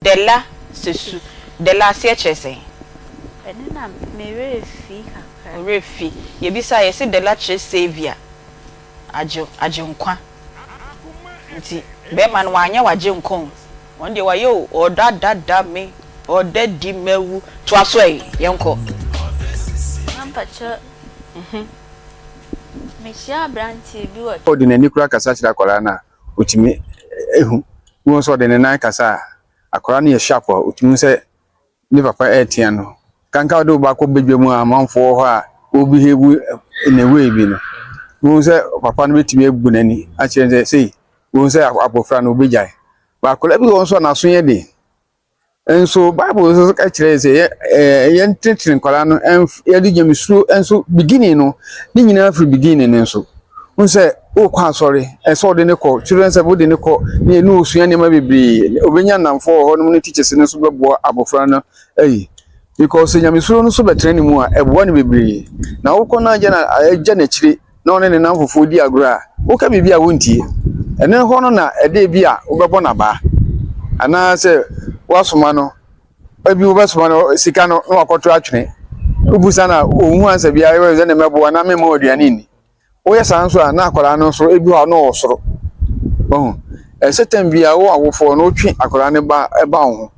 Dela Sesu. Dela aseɛ kyerɛ sɛn? Ɛno na me werɛ fi kakra. Wo werɛ fi. Yɛbisaa yɛse Dela kyerɛ saviour, agye, agyenkwa. Nti bɛɛma no wanyɛ w'agyenkwa o. Ɔno deɛ wayɛ o, ɔdadada me, ɔdadi mawu. Toa so ɛ, yɛnkɔ. Mampakyɛ, mehyia aberanteɛ bi wɔ. Ɔde n'ani koraa kasa kyerɛ akwadaa no a, ɔtumi hu. Wohu sɛ ɔde ne nan kasa a, akwadaa no yɛ sharp a, ɔtumi hu sɛ ne papa retea no. Kanka wode wo ba kɔ badwa mu a amanfoɔ wɔ hɔ a wɔbehave in a way bi no, wohu sɛ papa no bɛtumi abu n'ani akyerɛ no sɛ sei, wohu sɛ abɔfra no ɔbɛgyae. But akwadaa bi wɔ hɔ nso a n'aso yɛ den. Nso Bible nso ka kyerɛ sɛ yɛ ɛɛ yɛntenetene nkwadaa no ɛnf yɛde nyamesuro nso beginning no ne nyinaa firi beginning no nso. Wohu sɛ wokɔ asɔre ɛsɛ ɔde ne kɔ children service wode ne kɔ ne ne osua nneɛma bebree obenya nnamfo wɔ hɔnom ne teachers no nso bɛboa abɔfra no ayi because nyamesuro no nso bɛtena ne mu a ɛboa no bebree na wokɔ no agya na agya n'akyire na ɔne ne namfofoɔ di agorɔ a woka biribi a wontie ɛno hɔ no na ɛde bi a wobɛbɔ n'abaa anaasɛ woasoma no ebi wobɛsoma no sika no na wakɔto atwene wobusa no a ɔnhu ansa biara sɛ ne mɛboa na memma aduane nni woyɛ saa nso a na akwadaa no nso ebi hɔ a na ɔwɔ soro ɔho ɛsɛ tɛm bi a wo awofoɔ no wotwe akwadaa no ba ɛba wo ho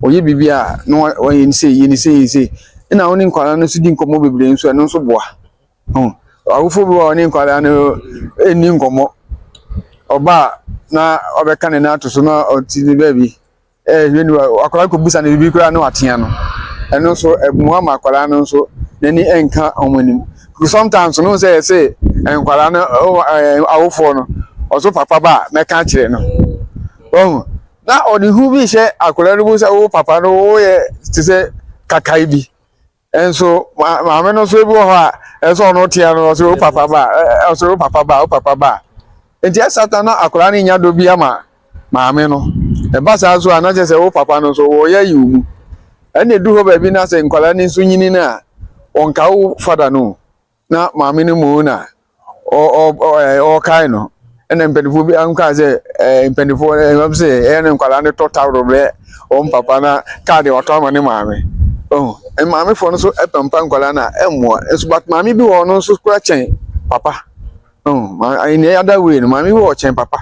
ɔyɛ biribi a na wɔyɛ ne sei yɛ ne sei yɛ ne sei ɛna wo ne nkwadaa no nso di nkɔmmɔ bebree nso ɛno nso boa ɔho awofoɔ bi wɔ hɔ ne nkwadaa no ɛnni nkɔmmɔ ɔba na ɔbɛka ne nan ato so na ɔte ne baabi ɛhwɛ ni akwadaa kɔ busa ne biribi koraa na watea no ɛno nso ɛmoa ma akwadaa no nso n'ani ɛnka wɔn anim sometimes no sɛ yɛsɛ nkwadaa no ɛɛ awofoɔ no ɔso papa ba a mɛka akyerɛ no ɔho na ɔde hu bi hyɛ akwadaa no mu sɛ wo papa no woyɛ te sɛ kakae bi nso maame no nso ebi wɔ hɔ a ɛsɛ ɔno tea no ɔsɛ wo papa ba ɔsɛ wo papa ba wo papa ba nti ɛsata na akwadaa no nya do bi ama maame no ɛba saa so a na kyerɛ sɛ wo papa no nso wɔyɛ yi wo mu ɛna edu hɔ baabi na sɛ nkwadaa no nso nyini no a ɔnka wo fada no na maame no mu na ɔkae no ɛna mpanimfoɔ bi anka sɛ ɛɛ mpanimfoɔ ɛɛ sɛ ɛyɛ ne nkwadaa no tɔ tawuro brɛ wɔn papa na kaadi ɔtɔ ama ne maame ɔho maamefoɔ no nso ɛpampa nkwadaa no a ɛmmoa nso but maame bi wɔ hɔ no nso kora kyɛn papa ɔho in the other way no maame bi wɔ kyɛn papa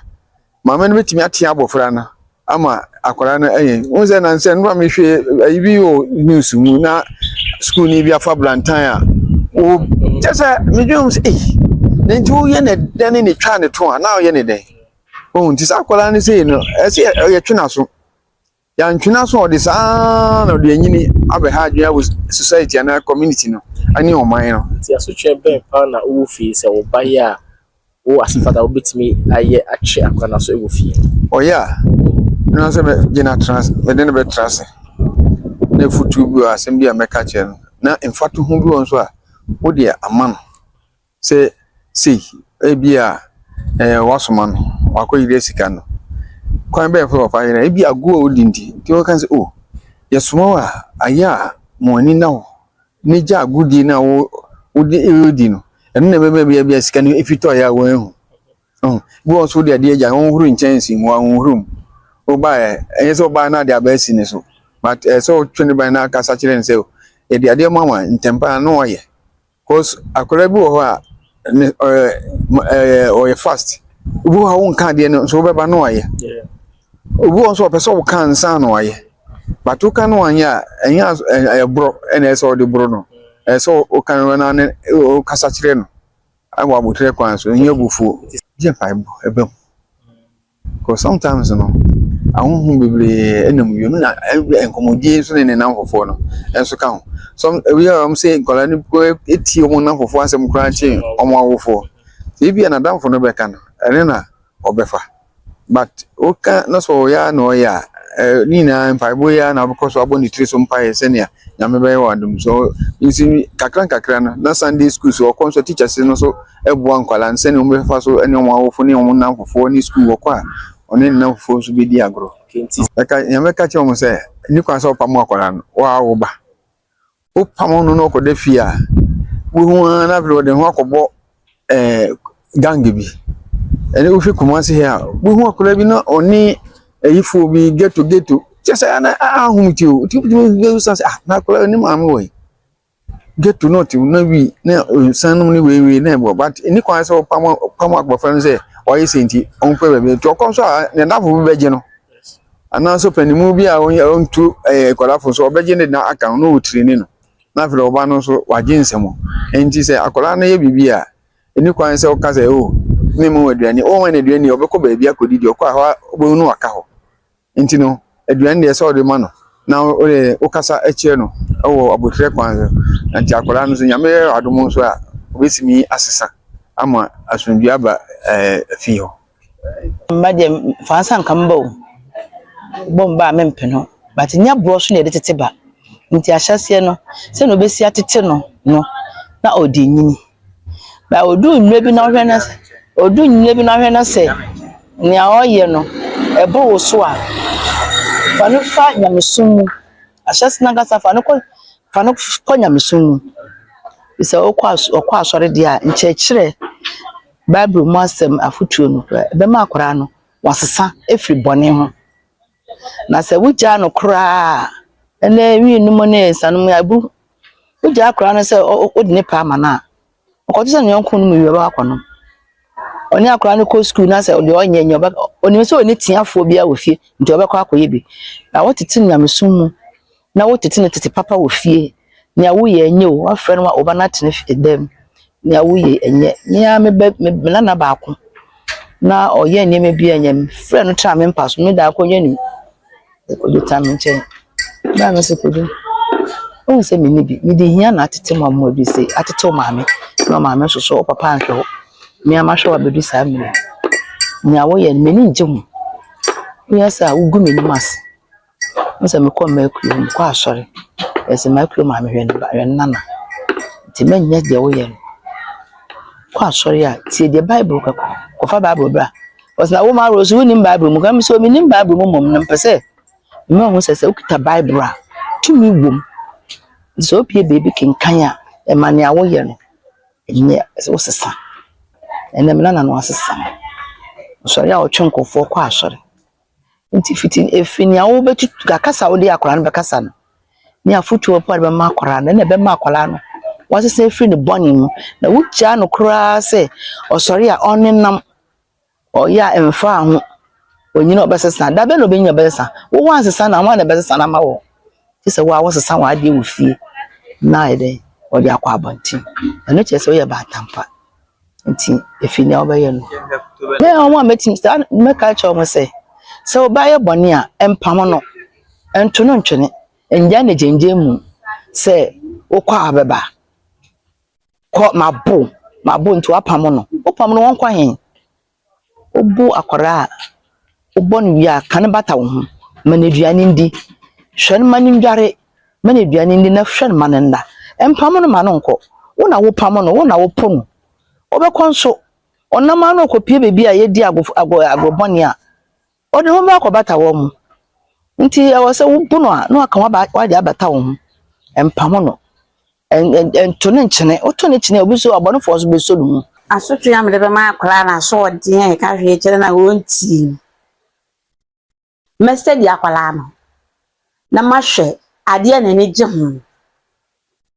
maame no bɛtumi ate abɔfra no ama akwadaa no ɛyɛ wɔn sɛ nansɛ nnura mi hwɛ ayi bi wɔ news mu na sukuu ni bi afa blantan a o kyɛ sɛ medwene ho sɛ eyi na nti woyɛ ne dɛn ne ne twa ne to a na ɔyɛ ne dɛn ohun nti saa akwadaa no sei no ɛsɛ yɛtwe n'aso yɛantwe n'aso a ɔde saa na ɔde anyini abɛha adwene wɔ society anaa community no ɛne ɔman no. Nti asotwe bɛn paa na wowɔ fie sɛ wo ba yɛ a wo as father wobɛtumi ayɛ atwe akwadaa no so wɔ fie? Ɔyɛ a na sɛ mɛgyina tena ase mɛde no bɛtena ase na efutuo bi wɔ asɛm bi a mɛka kyerɛ no na mfatoho bi wɔ nso a wode ama no sɛ sei ebi a ɛɛ wasoma no wakɔ yiri sika no kwan bɛn fɛ papa yɛrɛ ebi ago a odi nti nti wɔka sɛ o yɛsoma wo a ayɛ a mo ani na wo ne gya agodie no a wo wode ɛredi no ɛno na ɛbɛma bi bi a sika no efi tɔ yɛ a wɔn ehu ɔho bi wɔn nso de adeɛ gya wɔn huru nkyɛnse mu wɔn huru mu ɔbaa ɛnyɛ sɛ ɔbaa na ade aba asi ne so but ɛsɛ sɛ ɔtwe ne ban na akasa kyerɛ ne sɛ yɛde adeɛ ma ma ntɛmpa na ɔyɛ cause akwadaa bi wɔ hɔ a ne ɛɛ ɛɛ ɔyɛ fast obi wɔ hɔ a wɔnka adeɛ no nso wɔbɛba na ɔyɛ obi wɔ nso ɔpɛ sɛ ɔka nsa na ɔyɛ but woka no wanyɛ a ɛnyɛ ɛyɛ borɔ ɛna ɛsɛ ɔde borɔ no ɛsɛ sɛ ɔka no na ne ɔkasa kyerɛ no ɛwɔ abotire kwan so ɛnyɛ abufuo gye mpaebɔ ɛbɛ mu because sometimes no ahohom bebree ɛnam wiem na nkɔmmɔdie nso ne ne nam fofoɔ no ɛnso ka ho some ebi a wɔn sɛ nkwadaa no etie wɔn nam fofoɔ asɛm koraa kyɛn wɔn awofoɔ ebi a n'adamfo no bɛka no ɛne na ɔbɛfa but woka na sɛ ɔyɛ a na ɔyɛ a ɛɛ ne nyinaa mpaebɔ yi a na ɔbɛkɔ so abɔ ne tiri so mpaeɛ sɛnea Nyame bɛyɛ wɔ adom so nsi kakra nkakra no na Sunday school so ɔkɔ nso teachers no so ɛboa nkwadaa no sɛnea wɔn bɛfa so ɛne wɔn awofo ne wɔn nam fofoɔ ne school wɔkɔ a ɔne ne nam fofoɔ nso bɛdi agorɔ. Ɛka Nyame ka kyerɛ wɔn sɛ ne kwan sɛ ɔpam akwadaa no wɔawo ba wopam no na ɔkɔda fie a wohu ara na afei ɔde ne ho akɔbɔ ɛɛ gang bi ɛne wohwɛ Kumasi ha a wohu akwadaa bi na ɔne ayifoɔ bi ghetto ghetto. Kyerɛ sɛ ana ahom ti o. Nti wotumi sɛ ah na akwadaa ne maame wɔ he? Ghetto na ɔte mu na wi na nsa nom ne wei wei na ɛbɔ but ɛni kwan sɛ ɔpam ɔpam abɔfra no sɛ ɔyɛ sɛ nti ɔmpɛ baabi nti ɔkɔ nso a ne dafo bi bɛgye no anaasɛ panimu bi a ɔntu ɛɛ nkɔlafo nso ɔbɛgye ne na aka ho na ɔtireni no na afei ɔba no nso wagye nsɛm nti sɛ akwadaa no yɛ biribi a ɛni kwan sɛ ɔka sɛ o ne mu aduane ɔma no aduane ɔbɛkɔ baabi akɔdidi ɔkɔ a hɔ ɔbɛhu no waka hɔ. Nti no, aduane deɛ sɛ ɔde ma no na wode wokasa kyerɛ no wɔ aboterɛ kwan so. Nti akwadaa no nso Nyame yɛ adom nso a, ɔbɛtumi asesa ama asomdwoeɛ aba ɛɛ fie hɔ. Mma deɛ fa nsa nka mba o. Wobɔ mba a mempene ho but nyɛ borɔ so na yɛde tete ba. Nti ahyɛaseɛ no sɛnea wobɛsi atete no no na ɔde nyini. Ba odu mmerɛ bi na ɔhwɛ na odu mmerɛ bi na ɔhwɛ na sɛ nea ɔreyɛ no ɛboro wo so a, fa no fa nyamesom mu. Ahyɛse no ankasa fa no kɔ fa no kɔ nyamesom mu. Sɛ ɔkɔ as ɔkɔ asɔre deɛ a, nkyerɛkyerɛ, Bible mu asɛm, afotuo no ɛbɛma akwadaa no wasesa afiri bɔne ho. Na sɛ wogyaa no koraa a, ɛnɛ wii nom ne nsanom abu. Wogyaa akwadaa no sɛ wode ne pɛ ama no a, ɔkɔto sɛ ne yɔnko no mu wie ɔbɛkɔ akɔnom. Ɔne akwadaa no kɔ sukuu na sɛ deɛ ɔnyɛ nyɛ ɔbɛ onim sɛ ɔne teafoɔ biara wɔ fie nti ɔbɛkɔ akɔyɛ bi. Na wotete no nyamesom mu na wotete no tete papa wɔ fie, nea woyɛ nyɛ o, woafrɛ no wo ba no atena fie dɛm, nea woyɛ nyɛ. Me ara me ba me nana baako na ɔyɛ nneɛma bi a ɛnyɛ, mefrɛɛ no tenaa me mpa so, me da akonnwa no mu. Kodu tena me nkyɛn. Baa me sɛ Kodu, wohu sɛ menni bi. Mede hia na atete mo ama moadu sei, atete wo maame. Na wo maame nso so, wo papa anhwɛ wo. Me ara mahwɛ wo abɛdu saa mmerɛ yi. Nea woyɛ no, m'ani ngye ho. Woyɛ saa a, wogu m'anim ase. Wohu sɛ mekɔ mmakuo, mekɔ asɔre. Ɛsɛ mmakuo maame hwɛ ne ba, hwɛ ne nana. Nti mɛnyɛ deɛ woyɛ no. Kɔ asɔre a, tie deɛ Bible ka. Kɔfa Bible bra. Ɔsɛ na wo ma Rose wonim Bible mu. Ka me sɛ menim Bible mu mmom na mepɛ sɛ mema hu sɛ sɛ wokita Bible a tumi wom. Nti sɛ wopie baabi kenkan a ɛma nea woyɛ no ɛnyɛ sɛ wosesa. Ɛnɛ me nana no asesa. Ɔsɔre a ɔtwe nkurɔfoɔ kɔ asɔre. Nti fiti efi nea wobɛtu kasa a wode akwadaa no bɛkasa no ne afotuo pa a wode bɛma akwadaa no ɛna ɛbɛma akwadaa no wasesa afiri ne bɔne mu. Na wogyaa no koraa sɛ ɔsɔre a ɔnenam ɔyɛ a ɛmfaa ho onyini a ɔbɛsesa. Da bɛn na ɔbɛnyini a ɔbɛsesa? Wo woansesa no a hwan na ɛbɛsesa no ama wo? Gye sɛ wo a wosesa w'adeɛ wɔ fie na ayɛ dɛn wɔde akɔ abɔnten. Ɛno kyerɛ sɛ woyɛ baatampa. Nti ɛfiri nea wobɛyɛ no. Me wɔn a mɛtumi saa mɛka akyerɛ wɔn sɛ, sɛ wo ba yɛ bɔne a, mpam no, nto no ntwene, ngyae no gyangyan mu sɛ wokɔ a wobɛba. Kɔ mabo mabo nti woapam no. Wopam no wɔnkɔ he? Wobo akwadaa a, wobɔ no wie a, ka no bata wo ho. Ma no aduane ndi. Hwɛ no ma no ndware. Ma no aduane ndi na hwɛ no ma no nna. Mpam no ma no nkɔ. Wo na wopam no, wo na wopo no. Wobɛkɔ nso, ɔnam ara na ɔkɔpie baabi a yɛdi ago ago agorɔ bɔne a, ɔde ne ho bɛkɔ akɔbata wɔn mo. Nti ɛwɔ sɛ wobu no a, na waka waba wade abata wo ho. Mpam no. Nto no nkyene. Woto no kyene a, obi nso abɔnefoɔ nso bɛsɔ ne mu. Asotwe a mede bɛma akwadaa no asoɔden a yɛka hwee kyerɛ no a ɔntie no, mɛsɛdi akwadaa no na mahwɛ adeɛ a n'ani gye ho.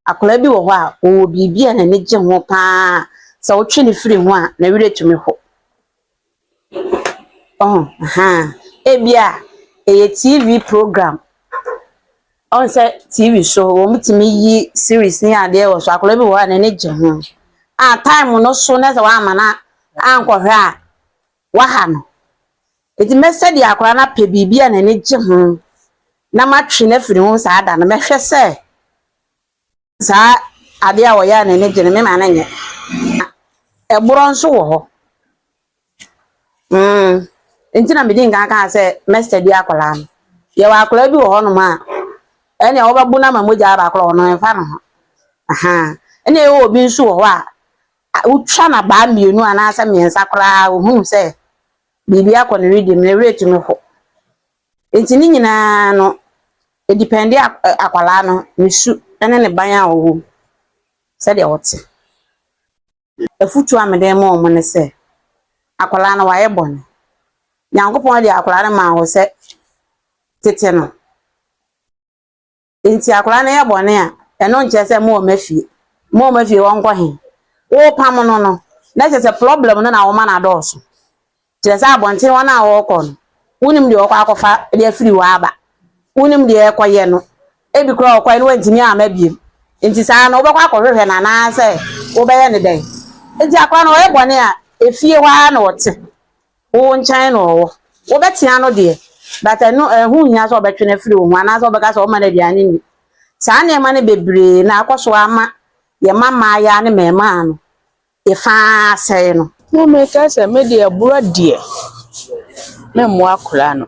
Akwadaa bi wɔ hɔ a, ɔwɔ biribi a n'ani gye ho paa. Sɛ wotwe no firi ho a, ne werɛ tumi ho. Ɔho ahaa. Ebia ɛyɛ TV program. Ɔhu sɛ TV so wɔtumi yi series ne adeɛ wɔ so. Akwadaa bi wɔ hɔ a n'ani gye ho. A time no so na sɛ woamma no ankɔhwɛ a, waha no. Nti mɛsɛdi akwadaa no apɛ biribi a n'ani gye ho na matwe no afiri ho saa da no. Mɛhwɛ sɛ saa adeɛ a ɔyɛ a n'ani gye no, mema no nyɛ. Ɛborɔ nso wɔ hɔ. Nti na medi nkan kaa sɛ mɛsɛdi akwadaa no. Yɛwɔ akwadaa bi wɔ hɔnom a, ɛnea wɔbɛbo no ama mogya aba koraa ɔno ɛmfa ne ho. Ahaa. Ɛna ɛwɔ obi nso wɔ hɔ a, wotwa no abaa mmienu anaasɛ mmiɛnsa koraa ohunu sɛ biribi akɔ ne wedeɛ mu, ne werɛ tumi ho. Nti ne nyinaa no, ɛdepend akwadaa no, ne su ne ne ban a ɔwɔ mu, sɛdeɛ ɔte. Afotuo a mede ma wɔn ne sɛ, akwadaa no wayɛ bɔne. Nyankopɔn de akwadaa no maa wo sɛ Tete no. Nti akwadaa no yɛ bɔne a, ɛno nkyerɛ sɛ mowɔ mma fie. Mowɔ mma fie wɔnkɔ he? Wopam no no, na kyerɛ sɛ problem no na woma no adɔɔso. Kyerɛ sɛ abɔnten hɔ no a wɔrekɔ no, wonim deɛ wɔkɔ akɔfa de afiri hɔ aba. Wonim deɛ ɛrekɔyɛ no. Ebi koraa ɔkɔe no wantumi amma biom. Nti saa no wobɛkɔ akɔhwehwɛ no anaasɛ wobɛyɛ no dɛn? Nti akwadaa no ɔyɛ bɔne a, efie hɔ ara na ɔte. Wo nkyɛn na ɔwɔ. Wobɛtea no deɛ, but ɛno ɛho nhia sɛ ɔbɛtwe no afiri wo ho anaasɛ wobɛka sɛ ɔmma no aduane nni. Saa nneɛma no bebree na akɔ so ama yɛn mma mmaayaa ne mmarimaa no fa ara sɛe no. Mo meka sɛ me deɛ borɔ deɛ memmoa akwadaa no.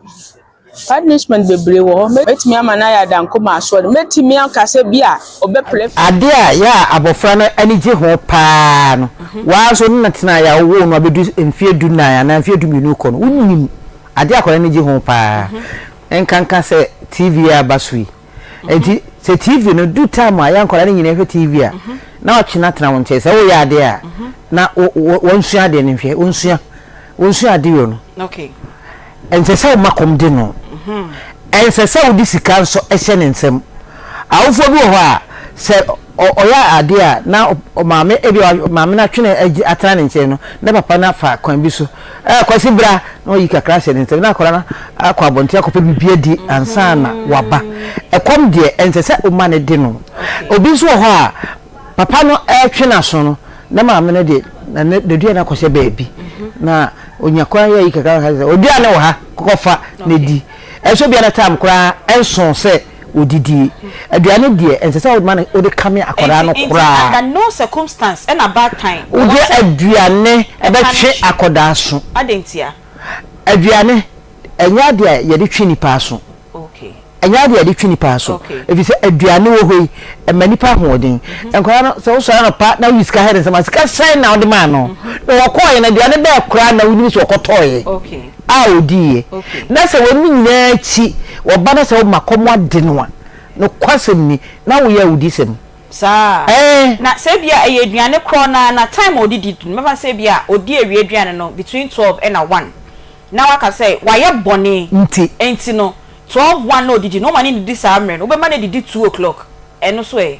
Punishment bebree wɔ hɔ. Mɛtumi ama no ayɛ adanko ma asoɔden. Mɛtumi aka sɛ bi a ɔbɛpere. Ade a yɛ a abɔfra no ani gye ho pa ara no, wo ara nso wo ne no tenaeɛ a wowoo no abɛdu mfeɛ dunan anaa mfeɛ dumienu rekɔ no, wonim adeɛ a akwadaa no ani gye ho pa ara. Nkanka sɛ TV a aba so yi. Enti sɛ TV no du time a yɛ nkwadaa no nyinaa hwɛ TV a, na watwe no atena wo nkyɛn. Sɛ woyɛ adeɛ a, na wɔnsua adeɛ no nhwɛ, wɔnsua, wɔnsua adeɛ no. Ɛnsɛ sɛ woma kɔm de no. Ɛnsɛ sɛ wode sika nso hyɛ ne nsam. Awofoɔ bi wɔ hɔ a, sɛ ɔyɛ adeɛ a, na maame, ebi maame no atwe no atena ne nkyɛn no, na papa no afa kwan bi so Ɛɛ Kwasi bra na wayi kakra ahyɛ ne nsam na akwadaa no akɔ abɔnten akɔpɛ biribi adi ansa na waba. Ɛkɔm deɛ ɛnsɛ sɛ woma no de no. Obi nso wɔ hɔ a papa no retwe n'aso no na maame no de n'aduane akɔhyɛ baabi na onya kwan yɛ ayi kakra sɛ oduane wɔ ha kɔkɔfa na di. Ɛnso bia na tam koraa ɛnso sɛ odidie. Aduane deɛ ɛnsɛ sɛ woma no wode kame akwadaa no koraa. Nti under no circumstance ɛna baatan ɛwɔ sɛ. Wode aduane ɛbɛtwe akwadaa aso. Adɛn ntia? Aduane ɛnyɛ adeɛ a yɛde twe nipa aso. Okay. Ɛnyɛ adeɛ a yɛde twe nipa aso. Okay. Ɛfiri sɛ aduane wɔ hɔ yi ɛma nipa ahoɔden. Nkwadaa no sɛ wosɔre anɔpa na woyi sika hyɛ ne nsam a sika sɛn na wode maa no? Na wɔkɔɔeɛ no aduane bɛɛ koraa na wonim sɛ wɔkɔtɔɔeɛ? Okay. a odiiɛ, na sɛ weinom nyinaa akyi wɔba na sɛ woma kɔm ade no a, nokwasɛm ni, na woyɛ awudisɛm. Saa. Ɛɛ. Na sɛ ebia ɛyɛ aduane korɔ no ara na time a ɔdidi no, mɛfa no sɛ ebia ɔdi awia aduane no between 12 ɛna 1, na waka sɛ wayɛ bɔne Nti. nti no 12, 1 na ɔdidi no, woma no nnidi saa mmerɛ no, wobɛma no adidi 2 o'clock, ɛno nso ɛ?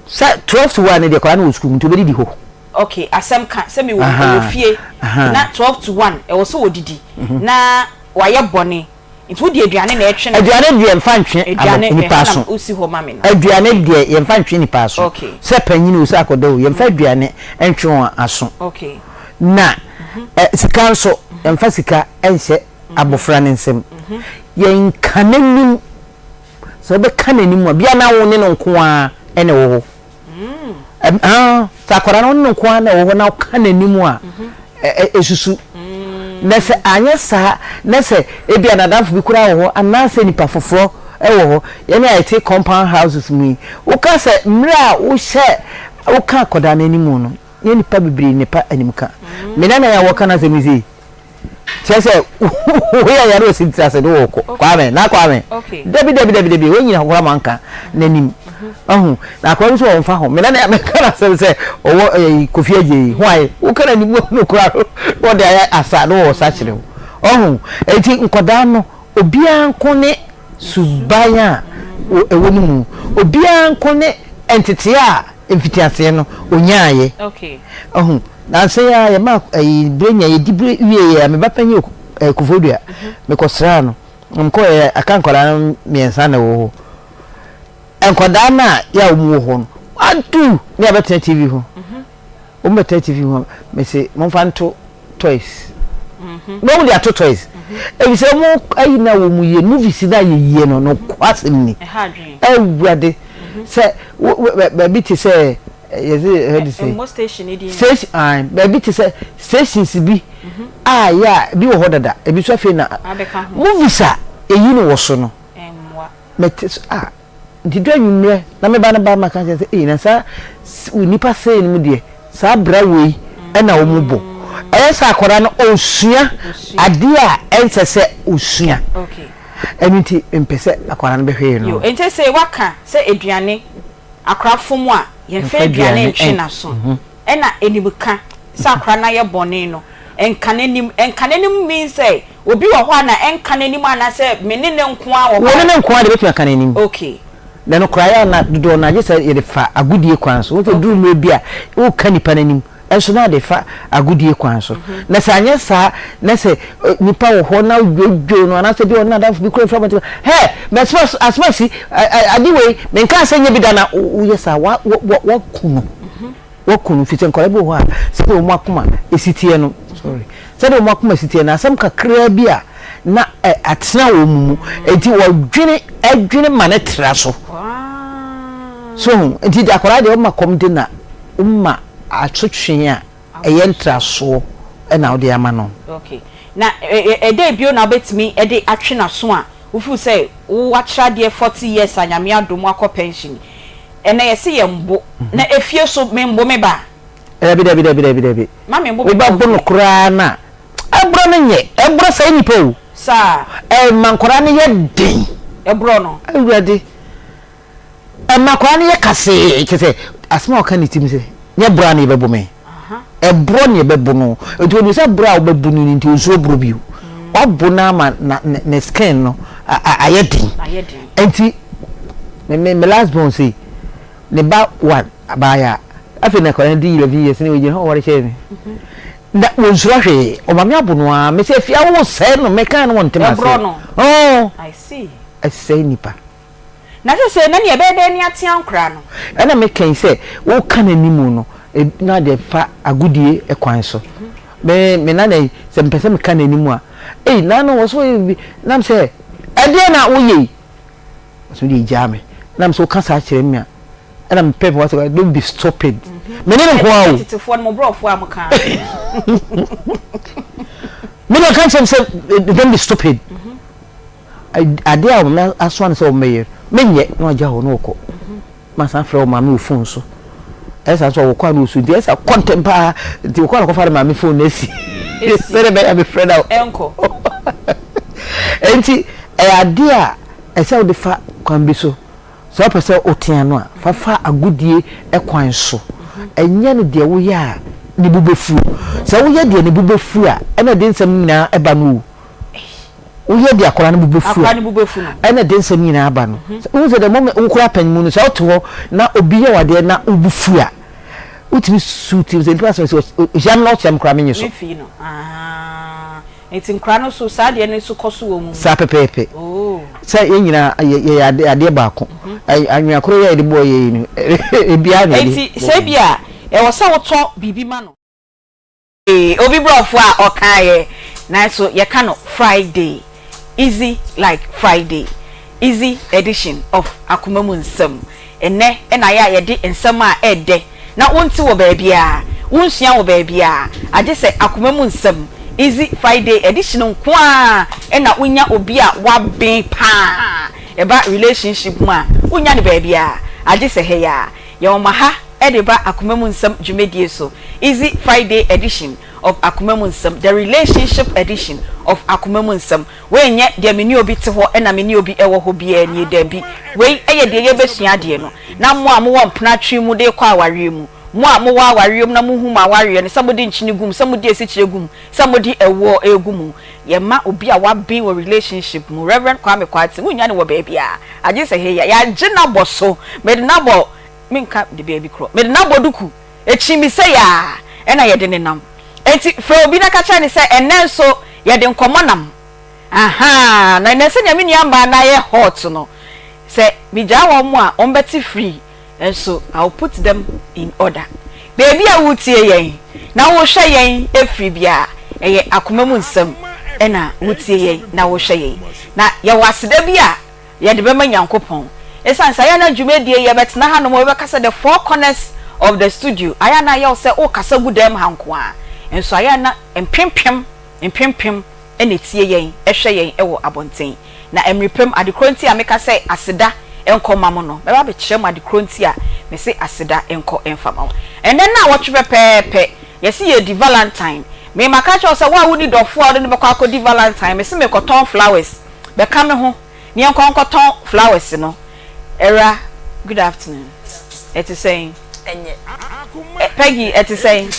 Sɛ 12 to 1 no deɛ akwadaa no wɔ sukuu mu nti ɔbɛdidi hɔ. Ok asɛm ka sɛ mewɔ mewɔ fie na 12 to 1 ɛwɔ sɛ wɔdidi na wayɛ bɔne nti wode aduane na ɛtwe no. Aduane deɛ mfa ntwe Aduane nipa ɛha na aso. wosi hɔ ma me no. Aduane deɛ yɛmfa ntwe nipa aso. Ok. Sɛ panyin o sɛ akɔda o yɛmfa aduane ntwe wɔn aso. Ok. Na ɛ sika nso yɛmfa sika nhyɛ abɔfra no nsam. Yɛnka n'anim sɛ wobɛka n'anim a bia na wo ne no nko ara na ɛwɔ hɔ. Sɛ akwadaa no wo ne no nko ara na ɛwɔ hɔ na woka n'anim a, ɛsusu. Na sɛ anyɛ saa na sɛ ebi a n'adamfo bi koraa wɔ hɔ anaasɛ nipa foforɔ wɔ hɔ, yɛn a yɛte compound houses mu yi, woka sɛ mmerɛ a wohyɛ woka akwadaa no anim no, nyɛ nipa bebree nipa anim ka. Me nana yi a wɔka n'asɛm yi sei, kyerɛ sɛ woyɛ yare osi tiri ase de wɔkɔ kwame na kwame dabi dabi dabi dabi wɔn nyina koraa ma nka n'anim ɔho na akɔrɔ bi nso wɔn fa ho mena na mɛka na asɛm sɛ ɔwɔ ɛyi kofi agye yi ho ayɛ woka n'anim no koraa no wɔde ayɛ asa na wɔwɔ sa kyerɛ wo ɔho eti nkɔdaa no obiara nko ne suban a ɛwɔ ne mu obiara nko ne nteteɛ a mfitiaseɛ no ɔnyaayɛ ɔho Nansa yi ara yɛmaa ayi berɛ nya yɛdi berɛ wieeɛ a me ba panyin wɔ eh, Koforidua mekɔsraa no na mekɔɛ aka nkwadaa no mmiɛnsa na ɛwɔ hɔ nkwadaa no a yɛ a wɔn wɔ hɔ no adu ne abɛtena TV ho wɔn bɛtena TV ho mese momfa nto toys na wɔn de ato toys efisɛ wɔn ayi na wɔn yie movies na yɛ yie no no kwasɛm ni awurade sɛ baabi te sɛ yɛdze yɛde sɛ Mmɔ station ne din. Station ae baabi te sɛ stations bi a yɛ a ebi wɔ hɔ dada ebi nso afei na Abɛka ho. movies a eyi no wɔ so no Ɛmmoa. mɛte so a nti du anwummerɛ na me ba no ba ma ka kyerɛ sɛ ei na saa nipa sei no mu deɛ saa bra wei ɛna wɔn bɔ ɛyɛ sɛ akwadaa no ɔresua adeɛ a ɛnsɛ sɛ ɔsua Okay. ɛno nti mpɛ sɛ akwadaa no bɛhwɛ yɛ Yo, no. nti sɛ waka sɛ aduane Akora fom a, yɛmfa aduane ntwe n'aso. Ɛna animka sɛ akora no ayɛ bɔne no. Nka n'anim. Nka n'anim means sɛ obi wɔ hɔ a na ɛnka n'anim anaasɛ me ne no nko ara wɔ hɔ a. Wo ne no nko ara deɛ bɛtumi aka n'anim. Okay. Na no koraa yɛ a na dodoɔ no ara gye sɛ yɛde fa agodie kwan so. Wohu sɛ ɛduru mmerɛ bi a woka nipa no anim nso na ade fa agodie kwan so. Na sɛ anyɛ saa na sɛ nipa wɔ hɔ na wodwodwo no anaasɛ bi a ɔne n'adamfo bi kura firi abɔnten hɛ mɛsoma asoma si ade wei menkaa sɛ nyɛ bi da na woyɛ saa wa wa waku no. Waku no firi sɛ nkwadaa bi wɔ hɔ a sɛdeɛ wɔn akoma si teɛ no sorry sɛdeɛ wɔn akoma si teɛ no asɛm kakraa bi a na atena wɔn mu nti wɔdwene ɛdwene ma no tra so so ho nti de akwadaa deɛ ɔma kɔm de na ɔma asotwe a ɛyɛ ntrasoɔ ɛna ɔde ama no. Okay na ɛdɛn bio na wobɛtumi de atwe n'aso a wofeel sɛ woakyerɛ adeɛ 40 years a Nyame adom woakɔ pension Ɛnɛ yɛse yɛn bo na efie so me mbo me ba. Dabi dabi dabi dabi dabi. Ma me mbo me ba Wo ba bo no koraa na ɛborɔ no nyɛ ɛborɔ sɛe nipa o. Saa. Ɛma nkwadaa no yɛ den. Ɛborɔ no. Awurade ɛma akwadaa no yɛ kasee kyɛ sɛ asɛm a ɔka ne tirim sɛ nyɛ borɔ a na yɛbɛbo me. Ɛborɔ na yɛbɛbo no nti onim sɛ borɔ a wobɛbo no no nti onsuro borɔ bio. Wabo no ama na ne skin no ayɛ den. Nti me me me last born sei ne ba one abaayewa afei na akwadaa no di 11 years ne ogyina hɔ ɔware kyɛɛ me. Na wɔnsuro hwee ɔma me abo no ara me sɛ afie awo sɛe no meka no wɔn ntem aseɛ. Ɛborɔ no. Oh. I see. Ɛsɛe nipa. Na sesei na nea ɛbɛyɛ dɛn ne atea nkoraa no? Ɛna me ka yi sɛ wo ka n'anim no na deɛ fa agodie kwan so. Me me nana yi sɛ mepɛ sɛ me ka n'anim a ei nana wɔ so yɛ bibi na me sɛ ɛdeɛ na wo yɛ yi ɔsɛ deɛ gyaa me na me sɛ wo ka saa kyerɛ me a ɛna me pɛ wɔ sɛ don't be stupid me ne ne nko ara o. Tetefoɔ no mo borɔfoɔ a mo ka. Me deɛ ɔka kyerɛ me sɛ don't be stupid. Adeɛ a wɔn asoa no sɛ wɔmmɛyɛ no, menyɛ na wagya hɔ na ɔkɔ. Masan afrɛ wo maame wɔ phone so. Ɛyɛ saa nso a wɔkɔ a na ɔsu nti ɛyɛ saa kɔ ntɛm paa nti wɔkɔ a na kɔfa ne maame phone no asi. Sɛdeɛ ɛbɛyɛ a mefrɛ no a ɛnkɔ. Nti ɛyɛ adeɛ a ɛsɛ wode fa kwan bi so. Sɛ wopɛ sɛ wotea no a, fa fa agodie kwan so. Ɛnyɛ no deɛ woyɛ a ne bo bɛfu. Sɛ woyɛ deɛ ne bo bɛfu a, ɛna ɛde nsɛm nyinaa ba no o. Woyɛ deɛ akwadaa no bo bɛfu a, ɛna ɛde nsɛm nyinaa ba no. Wohu sɛ the moment wokura pɛn mu no, sɛ wote hɔ na obi yɛ wo adeɛ na wo bo fu a, wotumi su tirim sɛ nipa asɛm sɛ ɔhyia me na ɔkyea me koraa menye so. Memfii no. Ah, nti nkwadaa no so saa adeɛ no nso kɔ so wɔ mu? Saa pɛpɛɛpɛ. Sɛ yɛn nyinaa yɛyɛ adeɛ baako. Anwea koro yɛ a yɛde bɔɔ yɛn yi no, ebiara na yɛde. Nti sɛ ebia ɛwɔ sɛ wotɔ biribi ma no. Obi brɔfo a ɔkaeɛ nanso yɛka no Friday easy like Friday easy edition of Akoma mu nsɛm Ɛnnɛ na ayɛ a yɛde nsɛm a ɛɛdɛ na wonte wɔ baabiara, wonsua wɔ baabiara agye sɛ Akoma mu nsɛm easy Friday edition nko ara na wonya obi a waben paa ɛba relationship mu a wonnya no baabiara agye sɛ ha yi ara. Yɛwɔ mo ha de ba Akoma Mu Nsɛm dwumadie so, Easy Friday edition of Akoma Mu Nsɛm, the relationship edition of Akoma Mu Nsɛm. Wei nyɛ deɛ me ne obi te hɔ na me ne obi wɔ hɔ biara nie, daabi. Wei yɛ deɛ yɛbɛsua adeɛ no. Na mo a mowɔ mpenatwe mu de rekɔ awareɛ mu, mo a mowɔ awareɛ mu na mohu mo awareɛ no, sɛ mode nkyene gu mu, sɛ mode asikyire gu mu, sɛ mode ɛwoɔ regu mu. Yɛma obi a waben wɔ relationship mu, Rev. Kwame Kwarteng, wonnya no wɔ baabiara, agye sɛ heya. Yɛagye no abɔ so, mede no abɔ, menka de baabi korɔ, mede no abɔ duku, ɛkyi me sei a, ɛna yɛde no nam. Enti frɛ obi na ka kyerɛ no sɛ ɛnnɛ nso yɛde nkɔmmɔ nam. Ahaa, na ɛnnɛ sɛnea me nua mmaa no ayɛ hot no, sɛ megyaa wɔn a, wɔbɛte free. Nso I will put them in order. Baabi a woretie yɛn na worehwɛ yɛn afiri biara, ɛyɛ akoma mu nsɛm na woretie yɛn na worehwɛ yɛn. Na yɛwɔ aseda bi a yɛde bɛma Nyankopɔn. Ɛsiane sɛ ayɛ a na dwumadie yi yɛbɛtena hanom a yɛbɛka sɛ the four corners of the studio, ayɛ a na ayɛ wo sɛ worekasa gu dan mu ha nko ara. Nso ayɛ a na mpempem mpempem na ɛtie yɛn, hwɛ yɛn wɔ abɔnten. Na mmere pa mu, ade korɔ nti a meka sɛ aseda nkɔ mma mo no, mɛba abɛkyerɛ mo ade korɔ nti a mese aseda nkɔ mfa ma mo. Ɛnnɛ nnawɔtwe pɛpɛɛpɛ, yɛse yɛredi Valentine. Me maka akyerɛ wo sɛ wo a wonni dɔfoɔ a wode no bɛkɔ akɔdi Valentine, mese merekɔtɔn flowers, bɛka me ho na yɛnkɔ nkɔtɔn flowers no. Awura, good afternoon. Ɛte sɛn? Ɛnyɛ. Peggy, ɛte sɛn?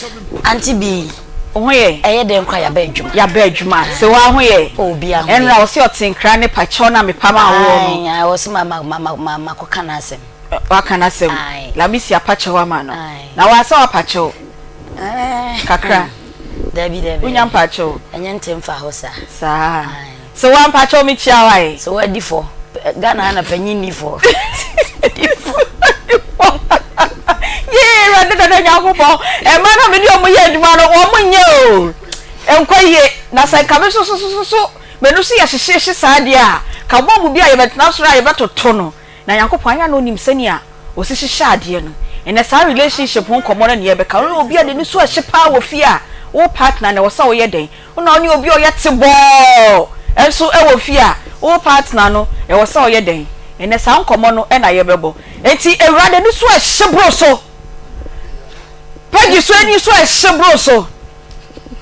Auntie Bee. Wo ho yɛ? Ɛyɛ dɛn koraa yɛaba adwuma. Yɛaba adwuma. Sɛ wo ho yɛ? Oh, obiara ho yɛ. Ɛnora wo se ɔte nkra ne pa kyɛw na mepa maa woɔ no. Ae, ɔse ma ma ma ma makɔka n'asɛm. Waka n'asɛm. Ae. Lamisi apa kyɛw ama no. Ae. Na waa sɛ wapa kyɛw? Ɛɛ. Kakra. Dabi dabi. Wonya mpa kyɛw? Ɛnyɛ ntɛm fa hɔ saa. Saa. Ae. Sɛ waa mpa kyɛw mekyia wo ae. Sɛ wadi fɔ. Ghana ha na panyin nni fɔ. Di fɔ. Yee Awurade dada Nyankopɔn. Ɛma na me ne ɔmo yɛ adwuma no wɔn nyɛ o. Ɛnkɔ yie. Na sɛ nka me so so so so m'ani so yɛ hyehyeehye saa deɛ a, ka bɔmb bi a yɛbɛtena soro a yɛbɛtoto no. Na Nyankopɔn ayɛ a na onim sɛnea osi hyehyɛ adeɛ no. Ɛnɛ saa relationship ho nkɔmmɔ no na yɛbɛka. Wo ne obi a n'ani so ɛhye paa wɔ fie a, wo partner no ɛwɔ sɛ woyɛ dɛn? Wo na wo ne obi a ɔyɛ tebɔɔ nso wɔ fie a, wo partner no ɛwɔ sɛ ɔyɛ dɛn? Ɛnɛ saa nkɔmmɔ no na yɛbɛbɔ. Enti Awurade ani so ɛhye boro so. Peggy so ani so ɛhye boro so.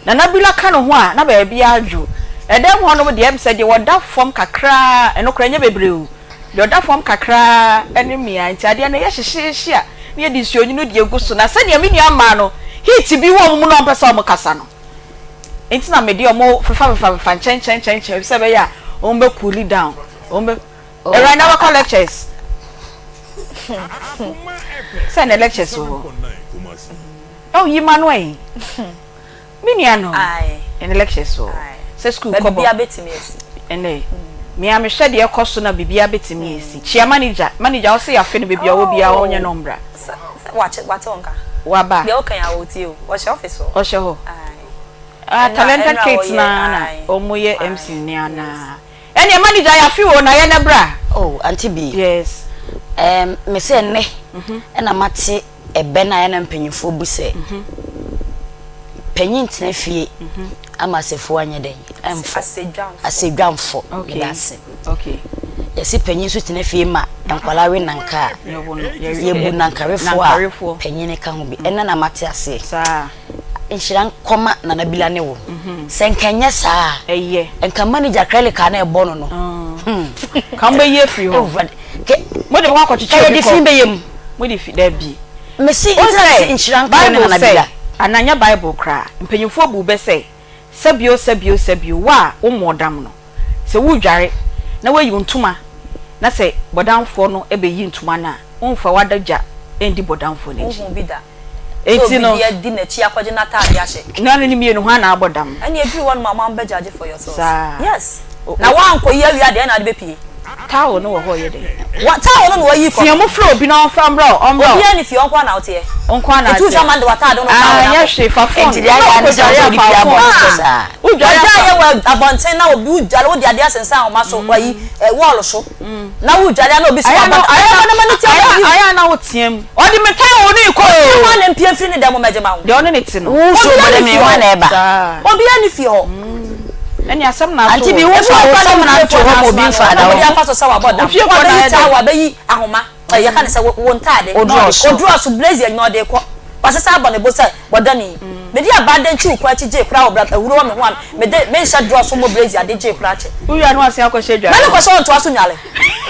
Nana Bila ka ne ho a, na baabi adwo. Ɛdɛm hɔnom deɛ, ɛm sɛ deɛ ɔda fam kakra, ɛno koraa ɛnyɛ bebree o. Deɛ ɔda fam kakra ne mmea nti adeɛ no yɛ hyehyeehye a na yɛde nsuonwunu de agu so. Na sɛdeɛ me nua mmaa no heat bi wɔ wɔn mu na wɔmpɛ sɛ wɔkasa no nti na mede wɔn fefafefafefa nkyɛnkyɛnkyɛnkyɛn sɛ ɛbɛyɛ a wɔn bɛ cool down. Wɔn bɛ Awurade na bɛkɔ lectures. Sɛ na lectures wɔ hɔ. Oh, yi ma no ɛ. Me nua no ɛnɛ lectures wɔ sɛ school kɔbɔ biribiara bɛtumi asi ɛnɛ me a mehwɛ deɛ ɛkɔ so na biribiara bɛtumi asi kyia manager manager ɔsɛ yɛafe no baabi a ɔwɔ biara ɔnyɛ no mbra wate wo nka waba deɛ woka yɛ a wɔtie o ɔhyɛ office hɔ ɔhyɛ hɔ ah talented kids na na ɔmo yɛ MC ne anaa ɛneɛ manager yɛafe o na yɛ na bra oh auntie bi yes um, me sɛ nnɛ ɛna mate ɛbɛ no a ɛna mpanyinfoɔ bu sɛ panyin tena fie ama asɛfoɔ anyɛ dɛn ɛmfɔ asɛdwamfo meda ase yɛse panyin nso tena fie ma nkwadaa we nanka a yɛbu nankarefoɔ a panyin ka ho bi ɛna na mate aseɛ nhyira nkɔma Nana Bila ne wo sɛ nka ɛnyɛ saa a nka manager credit card na ɛbɔ no no ka mbɛyi afiri hɔ mo de mo akɔkyekyɛ obi kɔ fi bɛyɛ mu mo de fi dabi mesi ntina se nhyira nkɔ ne Nana Bila ananya bible koraa mpanyinfoɔ bu bɛ sɛ sɛbio sɛbio sɛbio wo a wo mmɔɔ dam no Sɛ woredware na woayi wo ntoma na sɛ bɔdamfoɔ no bɛyi ntoma no a, womfa w'adagya ndi bɔdamfoɔ no akyi. Wonhuu bi da sɛ Enti obi no. de adi n'akyi akɔgye n'ataade ahyɛ. Na ne mmienu hwan na abɔ dam? Ɛnneɛ ɛduru hɔ nom a moa mobɛ judge for yourselves. Saa. Yes. O, Na o. woankɔyi awia deɛ ɛna wode bɛpue. Towel no wɔ hɔ yɛ dɛn? Wa, towel no na wayi kɔ Tea no. mu frɛ obi na ɔmfa mbrɛ wo, ɔmbrɛ wo. Obiara nni fie, ɔnko ara na woteɛ. Wo nko ara na Nti ateɛ. wohwɛ ama no de w'ataade no towel Ah, no ɛnyɛ akɔ. hwee, fa phone. Enti deɛ ayɛ ara ne sɛ Wokɔdware wode a, fa pue abɔnten phone. saa. Wodware a, Wagyae fa. yɛ wɔ abɔnten na obi wodware wode adeɛ asensɛn ahoma so ayi ɛ wall so na wodware a na obi so Ayɛ wabɔ na, ayɛ ayɛ ma no ma ne ti na, abɔ ayɛ na woteam. Ɔde me towel no rekɔ Obiara oo. ma no mpue mfiri ne dan mu mmɛgye ma wo. Deɛ ɔne ne te no. Wo so Obiara bɔde nni me fie hwan hɔ. na ɛba? Saa. Obiara nni fie hɔ. Ɛne asɛm na ato Auntie bi wo. wo Ebi fa wɔ wo hɔ a na samina wo nto fiefoɔ hɔ na ma obi asoma no mfa na da wɔde hɔ. afa so sɛ wabɔ dam. Wo fiefoɔ na Wabɛyi ayɛ towel, dɛn? wabɛyi ahoma, ɛ yɛka no sɛ wo wo ntaade. Wo drɔso. Wo drɔso, blazer nyinaa ɔde rekɔ. Wasesa abɔ ne bo sɛ bɔdamni. Mede aba adɛn kyi wo kwan akyi gyee koraa wɔ bra ahuro wɔ me ho a mede menhyɛ drɔso mmɔ blazer de gyee koraa kyɛ. Wo wia no asen akɔhyɛ adware Na hɔ. mekɔhyɛ hɔ ntoa so nware.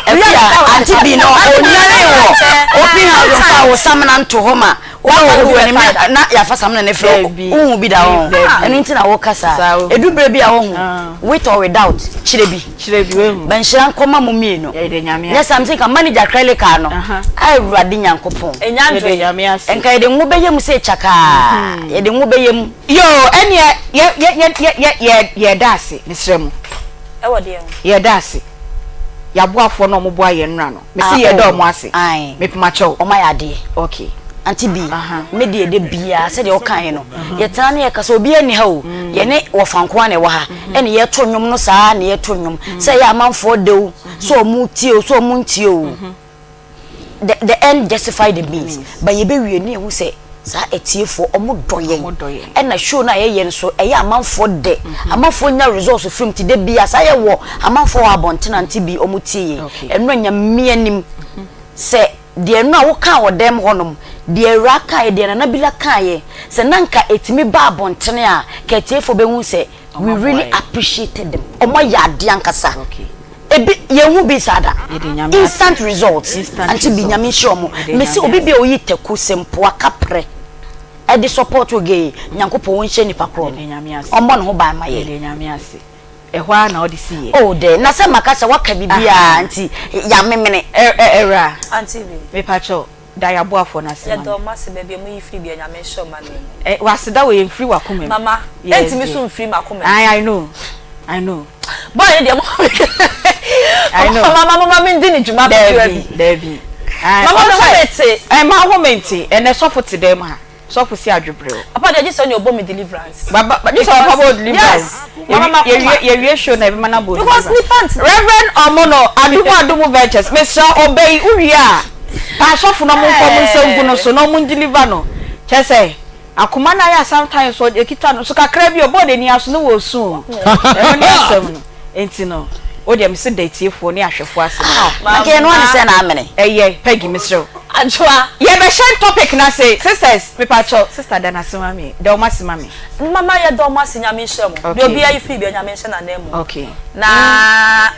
Afia, Auntie bi no ɔnware wɔ open house mfa wo samina nto hɔ ma Woahu obi wɔ anim na na yɛafa samina no afiri hɔ. Wohu bi da hɔ. Ɛno nti na woka saa. Ɛdu berɛ bi a wohu, with or without, kyerɛ bi. Bɛnhyira nkɔma mo mmienu. Nyɛ saa, mesɛ nka manager clerical no, Awurade Nyankopɔn. Nka yɛde ngo bɛyɛ mu sɛ kyakaa. Yɛde ngo bɛyɛ mu. Yoo, ɛneɛ yɛ yɛ yɛ yɛ yɛ yɛda ase, mesrɛ mo. Yɛda ase. Yɛaboafoɔ no a wɔboa yɛn nnora no. Mese Ah yɛda oh ɔmo ase. ae. Mepema kyɛw. Ɔmo ayɛ adeɛ. Okay. Auntie B, me deɛ da biara sɛdeɛ wokaeɛ no, yɛtena ne yɛkasa, obiara nni ha o, yɛne wɔfa nko ara na ɛwɔ ha, ɛna yɛto nnwom no saa na yɛto nnwom, sɛ ɛyɛ amanfoɔ dɛ o, sɛ ɔmo tie o, sɛ ɔmo ntie o, the the end justify the means, but yɛbɛwie no na yɛhu sɛ Saa atiefoɔ ɔmo dɔ yɛn ɛna show no a yɛyɛ no so ɛyɛ amanfoɔ dɛ amanfoɔ nya results firi mu ti da bia saa yɛ wɔ amanfoɔ wɔ abɔnten ante bi ɔmo tie yɛn ɛno a Nyame anim sɛ deɛ ɛno a wo kaa wɔ dɛm hɔ nom deɛ awuraa kaa yɛ deɛ Nana Bila kaa yɛ sɛ na nka ɛtumi ba abɔntene a ka atiefoɔ bɛhu sɛ we really appreciated them ɔmo ayɛ adeɛ ankasa ebi yɛn hu bi saa da instant results ante bi nyame nhyira ɔmo mesi obi bi a oyi taku sempoa kaprɛ. de support gay yi, Nyankopɔn ɔnhyira nipa korɔ no, ɔmmɔ ne ho ban ma yɛn. Yɛde Nyame ase. Ɛhɔ ara na ɔde si yɛ. Oh dɛ, na sɛ maka sɛ waka biribiara nti yɛamemene. Awura, Auntie bi. mepakyɛw, da yɛaboafoɔ no ase ma me. Yɛda ɔmo ase baabi a ɔmo yi firi biara Nyame nhyɛ ɔmo ananmu. Eh, w'aseda wɔ yɛ mfiri w'akoma mu. Mama, Yes ɛntumi dear. so mfiri m'akoma mu. Ae, I know, I know. Boy no deɛ mo I know. Mama mama me ndi ne dwuma ketewa bi. Daabi, daabi. Ae, Mama me ɔsɛ, home te. Ɛma home nte, ɛnɛ sɔfo te dɛm ha. Sɔfo si adwebrɛw. Papa deɛ gye sɛ ɔne ɔbɔ me deliverance. Baba gye sɛ ɔpapa bɔ deliverance. Yes. Mama ma Yɛwie yɛwie show na ɛbɛma no abɔ Because deliverance. nipa nti. Reverend Omono Adumu Adumu Ventures mesrɛ ɔbɛ yi wowie a pa asɔfo na ɔmo mfa ɔmo nsa ngu no so na ɔmo ndeliver no kyerɛ sɛ akoma no ayɛ a sometimes ɔkita no so kakra bi ɔbɔɔ n'ani aso na wɔresu o ɛno ne asɛm no. Enti no, wo deɛ mese da atiefoɔ ne ahwɛfoɔ ase ma wo. Na nka yɛnoa ne sɛn na amene? Ɛyɛ, Peggy mesrɛ wo. Adwoa. Yɛbɛhyɛn topic no ase. Sisters, mepakyɛw, sister da no ase ma me, da wɔn ase ma me. Mama yɛda wɔn ase, Nyame nhyira mo. Deɛ obiara yi firi biara, Nyame nhyɛ n'anan mu. Okay. Na.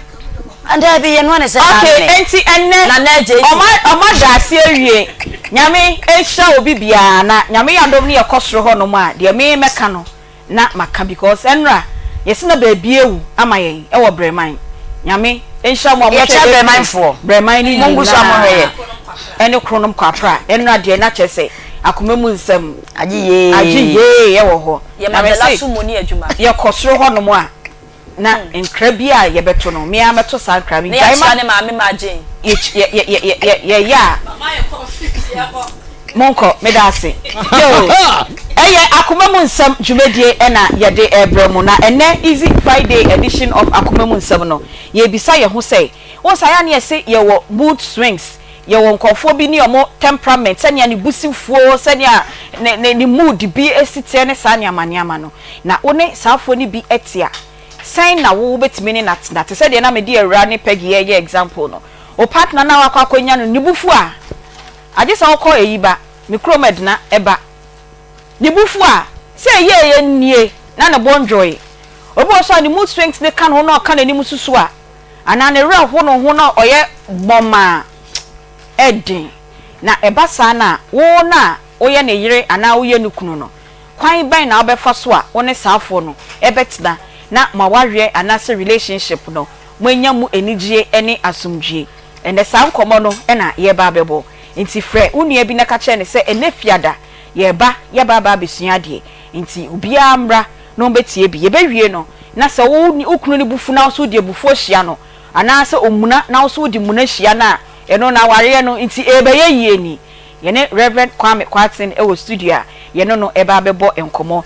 Daabi, yɛnoa ne sɛn na Okay, amene? enti ɛnnɛ, Nana Adjei. wɔn a, wɔn ada ase awie. Nyame nhyira obi biara, na Nyame yɛ adom ne yɛkɔ soro hɔnom a, deɛ me mɛka no, na maka because ɛnora yɛse na baabi awu ama yɛn ɛwɔ brɛman nyame nhyira mo a mohwɛ Yɛkyɛ brɛmanfoɔ. brɛman no Mongu so a mohwɛ yɛ. nyinaa ɛne kronom kwapra ɛnora deɛ na kyerɛ sɛ akoma mu nsɛm Agye yee. agye yee ɛwɔ hɔ Yɛ na ma Bella mese so mu ne adwuma. yɛkɔ soro hɔ nom a na nkra bi a yɛbɛto no, me ara mɛto saa nkra no. Ne Gyae ma yɛakyea ne maame ma Jane. yɛyɛ a. Monkɔ, meda ase. Yoo, ɛyɛ Akoma Mu Nsɛm dwumadie na yɛde rebrɛ mo, na ɛnnɛ Easy Friday edition of Akoma Mu Nsɛm no, yɛrebisa yɛn ho sɛ, wohu sɛ ayɛ a na yɛse yɛwɔ mood swings, yɛwɔ nkurɔfoɔ bi ne wɔn temperament, sɛnea ne bo si fuo, sɛnea ne ne ne mood bi si teɛ ne saa nneɛma nneɛma no. Na wo ne saa afoɔ no bi te a, sɛn na wo wobɛtumi ne no atena? Te sɛ deɛ na mede Awuraa ne Peggy reyɛ example no. Wo partner no a woakɔ akɔnya no, ne bo fu a, agye sɛ wokɔ ayi ba, me kurom Edna ba. Ne bo fu a, sɛ ɛyɛeɛ nie na ne bo ndwoe. Obi wɔ hɔ nso a ne mood swings no ka ne ho na ɔka n'anim susu a, anaa ne werɛ ho ne ho na ɔyɛ bɔmmaa, ɛden. Na ɛba saa no a, wo no a woyɛ ne yere anaa woyɛ ne kunu no, Kwan bɛn na wobɛfa so a wo ne saafoɔ no bɛtena na mo awareɛ anaasɛ relationship no moanya mu anigyeɛ ne asomdwie? Ɛnnɛ saa nkɔmmɔ no na yɛreba abɛbɔ. Nti frɛ wo nua bi na ka kyerɛ no sɛ ɛnnɛ Fiada yɛreba yɛba aba abɛsua adeɛ nti obiara mmra na ɔmmɛtie bi. Yɛbɛwie no na sɛ wo wo kunu no bo fu na wo nso wode abufuo hyia no anaasɛ ɔmuna na wo nso wode muna hyia no a ɛno no awareɛ no nti ɛrebɛyɛ yie ni. Yɛne Rev. Kwame Kwarteng wɔ studio a yɛne no reba abɛbɔ nkɔmmɔ.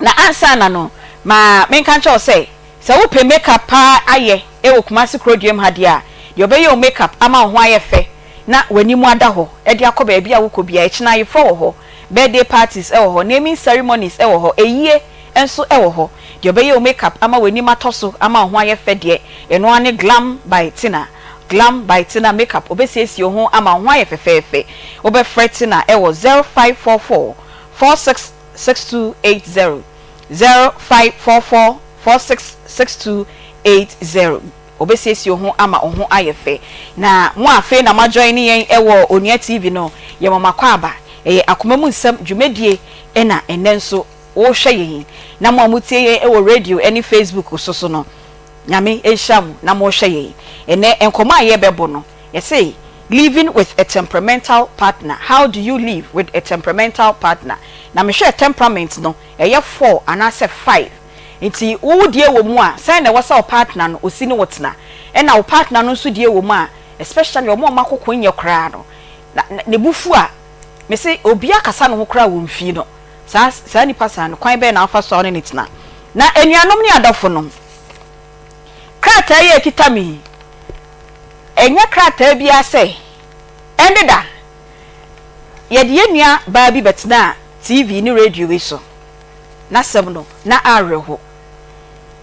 Na ansa na no, ma menka nkyerɛ wo sɛ, sɛ wopɛ makeup paa ayɛ wɔ Kumasi Kuroduam ha deɛ a, deɛ ɔbɛyɛ wo makeup ama wo ho ayɛ fɛ na w'anim ada hɔ de akɔ baabi a wokɔ biara, ɛkyena ayeforɔ wɔ hɔ, birthday parties wɔ hɔ, naming ceremonies wɔ hɔ, ayie nso wɔ hɔ. Deɛ ɔbɛyɛ wo makeup ama w'anim atɔ so ama wo ho ayɛ fɛ deɛ, ɛno ara ne Glam by Tina. Glam by Tina Makeup, Ɔbɛsiesie wo ho ama wo ho ayɛ fɛfɛɛfɛ. Wobɛfrɛ Tina wɔ 0544 46 6280, 0544 46 6280. Ɔbɛsiesie wo ho ama wo ho ayɛ fɛ. Na mo a afei na moajoine yɛn wɔ Onua TV no, yɛma mo akwaaba. Ɛyɛ Akoma Mu Nsɛm dwumadie na ɛnnɛ nso wohwɛ yɛn yi. Na mo a motie yɛn wɔ radio ne Facebook so so no, Nyame nhyira mo na mo hwɛ yɛn. Ɛnɛ nkɔmɔ a yɛbɛbɔ no yɛse living with a temperamental partner, how do you live with a temperamental partner? Na me hwɛɛ temperament no ɛyɛ four anaasɛ five nti wo wo deɛ wɔ mu a sɛn na ɛwɔ sɛ wo partner no ɔsi ne wo tena ɛna wo partner no nso deɛ wɔ mu a especially ɔmo a ɔmo akoko nyɛ koraa no na ne bo fu a mese obi akasa ne ho koraa wɔ mfii no saa saa nipa saa no kwan bɛn na wofa so a wo ne no tena? Na anuanom ne adɔfonom, krataa yi a ɛkita me yi, ɛnyɛ krataa biara sɛ ɛnde da yɛde yɛn nua baa bi bɛtenaa TV ne radio yi so. N'asɛm no, na awerɛho.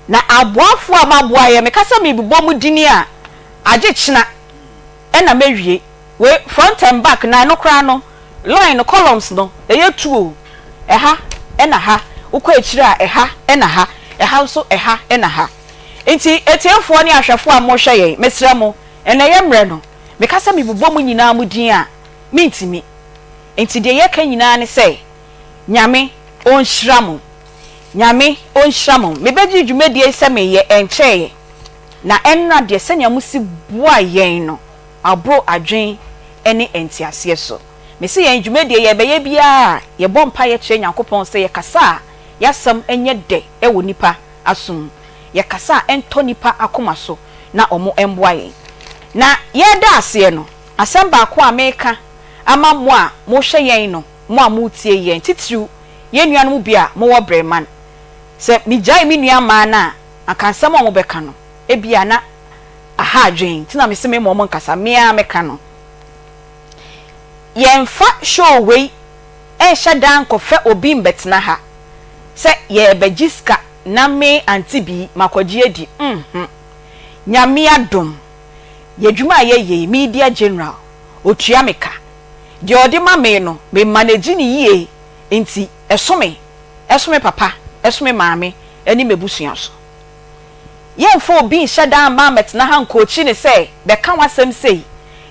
Na aboafoɔ a moaboa yɛn, meka sɛ merebobɔ mo dini a, agye kyena ɛna mɛwie. Wei front and back na ɛno koraa no line no columns no ɛyɛ two o, ɛha ɛna ha, wokɔ akyire a ɛha ɛna ha, ɛha nso ɛha ɛna ha. Nti atiefoɔ ne ahwɛfoɔ a mohwɛ yɛn, mesrɛ mo, ɛnɛ yɛ mmerɛ no, meka sɛ mebobɔ mo nyinaa mo din a, mentumi. Nti deɛ yɛka nyinaa ne sɛ. Nyame ɔnhyira mo. Nyame ɔnhyira mo. Mebɛgyee dwumadie yi sɛ meyɛ ɛnkyɛeɛ. Na ɛnnora deɛ sɛnea mosi boa yɛn no aboro adwen ne nteaseɛ so. Mese yɛn dwumadie yɛrebɛyɛ biara a yɛbɔ mpaeɛ kyerɛ Nyankopɔn sɛ yɛkasa a yɛasɛm nyɛ dɛ wɔ nnipa asom, yɛkasa a ɛntɔ nnipa akoma so na wɔn mmoa yɛn. Na yɛreda aseɛ no, asɛm baako a meka ama mo a mohwɛ yɛn no, mo a moretie yɛn, titiriw yɛn nuanom bi a mowɔ Breman, sɛ megyae me nua mmaa no a, anka nsɛm a wɔbɛka no, ebia na aha adwene, nti na mese memma wɔn nkasa, me ara meka no. Yɛmfa show wei nhyɛ da nkɔfɛ obi mbɛtena ha sɛ yɛrebɛgye sika na me Auntie Bii makɔgye adi, nhmm. Nyame adom, yɛdwuma a yɛyɛ yi, Media General, ɔtua me ka. Deɛ ɔde ma me no, me manage no yie nti ɛso me, ɛso me papa, ɛso me maame ne m'abusua so. Yɛmfa obi nhyɛ da mma mmɛtena ha nkookyi no sɛ bɛka w'asɛm sei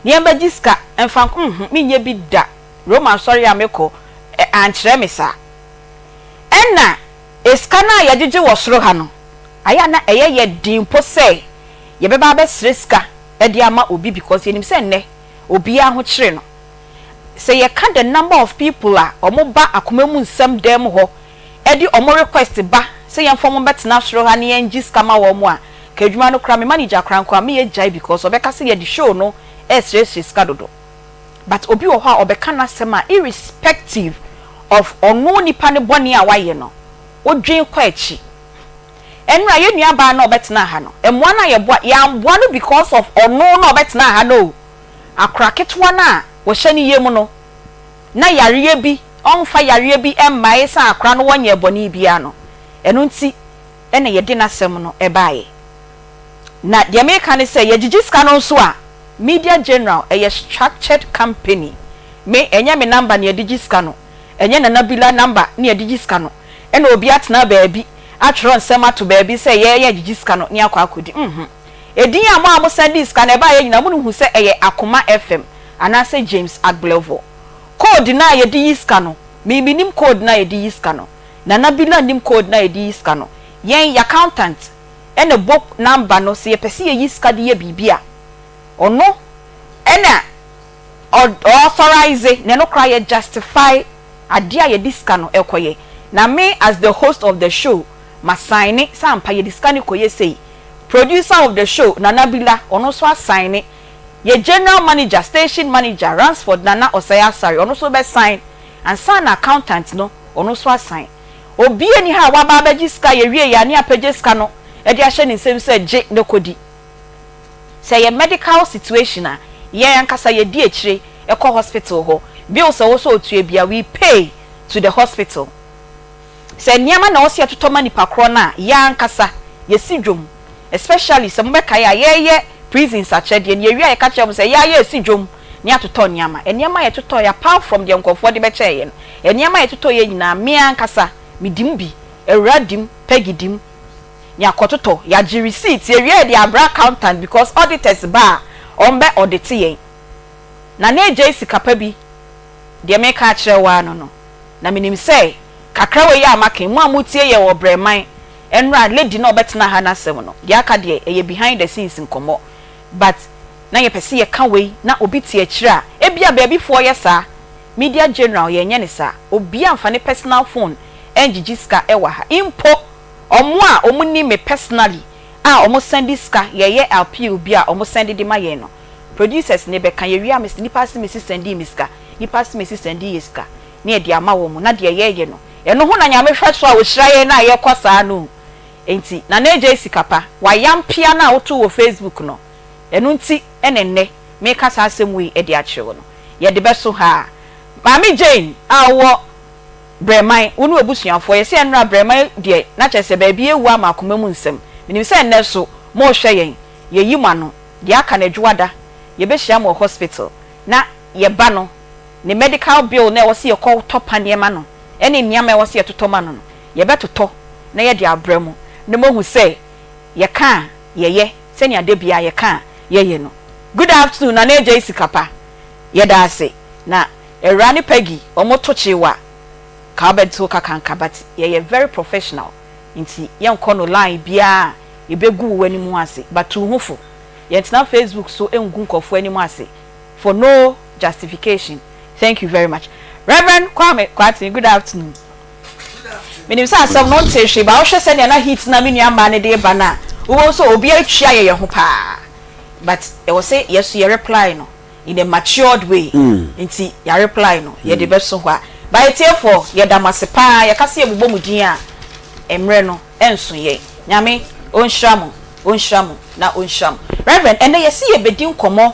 na yɛmmɛgye sika mfa nkɔ, nhmm, menyɛ bi da. Roma asɔre a mekɔ ɛ, ankyerɛ me saa. Ɛna sika no a yɛgyegye wɔ soro ha no, ayɛ a na ɛyɛ yɛ den mpo sɛ yɛbɛba abɛsrɛ sika de ama obi because yɛnim sɛ nnɛ obiara ho kyere no. Sɛ yɛka the number of people a wɔba akoma mu nsɛm dan mu hɔ de wɔn request ba sɛ yɛmfa wɔn mmɛtena soro ha na yɛngye sika ma wɔn a, nka adwuma no koraa me manager koraa nko a meyɛ gyae because ɔbɛka sɛ yɛde show no resrɛsrɛ sika dodo. But obi wɔ hɔ a ɔbɛka n'asɛm a irrespective of ɔno nipa no bɔne a wayɛ no, wodwen kɔ akyi. Ɛnora yɛn nua baa no a ɔbɛtenaa ha no, mmoa no a yɛboa, yɛamboa no because of ɔno na ɔbɛtenaa ha no o. Akora ketewa no a wɔhyɛ ne yam no, na yareɛ bi, ɔmfa yareɛ bi mmaeɛ sɛ akora no wɔnyɛɛ bɔne biara no, ɛno nti na yɛde n'asɛm no baeɛ. Na deɛ meka ne sɛ, yɛgyegye sika no nso a, Media General, ɛyɛ structured company. Me, ɛnyɛ me number na yɛde gye sika no, ɛnyɛ Nana Bila number na yɛde gye sika no, ɛna obi atena baabi atwerɛ nsɛm ato baabi sɛ yɛn yɛgyegye sika no na yɛakɔ akɔdi. Nhmm. Edin a mo a mosan dii sika no ɛbaeɛ nyinaa monhu sɛ ɛyɛ Akoma FM anaasɛ James Agblevor. Code no a yɛde yi sika no, me mennim code no a yɛde yi sika no, Nana Bila nnim code no a yɛde yi sika no, yɛn y'accountant na ɛbɔ number no sɛ yɛpɛ sɛ yɛyi sika de yɛ biribi a, ɔno na ɔ authorise na ɛno koraa yɛ justify adeɛ a yɛde sika no rekɔyɛ. Na me as the host of the show ma signe sɛ ampa yɛde sika no rekɔyɛ sei. Producer of the show, Nana Bila, ɔno nso asaene. Yɛ General Manager, Station Manager, Ransford Nana Osei Asare, ɔno nso bɛsaen. Ansa na Accountant no, ɔno nso asaen. Obiara nni ha a waba abɛgye sika, yɛwieeɛ a ne apagya sika no de ahyɛ ne nsam sɛ gye na kɔdi. Sɛ ɛyɛ medical situation a, yɛn ankasa yɛdi akyire kɔ hospital hɔ. Bills a ɛwɔ sɛ ɔtua biara, we pay to the hospital. Sɛ nneɛma na ɛwɔ sɛ yɛtotɔ ma nipa korɔ no a, yɛn ankasa yɛsi dwom. Especially sɛ mobɛkae a, yɛreyɛ prisons akyɛdeɛ no, yɛwie a yɛka kyerɛ wɔn sɛ yɛn ara yɛresi dwom na yɛatotɔ nneɛma. Nneɛma a yɛtotɔeɛ apart from deɛ nkurɔfoɔ de bɛkyɛɛ yɛn no, nneɛma a yɛtotɔeɛ nyinaa, me ankasa medi mu bi, Awuraa di mu, Peggy di mu, na yɛakɔtotɔ, yɛagye receipt, yɛwie a yɛde abrɛ accountant because auditors ba a, wɔbɛ audite yɛn. Na na agyae sika pa bi, deɛ mereka akyerɛ wo ara no no. Na menim sɛ kakra wei a maka yi, mo a motie yɛn wɔ Brɛman, ɛnora lady no a ɔbɛtena ha no asɛm no, deɛ aka deɛ ɛyɛ behind the scenes nkɔmmɔ, but na yɛpɛ sɛ yɛka wei na obi te akyire a, ebia baabifoɔ yɛ saa, Media General yɛnyɛ no saa, obiara mfa ne personal phone ngyegye sika wɔ ha, mpo wɔn a wɔnim me personally a wɔn sɛnde sika, yɛyɛ appeal bi a wɔn sɛnde de ma yɛn no, producers no bɛka, yɛwie a mese nipa asemesi sɛndee me sika, nipa asemesi sɛndee yɛ sika. na yɛde ama wɔn, na deɛ yɛyɛ no, ɛno ho na Nyame hwɛ so a ɔhyira yɛn na yɛkɔ saa no o. Enti Nana Adjei Sikapa, w'ayampea no a wotoo wɔ Facebook no, ɛno nti na ɛnnɛ meka saa asɛm wei de akyerɛ wo no. Yɛde bɛso ha. Maame Jane a wowɔ Brɛman, wo ne w'abusuafoɔ, yɛse ɛnnora Brɛman deɛ na kyerɛ sɛ baabi awu ama akoma mu nsɛm. Menim sɛ ɛnnɛ nso morehwɛ yɛn, yɛyi mo ano. Deɛ aka no Adwoada, yɛbɛhyia mo wɔ hospital na yɛba no, ne medical bill no a ɛwɔ sɛ yɛkɔ tɔ paneɛ ma no ne nneɛma a ɛwɔ sɛ yɛtotɔ ma no no, yɛbɛtotɔ na yɛde abrɛ mo na moahu sɛ yɛka a yɛyɛ sɛnea da biara yɛka a yɛyɛ no. Good afternoon Nana Adjei Sikapa, yɛda ase. Na Awuraa ne Peggy wɔn to kyewa. Ka wobɛte wo kakanka but yɛyɛ very professional nti yɛnkɔ no line biara a yɛbɛgu wo anim ase but tu wo ho fo. Yɛntena Facebook so ngu nkurɔfoɔ anim ase for no justification. Thank you very much. Rev. Kwame Kwarteng, good afternoon. Menim sɛ asɛm no wontee hwee but wohwɛ sɛnea na heat no a me nua mmaa no de reba no a, wobɛhu sɛ obi atwi ayɛ yɛn ho paa but ɛwɔ sɛ yɛn nso yɛ reply no in a matured way nti yɛ reply no yɛde bɛso hɔ a. But atiefoɔ yɛda mo ase paa yɛka sɛ yɛbobɔ mo din a mmerɛ no ɛnso yɛn. Nyame ɔnhyira mo, ɔnhyira mo na ɔnhyira mo. Rev. Ɛnnɛ yɛse yɛbɛdi nkɔmmɔ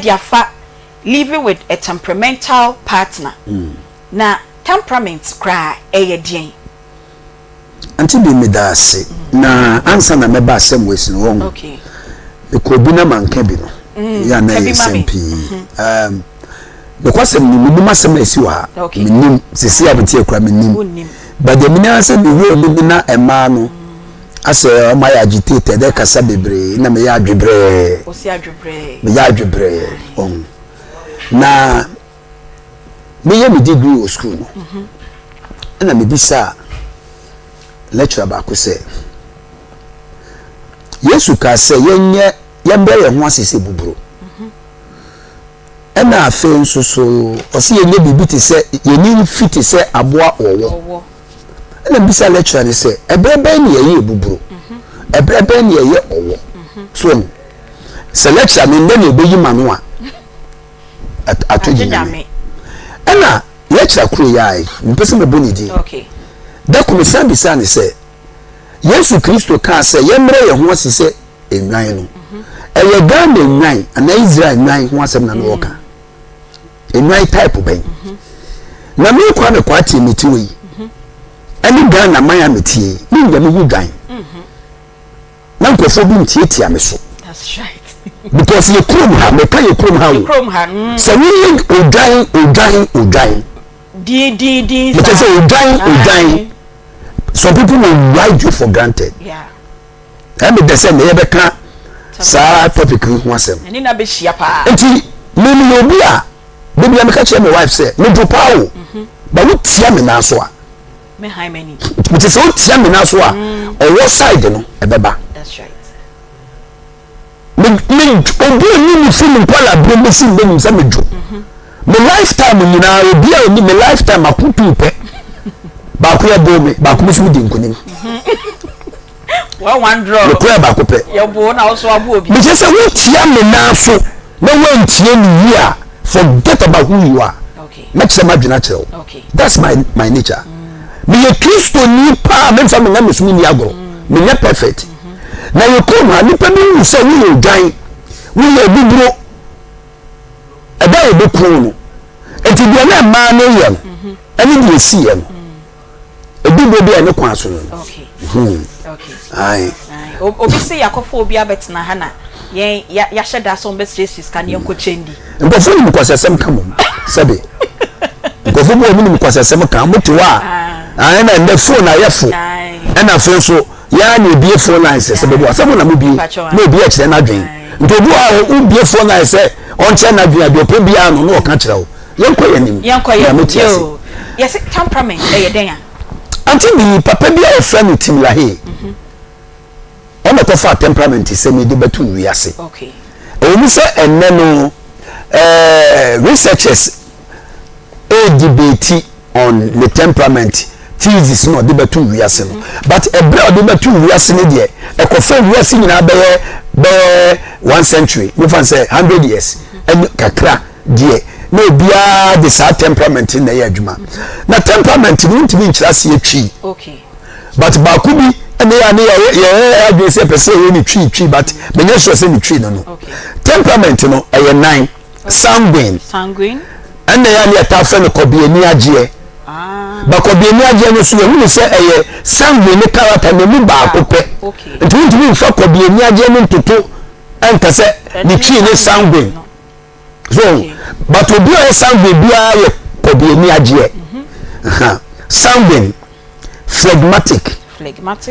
de afa living with a temperamental partner. Na temperament koraa ɛyɛ deɛn? Auntie Bee meda ase na ansa na mɛba asɛm wei so no wɔn mekɔ obi na manka bi no yɛ a na ɛyɛ nsɛm pii nokwasɛm ni menim asɛm a ɛsi wɔ ha menim sisi a mete akura menim but deɛ menim ara sɛ mewura mu bi na mmaa no asɛ wɔn ayɛ agitated ɛkasa bebree na meyɛ adwebrɛɛ meyɛ adwebrɛɛ wɔn na Meyɛ me degree wɔ sukuu no, ɛna mebisaa lecturer baako sɛ, Yesu kaa sɛ yɛnyɛ yɛmbrɛ yɛn ho ase sɛ buburo. Ɛna afei nso so ɔsɛ yɛnyɛ biribi te sɛ yɛni mfi te sɛ aboa ɔwɔ. Ɛna mebisa lecturer no sɛ, ɛberɛ bɛn na yɛyɛ buburo? Ɛberɛ bɛn na yɛyɛ ɔwɔ? So sɛ lecturer no nnɛ na ɛbɛyi ma no a, ato gyina ɛna lecturer koro yi a mpɛ sɛ mɛbɔ ne din da ko mesan bisaa ne sɛ yesu kristo kaa sɛ yɛmmerɛ yɛn ho ase sɛ nnwan no mhm. ɛyɛ ghana nnwan anaa israel nnwan ho asɛm na na ɔka mhm. nnwan type bɛn mhm. na me kwa me kwa tie me ti wɔ yi ɛne ghana man a metie yi ne nyame ho dwan na nkurɔfoɔ bi ntiatia me so because yɛ kurom ha meka yɛ kurom ha o sɛ woyɛ odwan odwan odwan meka sɛ odwan odwan some people will ride you for granted ɛmi dɛ sɛ na yɛbɛka saa topic yi ho asɛm nti mímu yɛ obi a beebi a meka kyerɛ my wife sɛ medwo paa o ba wotia me nan so a. Nti sɛ wotia me nan so a ɔwɔ side no ɛbɛba. Me me obi a ɔni me firi me nkwadaa bere bɛsi ndɛ nim sɛ medwo. Mhm. Me lifetime nyinaa obi a ɔni me lifetime ako tuu pɛ. Baako yɛ boo me baako mi nso mi di nkunim. Mhm. Mekura baako pɛ. Mekyerɛ sɛ wotia me nan so na woantie me yie a forget about who you are. Mɛkyerɛ m'adwene akyerɛ wo. That's my my nature. Meyɛ Kristoni paa memfa me nyamesom nni agorɔ. Menyɛ perfect. Na yɛ kurom ha nipa bi hu sɛ woyɛ odwan, woyɛ abuburo. Ɛda a yɛbɛku wo no. Nti deɛ na mmaa no yɛ no ɛne deɛ ɛsiiɛ no. Edu bere bi a ne kwan so no. Hmm. Ayi. Obi se yakɔfo obi abɛtena ha na yɛn yɛahyɛ da sɛ wɔbɛsrɛ sika ne yɛnkɔ kyɛn di. Nkurɔfoɔ nim kwasasɛm ka mom sɛbe. Nkurɔfoɔ bi wɔ nim kwasasɛm ka mo te hɔ a. Ayi na ndɛ phone ayɛ fo. Ɛna afei nso yɛa na ebie phone lines sɛ bɛbi asɛm na mo bie na obi akyerɛ n'adwen. Nti obi wɔ a wobie phone lines sɛ ɔnkyerɛ n'adwen a deɛ ɔpɛ biara no na ɔka kyerɛ wo. Yɛnkɔ yɛn anim. Yɛnkɔ yɛn anim. Yoo. Yɛse temperament ɛyɛ dɛn a? Ante bi papa bi a yɛfrɛ no Tim LaHaye. Mhm. Ɔna kɔfaa temperament sɛm yi de bɛto wiase. Okay. Ɛwɔ mu sɛ ɛnnɛ no eh, researchers ɛredebate on ne temperament thesis na ɔde bɛto wiase no. Mhm. But ɛberɛ a ɔde bɛto wiase no deɛ ɛkɔfa wiase nyinaa bɛyɛ bɛyɛ one century, mefa sɛ hundred years ɛne kakra. deɛ na obiara de saa temperament na ɛyɛ adwuma na temperament no ntumi nkyerɛ aseɛ twi but baako bi ɛna yɛ ne yɛ yɛ adwene sɛ ɛpɛ sɛ ɛyɛ ne twi twi but menyɛ sure sɛ ne twi no no temperament no ɛyɛ nan sanguine ɛna yɛ ne yɛta fɛ no kɔbiani agyeɛ ah. ba kɔbiani agyeɛ no so yɛhu ne sɛ ɛyɛ sanguine ne character na emu baako pɛ nti wontumi nfa kɔbiani agyeɛ no ntoto ɛnka sɛ ne twi ne sanguine. so but obi a ɔyɛ sanguine biara yɛ kɔbi ani agyeɛ mhm. sanguine phlegmatic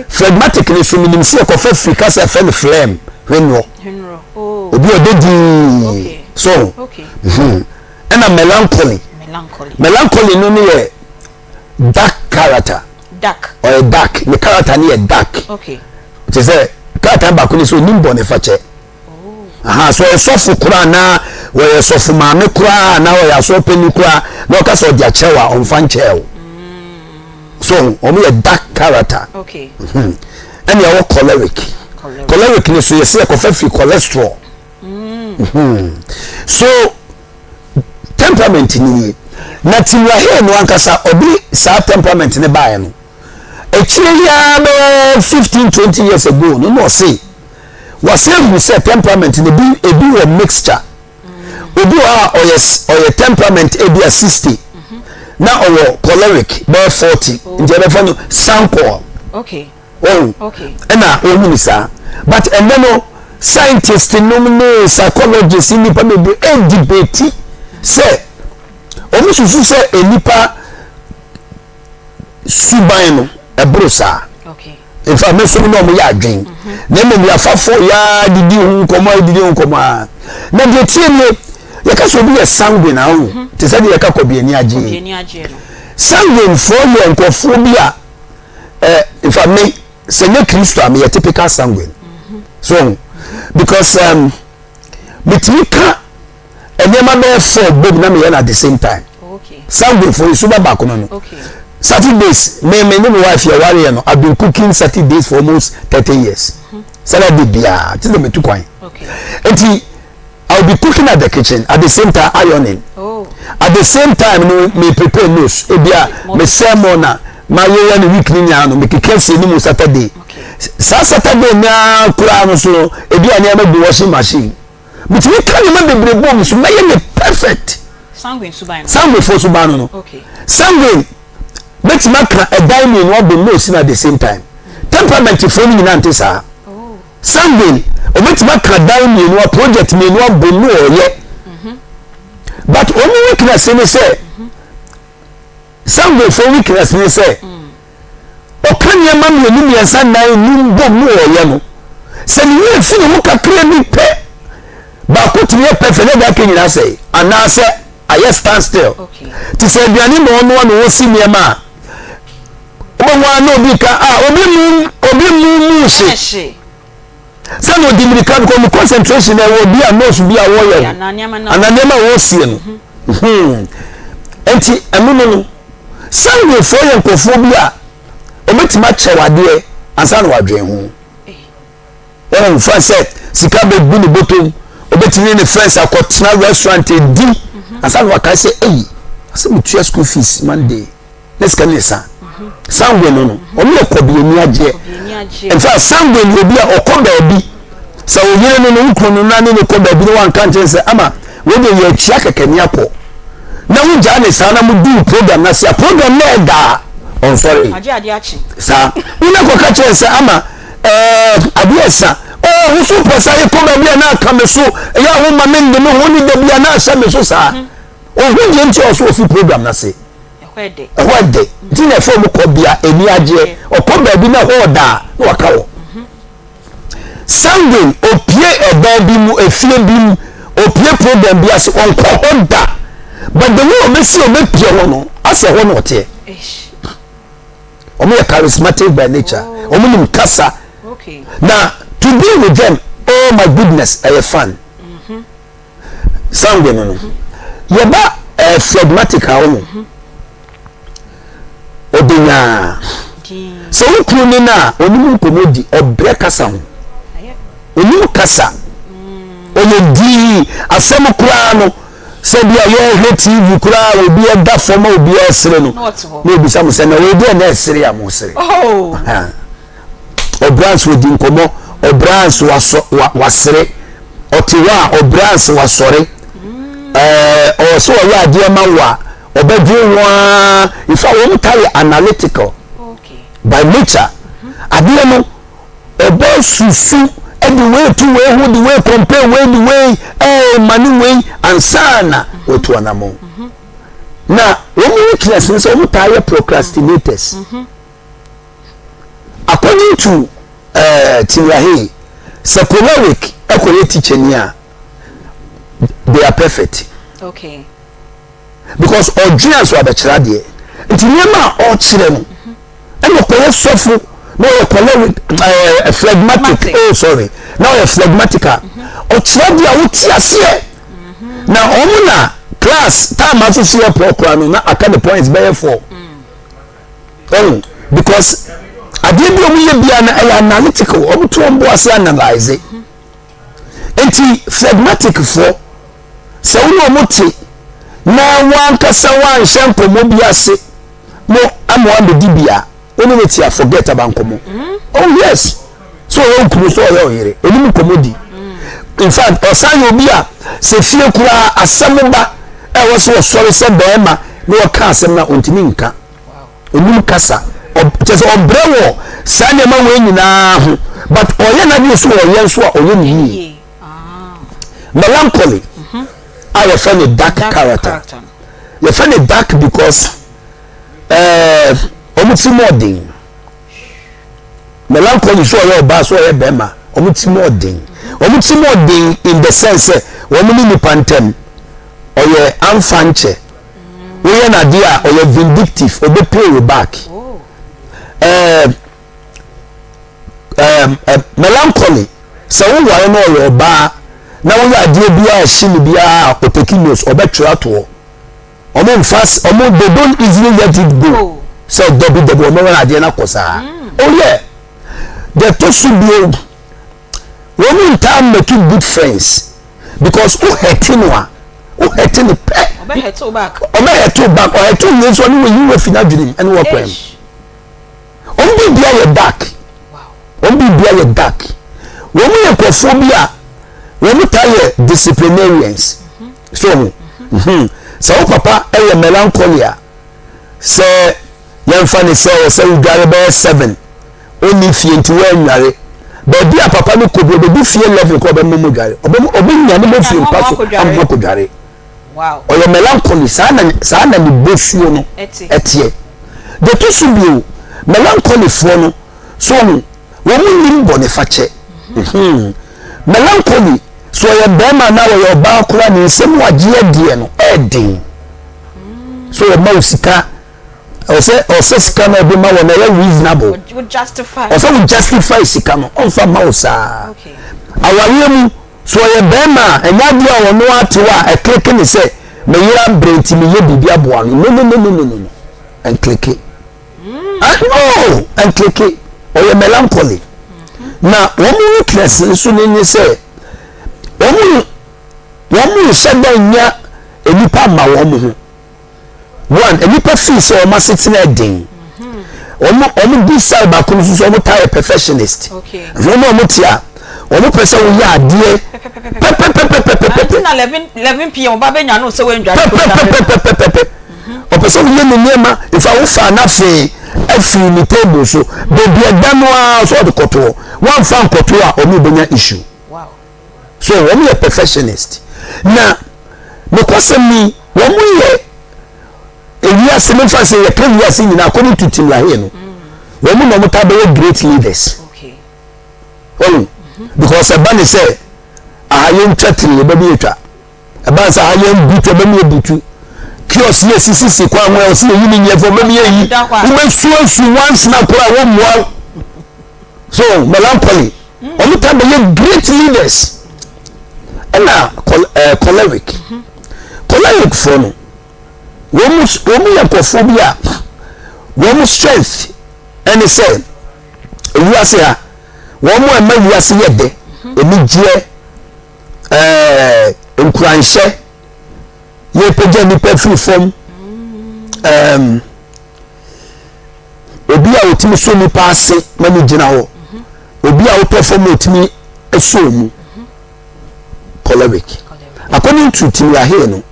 phlegmatic ne so menim sɛ yɛkɔfa firi kasa ɛfɛ no phlegm hwenorɔ oh. obi a ɔdɛ dii so mhm. ɛna melancholy melancholy no ne yɛ. Dark character. Dark. Ɔyɛ dark. Ne character no yɛ dark. Okay. Te sɛ character baako ne sɛ onim bɔne fakyɛ. Oh. Aha, so ɔyɛ sɔfo koraa na ɔyɛ sɔfo maame koraa na ɔyɛ asɔre panyin koraa na ɔka sɛ ɔde akyɛ wo a ɔmfa nkyɛɛ wo. So wɔn yɛ dark character. Okay. Hmm. Ɛna ɛwɔ choleric. Choleric ne so yɛsɛ yɛkɔfa firi cholesterol. Mm. Hmm. So temperament ni nie. Na Timrahel no ankasa ɔde saa temperament ne baeɛ no. Akyire yi ara bɛyɛ 15 20 years ago no na ɔse wɔsɛ hu sɛ temperament no ebi ebi wɔ mixture. Obi wɔ hɔ a ɔyɛ ɔyɛ temperament ebi a 60 na ɔwɔ choleric bɛyɛ 40 nti ɛbɛfa no sankol. Okay. Wɔn ɛna wɔn hu saa but ɛnɛ no scientist nom ne psychologist nnipa bebree ɛdibeti sɛ wɔn susu sɛ nnipa suban no ɛboro saa nfa me nso na wɔn yɛ adwen mhm. na mmom yɛafafo yɛa didi ho nkɔmɔ didi ho nkɔmɔ a na deɛ tie nie yɛka sɛ obi yɛ sanguine awo mhm. te sɛ deɛ yɛka kɔbiani agye sanguine foɔ yɛ nkurɔfoɔ bi a eh, nfa me sɛ nyɛ kristo a meyɛ typical sanguine mm -hmm. so because um, metumi ka nneɛma bɛyɛ four bom na meyɛ no at the same time okay. sanguine fo nsu ba baako no no okay. saturdays me me ne me wife yɛ ware yɛ no i been cooking saturdays for almost 30 years mm -hmm. saturday biara ti sɛ metu kwan okay. nti I will be cooking at the kitchen at the same time ironing. Oh. At the same time no me prepare notes. Ebia me sermon na ma yɛ yɛ no week ni nyinaa no me keka sie ne mu Saturday. Saa Saturday na koraa no so no ebia nneɛma gu washing machine. Metumi ka nneɛma bebree bom so mɛyɛ ne perfect. Sanguine suban no. Sanguine fo suban no no. Okay. Sanguine betumi aka ɛdan mmienu abom na osi no at the same time. Temperament fo no nyinaa nte saa. Oh. Sanguine, obetumi aka dan mmienu a project mmienu abom ne ɔyɛ. But wɔn weakness ne sɛ, sanguine fo weakness ne sɛ, ɔka nneɛma mmienu mmiɛnsa nnan num bom ne ɔyɛ no. Sɛ ne werɛ fi ne ho kakra bi pɛ, baako tumi yɛ perfect na deɛ aka nyinaa sɛe anaasɛ ayɛ stand still. Te sɛ aduane na ɔnoa na ɔsi nneɛma a, wobɛhu ara na obi ka a obi mu obi mu mu hye sɛ na ɔdi mirika because ne concentration na ɛwɔ bi a nurse bi a wɔyɛ no anaa nneɛma a wɔresie no mhm. nti ɛno no no sanguefoɔ yɛ nkurɔfoɔ bi a wɔbɛtumi akyɛw adeɛ ansa na wɔadwen ho wɔn fa sɛ sika bɛgu ne bɔtɔm obɛtumi ne ne friends akɔtena restaurant edi mhm. ansa na wakae sɛ eyi asɛ metua school fees monday ne sika ne sa sanguine no no ɔno yɛ kɔbi ani agyeɛ nfa sanguine yɛ obi a ɔkɔ baabi sɛ oyere no no nkunu no na ne ne kɔ baabi na wanka nkyɛn sɛ ama wei deɛ yɛ akyia kɛkɛ ne akɔ na wogyaa ne saa na mo duu program na se a program na ɛda ɔnsɔre saa wona kɔka kyerɛ sɛ ama ɛɛ adeɛ ɛsa ɔɔ woso pɛ sɛ yɛkɔ baabi a na aka me so ɛyɛ a woma me nde me ho ne da bi a na ahyɛ me so saa Ohun deɛ nti a ɔsɛ ofi program no ase. Ɛhɔ ɛdɛ. Nti na ɛfɛ ɔmo kɔ bia ani agyeɛ. Ɔkɔ baabi na ɛhɔ ɔda a na waka hɔ. Sanguine opie ɛdan bi mu, efie bi mu, opie program bi ase, ɔnkɔ hɔ da. But the way ɔbɛsi ɔbɛpie hɔ no, asɛ ɛhɔ na ɔteɛ. Ɔmo yɛ charismatic by nature. Ɔmo nim kasa. Na to be with them, oh my goodness, ɛyɛ fun. Sanguine no no yɛba ɛɛ eh, phlegmatic a ɔmo ɔbɛnyaa sɛ wo kunu ne no a ɔnim nkɔmmɔ di ɔbrɛ kasa ho ɔnim kasa ɔyɛ dii asɛm koraa no sɛ bi a yɛhwɛ tv koraa obi ɛda fam a obi ɛsere no na obisa mo sɛ na obi ɛna ɛsere a mo sere oh. Ɔbra nso ɔdi nkɔmmɔ, ɔbra nso wasɔ wa wasere. Ɔte hɔ a ɔbra nso wasɔre. Ɛɛ ɔwɔ sɛ ɔyɛ adeɛ ma wo a ɔbɛdwen ho ara. In fact wɔn ta yɛ analytical by nature. Adeɛ no ɔbɛ susu ɛde wei to wei ho de wei compare wei de wei ɛɛ ma ne wei ansa na wɔatu anamɔ. Na wɔn weakness ne sɛ wɔn taa yɛ procrastinators. Mm -hmm. According to eh, Timiahe, sɛ choleric ɛkɔyɛ teacher ni a, they are perfect. Okay. Because ɔdwen anso abɛkyerɛ adeɛ. Nti nneɛma a ɔrekyerɛ no ɛna ɔkɔyɛ sɔfo na ɔyɛ choleric ɛɛ eh, phlegmatic oh sorry na ɔyɛ phlegmatic a ɔkyerɛ deɛ a wote aseɛ na wɔn na class time asoso yɛ pɔ koraa no na aka ne points bɛyɛ four ɛho because adeɛ bi a wɔn yɛ bia no ɛyɛ analytical wɔn to wɔn bo ase analyse nti phlegmatic foɔ sɛ wɔn na wɔn te na wɔn ankasa wɔn anhyɛ nkɔmɔ bi ase mo ama wɔn abɛdi bi a wɔn ne ti a forget about nkɔmɔ oh yes so ɔyɛ okunu so ɔyɛ ɔyere onim nkɔmɔ di in fact ɔsan yɛ obi a sɛ fie koraa asɛm ba ɛwɔ sɛ ɔsɔre sɛ bɛrima na ɔka asɛm na ɔntumi nka onim kasa kyɛ sɛ ɔbrɛ wɔ saa nneɛma wei nyinaa ho but ɔyɛ n'adeɛ so ɔyɛ nso a ɔyɛ ne yie melancholy a yɛfrɛ no dark character yɛfrɛ no dark because ɛɛ wɔn ti mu ɔden melancholy so ɔyɛ ɔbaa so ɔyɛ bɛrima wɔn ti mu ɔden wɔn ti mu ɔden in the sense sɛ wɔn ne nipa ntɛm ɔyɛ anfa nkyɛ woyɛ n'adeɛ a ɔyɛ vindictive ɔbɛ pay you back ɛɛ. Um, um, melancholy sɛ woware na ɔyɛ ɔbaa na woyɛ adeɛ biara ɛhye no biara a ɔtaki notes ɔbɛtwerɛ atoɔ ɔmo nfa ɔmo they don't easily let it go oh. sɛ dɛbi dɛbi ɔmo wɛrɛ adeɛ no akɔ saa mm. oh yeah deɛ ɛtɔ so bio wɔn ntaa make good friends because wo hɛte no a wo hɛte no pɛ ɔbɛhɛte wo back ɔbɛhɛte wo back ɔhɛte wo yie nso ɔne wɔ yi wɔ fi n'adwene mu ɛne wɔ kwan mu. Wɔn biribiara yɛ dark. Wɔn biribiara yɛ dark. Wɔn yɛ nkurɔfoɔ bi a wɔn taa yɛ disciplinarians. So wɔn mhm. sɛ wo papa yɛ melancholy a sɛ yɛmfa ne sɛ ɔsɛ wodware bɛyɛ seven ɔnni fie nti wɔannware baabi a papa no kɔ bi ɔbɛdu fie level kɔ ɔbɛma mu dware ɔbɛnya ne mo fie mpa so ama kɔdware. Ɔyɛ melancholy, saa na saa na ne bosuo no ɛteɛ. Deɛ ɛtɔ so bio, melancholyfoɔ no, so wɔn wɔn nnim bɔnefakyɛ. Mhm. Melancholy, so ɔyɛ bɛrima anaa ɔyɛ ɔbaa koraa ne nsam wagye deɛ no ɛɛden. So ɔma wo sika, ɔsɛ ɔsɛ sika no ɔde ma wɔ na ɛyɛ reasonable. Ɔsɛ wo justify sika no, ɔnfa ma wo saa. Awareɛ mu. So ɔyɛ barima a, ɛnyɛ adeɛ a ɔno ara te hɔ a ɛkleke ne sɛ me yere abrɛ nti meyɛ biribi aboa no. No, no, no, no, no, no, no. Ɛnkleke. Ah, no, ɛnkleke. Ɔyɛ melancholy. Na wɔn weakness nso ne ne sɛ wɔn wɔn nhyɛ da nya nnipa mma wɔn ho. One, nnipa feel sɛ wɔn asetena yɛ den. Wɔn wɔn good side baako no nso so wɔn taa yɛ perfectionist. Wɔn a wɔn te a, wɔn pɛ sɛ wɔyɛ adeɛ pɛpɛpɛpɛpɛpɛ. Nti na 11 11 pm ɔba bɛ nya no sɛ wɔn ndware. Pɛpɛpɛpɛpɛpɛ. Ɔpɛ sɛ wɔyɛ ne nneɛma nfa wofa n'afee afiri ne table so beebi ɛda no ara so ɔde kɔtoɔ wɔnfa nkɔtoɔ a wɔn bɛnya issue. So wɔn yɛ perfectionist na nokwasɛm ni wɔn yɛ ewiase no nfa sɛ yɛka wiase nyinaa according to Tim LaHaye no wɔn na wɔn ta bɛyɛ great leaders wɔn because ɛba ne sɛ aha yɛn twa tiri yɛ bɛbi yɛ twa ɛba ne sɛ aha yɛn butu ɛbɛmi yɛ butu kiosk yɛ sisisi kwan ho ɛwɔ sɛ yɛ yi ne nyɛ fɔ bɛmi yɛ yi wobɛsu asu wansena koraa wɔn mua so melancholy. Wɔn taa bɛyɛ great leaders. Ɛna eh, choleric. Choleric foɔ no, wɔn wɔn yɛ nkurɔfoɔ bi a wɔn strength ɛne sɛ ewiase ha wɔn a ɛma wiase yɛ dɛ, anigyeɛ, ɛɛ nkuranhyɛ, yɛpagya nnipa firi fam, ɛɛm. Obi a otumi sɔ nipa ase ma ne gyina hɔ. Obi a wotɔ fam a otumi sɔ mu. Choleric. According to Tim LaHaye no,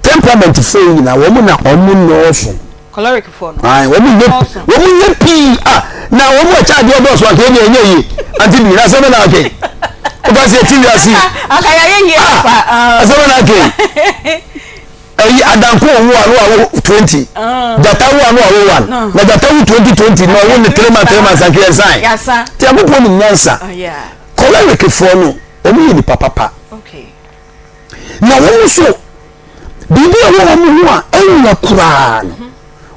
temperament fo yi nyinaa wɔn na wɔn nnɔɔso. Choleric fo no. Ayi wɔn nyɛ wɔn nyɛ pii a na wɔn ɛkyɛ adeɛ dɔɔso anka ɛnyɛ ɛnyɛ yie ante bi na asɛm na ake. Ɔka sɛ ɛti wiase. Aka yɛ ayɛ yie papa. Asɛm na ake. Ɛyi adanko owu a no awo 20 gyata wu a no awo 1 na gyata wu 2020 na ɔwo ne 3 months 3 months anka yɛnsan ti akokɔ nim nyansa choleric foɔ no wɔn yɛ nipa papa na wɔn nso biribi a ɛwɔ wɔn ho a ɛnyɛ koraa no.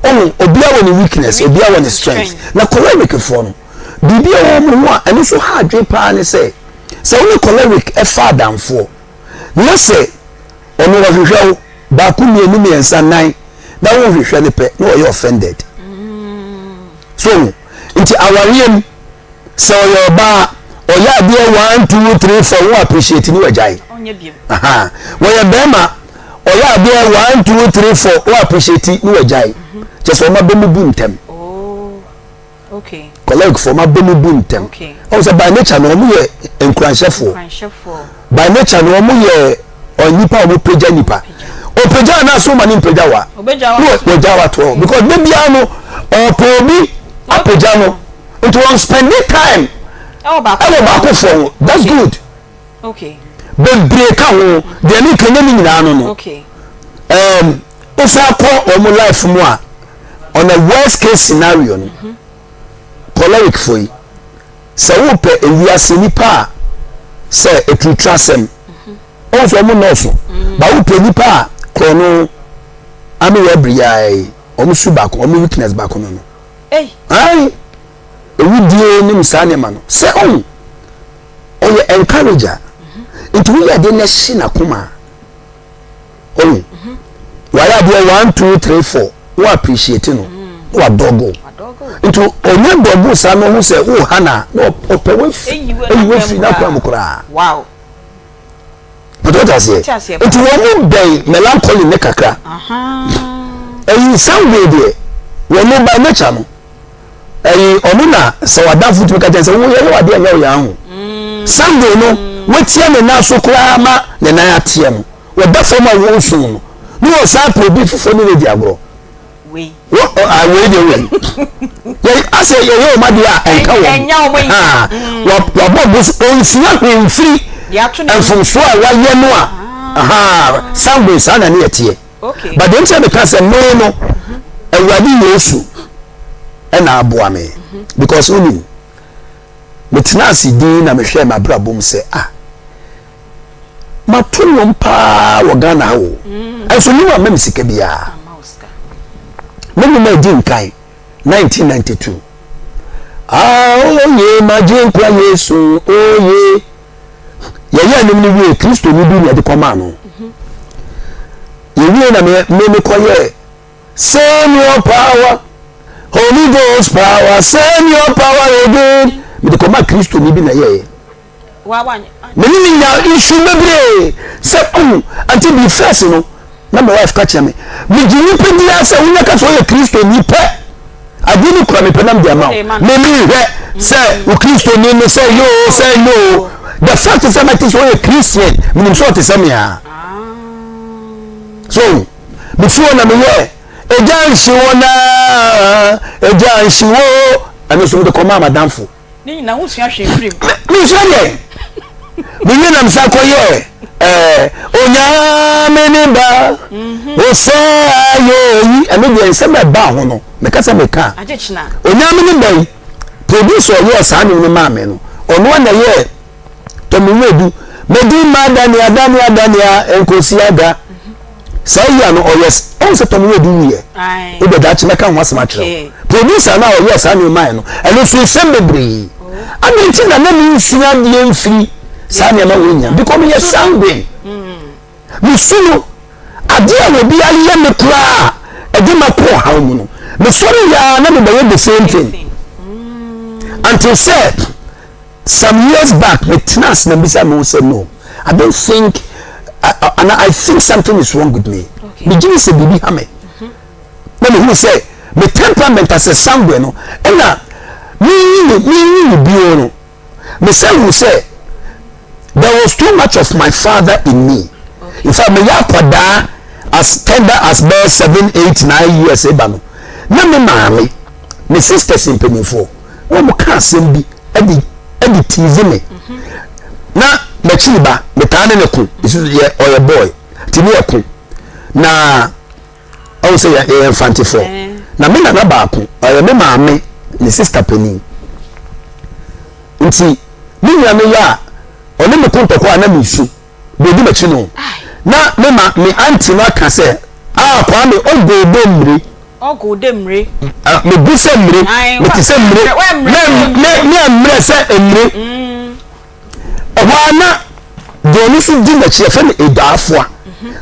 Ɔhu obiara wɔ ne weakness, obiara wɔ ne strength. Na choleric foɔ no, biribi a ɛwɔ wɔn ho a ɛno nso ha adwene paa ne sɛ, sɛ wo ne choleric fa adamfoɔ na sɛ ɔno ɔhwehwɛ wo baako mmienu mmiɛnsa nnan na wonhwehwɛ no pɛ na ɔyɛ offended. So nti awareɛ mu sɛ ɔyɛ ɔbaa ɔyɛ adeɛ one two three four wo appreciate ne wagyae. Wɔyɛ bɛrima ɔyɛ adeɛ one two three four wo appreciate ne wagyae. Kyɛ sɛ ɔma bɛ mu bu ntɛm. Choleric foɔ ɔma bɛ mu bu ntɛm. Ɔmo sɛ by nature no ɔmo yɛ nkuranhyɛfoɔ. By nature no ɔmo yɛ onipa a ɔmo pagya nipa. Ɔpagya anaasɛ ɔma ne mpagya wa. Wɔgya wa toɔ because de biara no ɔpɛ obi apagya no nti wɔn spend time ɛwɔ baakofoɔ ho. That's good. Bebree ka ho deɛ ne nkɛnyɛ ne nyinaa no no. Um, wosan kɔ wɔn life mu a on a worst case scenario no choleric fo yi sɛ wopɛ ewiase nipa a sɛ eturuturasɛm ɔn sɛ wɔn nɔɔso ba wopɛ nipa a korɔ no ano wɔ abiri yaa yi wɔn su baako wɔn weakness baako no no ayi ewudie ne mu saa nneɛma no sɛ ɔn ɔyɛ encourager nti woyɛ adeɛ na ɛhye n'akoma. Ohu? Wayɛ adeɛ one two three four wo appreciate no na wadɔgo nti ɔnyɛ dɔgo saa na ɔhu sɛ wo ha na na ɔpɛ wafi eyi wafi n'akwan mu koraa. Wow. Pàtó wọ́n ti aseɛ. Nti wɔn mu bɛn melancholy ne kakra. Ɛyi sanguine deɛ wɔn mu by nature no. Ɛyi ɔno na sɛ w'adamfo tumi ka kyerɛ sɛ wo yɛyɛ w'adeɛ nyɛ wo yɛn ho. Sunday no watia ne nan so koraa ma ne nan ateɛ no wɔda fam a wɔresu no ne wɔsan pɛ obi foforɔ ne no di agorɔ. Wei wei deɛ wei yɛ asɛ yɛyɛ wɔn adeɛ a ɛnka wɔn wabɔ bo so ɔnsua hwee mfiri mfomsoɔ a wayɛ no a Sunday saa na ne yɛ teɛ. But deɛ nti a meka sɛ me no Awurade Yesu ɛna aboa me because wonim metena ase din na mehwɛɛ m'abrabɔ mu sɛ ah mato nnwom paa wɔ Ghana ha o ɛnso nnwom amma me sika biara me nnwom a ɛdi nkan 1992 ah oye magye nkwa Yesu oye Yɛyɛɛ nnwom no wiee, Kristoni bi na yɛde kɔmaa no. Yɛwiee na me me mekɔyɛɛ Send your power, Holy Ghost power, send your power again. Mede kɔmaa Kristoni bi na ɛyɛeɛ. Me ne ne nya issue bebree sɛ ɔhu ante bi first no na my wife ka kyerɛ me megye nipa biara sɛ wonya ka sɛ ɔyɛ Kristoni pɛ. Adeɛ no kura me pɛ na mede ama wo. Me menhwɛ sɛ wo Kristoni no sɛ yɛ oo sɛ nyɛ oo. The fact sɛ mɛte sɛ ɔyɛ Christian, menim sɛ ɔte sɛ me a. So, mefiri hɔ na meyɛ egya nhye wɔ naa, egya nhye wɔ, ɛno nso mede kɔmaa madamfo. Ne nyinaa wonsua hwee mfiri mu. Mensua deɛ. Mewie na mesan kɔyɛɛ ɛɛ Onyame ne ba mhm. osɛ ayɛ yi ɛno deɛ nsɛm a ɛbaa ho no meka sɛ meka a Onyame ne ba yi producer ɔyɛɛ saa nnwom no maa me no ɔno a na ɛyɛɛ tɔmewura medi ma dania dania dania nkosi aga Saa year no ɔyɛ ɔhu sɛ Tommy Wade wuiɛ wode daakye mɛka ho asɛm akyerɛ wo producer no a ɔyɛɛ saa nneɛma yɛ no ɛno nso nsɛm bebree adɛn nti na na mensua adeɛ mfiri saa nneɛma wei nyina because meyɛ sanguine mesu no adeɛ a obi ayɛ me koraa ɛde ma kɔ ɔhaw mu no mesɔre yɛ a na mebɛyɛ the same thing until sɛ Some years back me tena ase na bisa me ho sɛ no I don't think I, and I think something is wrong with me. Me gye sɛ biribi ha me. Na me hu sɛ me temperament as a sanguine no ɛna me nyi me nyi me bio no me sɛ hu sɛ there was too much of my father in me. In fact me yɛ akwadaa as tender as bɛyɛ 7 8 9 years eba no na me maame me sisters mpanyinfoɔ wɔn ka asɛm bi ɛde ɛde tease me na m'akyiri ba metaa ne ne ko yɛ ɔyɛ boy ti ne yɛ ko na ɔwɔ sɛ yɛ yɛ mfantefoɔ na me nana baako ɔyɛ me maame ne sista panin nti me nua no yɛ a ɔne me ko ntɔkwa a na me su deɛ ɔdi m'akyi no na me ma me aunty no aka sɛ ah Kwame ɔgɔ ɔbɔ mmiri. Ɔgo dɛ mmire. Ah, mebu sɛ mmire. Mete sɛ mmire. Me me mmerɛ sɛ mmire. Ɛhɔ ara na deɛ ɔno nso di n'akyi yɛfrɛ no Edaafoa.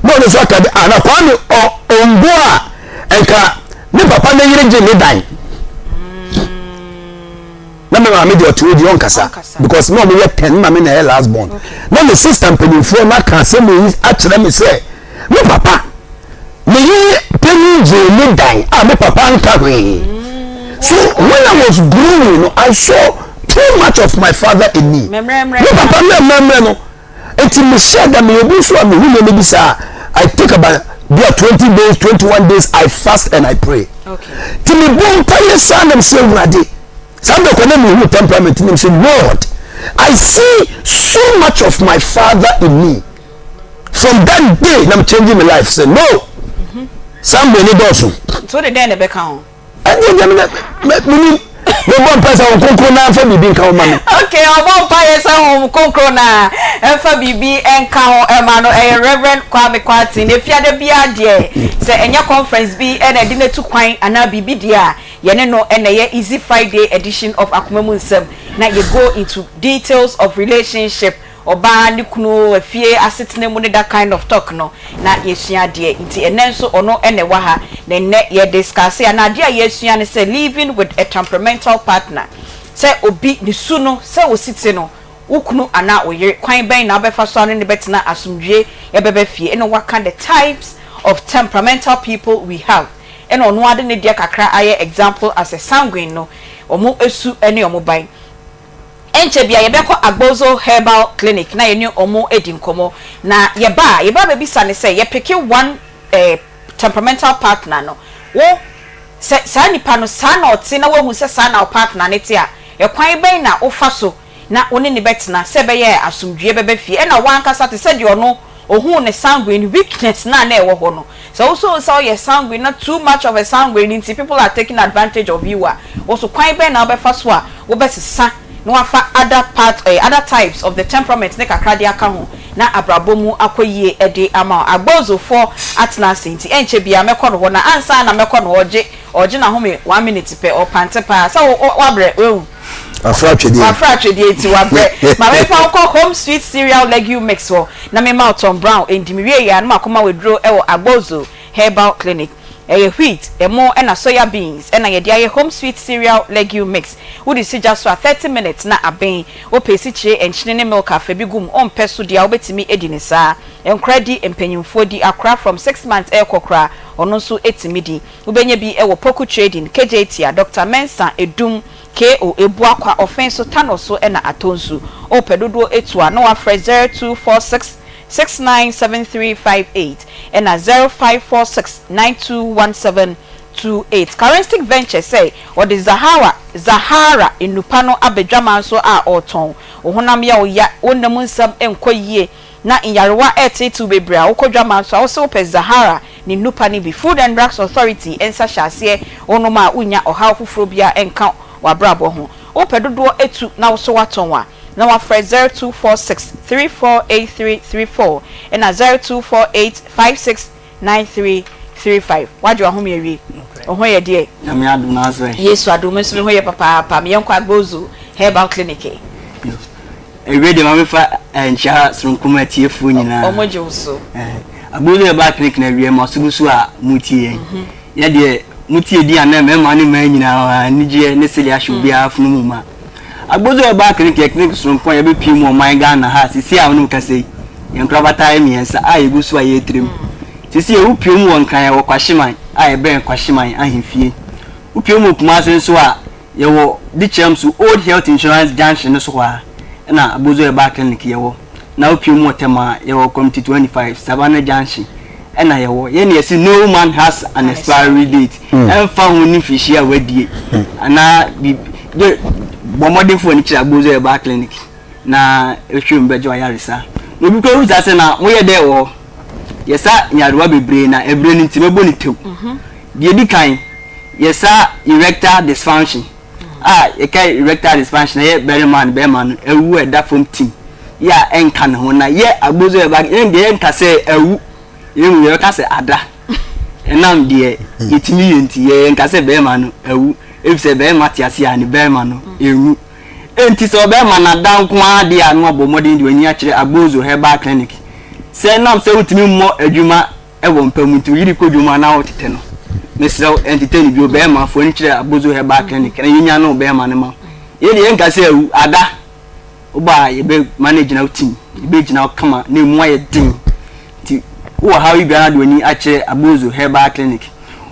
Na ɔno nso aka de ah na Kwame ɔ ɔngo a nka ne papa ne yere gye ne dan. Na me maame deɛ ɔte hɔ deɛ ɔnkasa because na ɔmo yɛ tɛn me maame na ɛyɛ last born. Na me sister mpanimfoɔ no aka asɛm yi akyerɛ me sɛ me papa me yere panyin gyee ne dan a me papa nka hwee. So when I was growing no I saw too much of my father in me. Me papa mmerɛmmerɛ no nti mehyɛ da meyɛ obi nso a mehu nneɛma bi saa I take about bi a 20 days 21 days I fast and I pray. Ti mebɔ mpaeɛ saa nam sɛ Awurade saa bɛ kɔ na mehu temperament nam sɛ Lord I see so much of my father in me. From that day na me changing my life sɛ no saa mmerɛ ni dɔɔso. Nti wode dɛn na ɛbɛka ho? Ɛdeɛ deɛ me menim mebɔ mpa sɛ Honhom Kronkron na mfa biribi nka ho ma me. Okay, ɔbɔ mpaeɛ sɛ Honhom Kronkron na mfa biribi nka ho ma no. Ɛyɛ Rev. Kwame Kwarteng. Efiada biara deɛ, sɛ ɛnyɛ conference bi na ɛde no atu kwan anaa biribi deɛ a, yɛne no na ɛyɛ Easy Friday edition of Akoma Mu Nsɛm na yɛ go into details of relationship ɔbaa ne kunu afie asetena mu ne that kind of talk no na yɛsua adeɛ nti ɛnnɛ nso ɔno na ɛwɔ ha na ɛnnɛ yɛ discuss anaa adeɛ a yɛresua ne sɛ living with a temperamental partner sɛ obi ne su no sɛ ɔsi te no wo kunu anaa wo yere kwan bɛn na wobɛfa so a ne no bɛtena asomdwie ɛbɛba fie ɛna waka the types of temperamental people we have ɛna ɔno ara de ne deɛ kakra ayɛ example as a sanguine no wɔn su ne wɔn ban. Ɛnkyɛ biara yɛbɛkɔ Agbozo Herbal Clinic na yɛne wɔn adi nkɔmmɔ. Na yɛba a, yɛba abɛbisa no sɛ, yɛpeke one eh, temperamental partner no, wo, sɛ saa nipa no, saa na ɔte na woahu sɛ saa na wo partner no te a, ɛkwan bɛn na wofa so na wo ne no bɛtena sɛ ɛbɛyɛ a asomdwoeɛ bɛba fie? Ɛna wo ankasa te sɛ deɛ ɔno ɔhuu ne sanguine weakness no a na ɛwɔ hɔ no, sɛ wo nso wohu sɛ woyɛ sanguine na too much of a sanguine nti people are taking advantage of you a, wo nso kwan bɛn na wobɛfa so a wobɛsesa na wafa other part eh, other types of the temperament ne kakra de aka ho na abrabɔ mu akɔ yie de ama wo. Agbozofoɔ atena ase nti ɛnkyɛ biara mɛkɔ no hɔ na ansa na mɛkɔ no hɔ ɔgye ɔgye n'ahome one minute pɛ ɔpante paa sɛ wo wo wabrɛ wahu. Wafra atwedeɛ. Wafra atwedeɛ nti wabrɛ. Ma memfa wo nkɔ Home Sweet Cereal Legume Mix hɔ na memma wo Tom Brown ndi. Mewie yɛ a na makɔma wo aduro wɔ Agbozo Herbal Clinic. Ɛyɛ wheat, ɛmo ɛna soya beans ɛna yɛde ayɛ Home Sweet Cereal Legume Mix. Wode si gya so a 30 minutes na aben. Wopɛ esikyire, nkyene ne milk a fa bi gu mu. Wompɛ so deɛ a wobɛtumi adi no saa. Nkora di, mpanyinfoɔ di, akora from 6 months ɛrekɔ koraa ɔno nso tumi di. Wobɛnya bi wɔ Poku Trading, Kejetia, Doctor Mensah, Edum, KO, Ebuakwa, Ɔfenso, Tanoso ɛna Atonsu. Wopɛ dodoɔ etu a na wafrɛ 0246 697358 ɛna 0546 921728. Karestic Ventures sɛ ɔde Zahara Zahara nnupa no aba dwaman so a ɔretɔn. Wo honam yɛ wo ya, wo nna mu nsɛm nkɔ yie, na nyarewa reteetew bebree a, wokɔ dwaman so a, wose wopɛ Zahara ne nnupa no bi. Food and Drugs Authority nsa hyɛ aseɛ wonom a wonnya ɔhaw foforɔ biara nka w'abrabɔ ho. Wopɛ dodoɔ atu na wo nso woatɔn a, na wafrɛ 0246 348334 ɛna 0248 569335. Wagye w'ahome awie? Wo ho yɛ deɛ? Nyame adom na asɛ. Yesu adom, me nso me ho yɛ papaapa. Me yɛnkɔ Agbozu Herbal Clinic. Ewie deɛ ma mefa nkyia soronko ma atiefoɔ nyinaa. Ɔmo gye wo so. Agbozu Herbal Clinic na awie ma so gu so a motie yɛn. Yɛ deɛ motie din a na mmarima ne mmaa nyinaa anigyeɛ ne sɛdeɛ ahyɛ obiara afono mu ma. Agbozo Herbal Clinic yɛ clinic soronko a yɛbɛpue mu wɔ ɔman Ghana ha a seesei a wo ne me kasa yi, yɛn nkorabata yɛ mmiɛnsa a yɛgu so a yɛretrɛ mu. Seesei wopue mu wɔ Nkran yɛwɔ Kwahyeman a ɛbɛn Kwahyeman ahemfie. Wopue mu wɔ Kumase nso a, yɛwɔ Dikyerɛm so Old Health Insurance Junction no so hɔ ara na Agbozo Herbal Clinic yɛwɔ. Na wopue mu wɔ Tema a, yɛwɔ Committee 25, Savannah Junction ɛna yɛwɔ. Yɛn na yɛse no man has an expiry date. Ɛmfa ho ne mfirihyia a wadie anaa biribi. Gye bɔ mmɔden fa w'ani kyerɛ Agbozo Herbal Clinic na hwɛ mu bɛgye w'ayaresa. Na obi koraa bisa sɛ na moyɛ dɛn wɔ hɔ? Yɛsa nyarewa bebree na ɛberɛ no nti mɛbɔ no tɛw. Deɛ ɛdi kan, yɛsa erectile dysfunction. A yɛka erectile dysfunction a ɛyɛ barima no bɛrima no awu a ɛda fam tim yɛ a ɛnka ne ho na yɛ Agbozo Herbal yɛn deɛ yɛnka sɛ awu yɛn mu yɛbɛka sɛ ada. Ɛnam deɛ yɛtumi yɛ nti, yɛnka sɛ bɛrima no awu, efisɛ bɛrima te ase a ne bɛrima no nwu. Enti sɛ ɔbɛrima no ada nko ara deɛ a na wabɔ mmɔden de w'ani akyerɛ Agbozo Herbal Clinic. Sɛ ɛnam sɛ wontumi mmɔ adwuma wɔ mpa mu nti wo yere kɔ dwom a na wotetɛ no, mesrɛ wo ɛntetɛ no bio. Bɛrima, fa w'ani kyerɛ Agbozo Herbal Clinic na yɛnnya no bɛrima no ma wo. Yei deɛ yɛnka sɛ awu, ada. Woba a yɛbɛma no agyina wo tim, yɛbɛgyina wo kama na ɛmu ayɛ den. Nti wowɔ haw yi biara de w'ani akyerɛ Agbozo Herbal Clinic.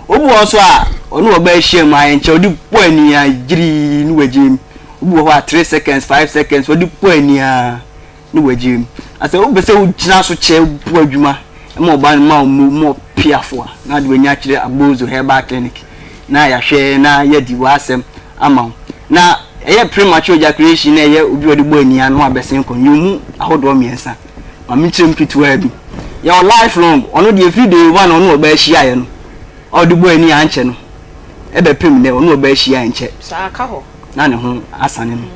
Obi wɔ hɔ nso a, ɔne ɔbaa ahyia mu a, ɛnkyɛ ɔde bɔ ani a gyirii ne wagyae mu. Obi wɔ hɔ a, 3 seconds, 5 seconds, ɔde bɔ ani a ne wagyae mu. Na sɛ wopɛ sɛ wogyina so kyɛ bɔ adwuma ma ɔbaa no ma wo mu ma ɔpeafo a, na ade w'ani akyerɛ Agbozo Herbal Clinic na yɛahwɛ na yɛadi w'asɛm ama wo. Na ɛyɛ premature ejaculation na ɛyɛ obi a ɔde bɔ ani a na wabɛsen kɔ no, yɛwɔ mu ahodoɔ mmiɛnsa. Ma menkyerɛ mu ketewaa bi. Yɛwɔ life long, ɔno deɛ ɛfiri day one a ɔne ɔbaa hyiaeɛ no, a ɔde bɔɔ ani a ankyɛ no, ɛbɛpem nnɛ ɔne ɔbaa hyia ɛnkyɛ Saa ka hɔ. na ne ho asane no.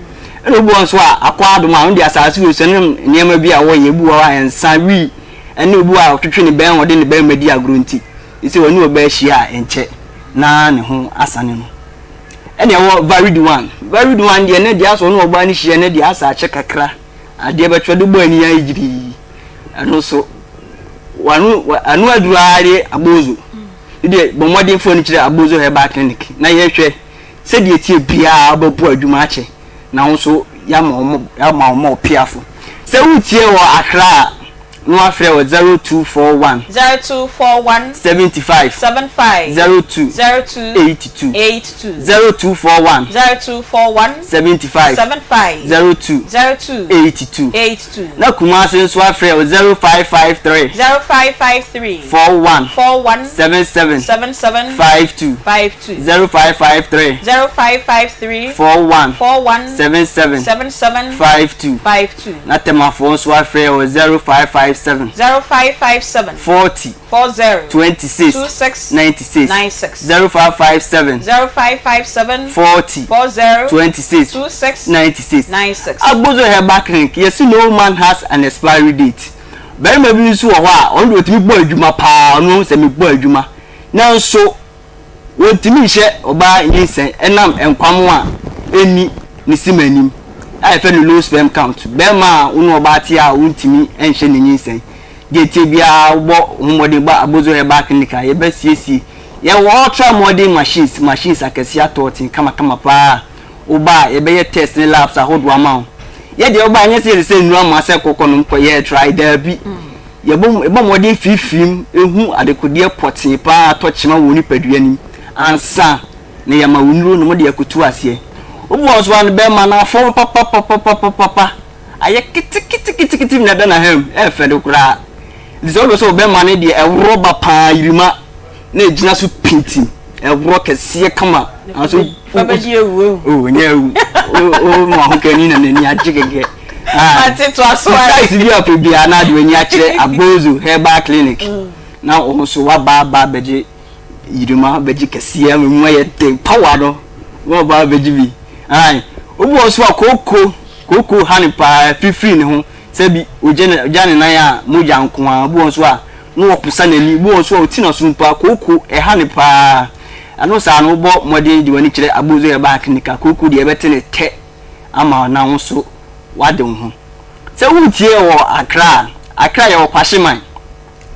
Ɛna obi wɔ hɔ nso a akɔ adom a ɔno deɛ asase wei so ɛne nneɛma bi a wɔyɛ, ebi wɔ hɔ a nsa, wii, ɛne obi wɔ hɔ a ɔtwetwe ne bɛn ɔde ne bɛrima di agorɔ nti, sɛ ɔne ɔbaa hyia a ɛnkyɛ na ne ho asane no. Ɛna ɛwɔ varied one, varied one deɛ ne deɛ asɛ ɔne ɔbaa no hyia ne deɛ asɛ akyɛ kakra. Adeɛ bɛtwerɛ de bɔ ani ayɛ gyirii. Ɛno nso, wano ano aduru ara de Abozo. Ne deɛ bɔ mmɔden fa w'ani kyerɛ Abozo Herbal Clinic na yɛhwɛ sɛdeɛ ɛteɛ biara wobɛbɔ adwuma akyɛ na wo nso yɛama wɔn yɛama wɔn ɔpeafo. Sɛ woretie wɔ Accra a, na wafrɛ wɔ 0241. 0241. 75. 75. 02. 02. 82. 82. 0241. 0241. 75. 75. 02. 02. 82. 82. Na Kumasi nso afrɛ wɔ 0553. 0553. 41. 41. 77. 77. 52. 52. 0553. 0553. 41. 41. 77. 77. 52. 52. Na Temafoɔ nso afrɛ wɔ 0557. 0557. 40. 40. 26. 26. 96. 96. 0557. 0557. 40. 40. 26. 26. 96. 96. Agbozo Herbal Clinic, yɛse no man has an expiry date. Barima bi nso wɔ hɔ a, ɔno deɛ ɔtumi bɔ adwuma paa, ɔno sɛ mebɔ adwuma. Nanso, wɔntumi nhyɛ ɔbaa nyinsɛn ɛnam nkwamo a ɛnni ne sima anim a yɛfrɛ no low sperm count. Barima a wo ne ɔbaa te a wontumi nhyɛ ne nyinsɛn. Deɛ ɛteɛ biara wobɔ wo ho mmɔden ba Abozo Herbal Clinic a yɛbɛsiesie. Yɛwɔ ultra modern machines, machines akɛseɛ atɔɔten kamakama paa a woba a yɛbɛyɛ test ne labs ahodoɔ ama wo. Yɛ deɛ woba a ɛnyɛ sɛ yɛde sɛ nnuro ama sɛ kɔkɔ nom kɔyɛ try, daabi. Yɛbɔ yɛbɔ mmɔden fiifiim hu adekodeɛ pɔtee paa a atɔ kyema wɔ wo nipadua no mu ansa na yɛama wo nnuro nom de akɔtu aseɛ. Wobu wɔn so a no bɛrima no afɔn papapapapapa ayɛ keteketekete na ɛda n'aham ɛyɛ fɛ de koraa. Nti sɛ wopɛ sɛ wo bɛrima no deɛ ɛworɔ ba paa yirima na ɛgyina so pintim ɛworɔ kɛseɛ kama nanso Bɛbɛgye awu awu. Oh, nyɛ awu. O ma ho kani na n'ani agye kɛkɛ. Ate to aso ayɛ. Size bi a pɛ biara na ade w'ani akyerɛ Agbozo Herbal Clinic. Na wo nso waba aba abɛgye yirima abɛgye kɛseɛ ama mu ayɛ den power no na waba abɛgye bi. Ae. Obi wɔ nso a kooko kooko ha ne paa firifiri ne ho sɛ bi ogya ne ogya ne nan a mogya nko ara. Obi wɔ nso a na ɔposa n'ani. Obi wɔ nso a ɔti n'asom paa kooko ɛha ne paa. Ɛno saa no wobɔ mmɔden de w'ani kyerɛ Agbozo Herbal Clinic a kooko deɛ ɛbɛte ne tɛ ama wo na wo nso woade wo ho. Sɛ woretie wɔ Accra a, Accra yɛwɔ Kwahyeman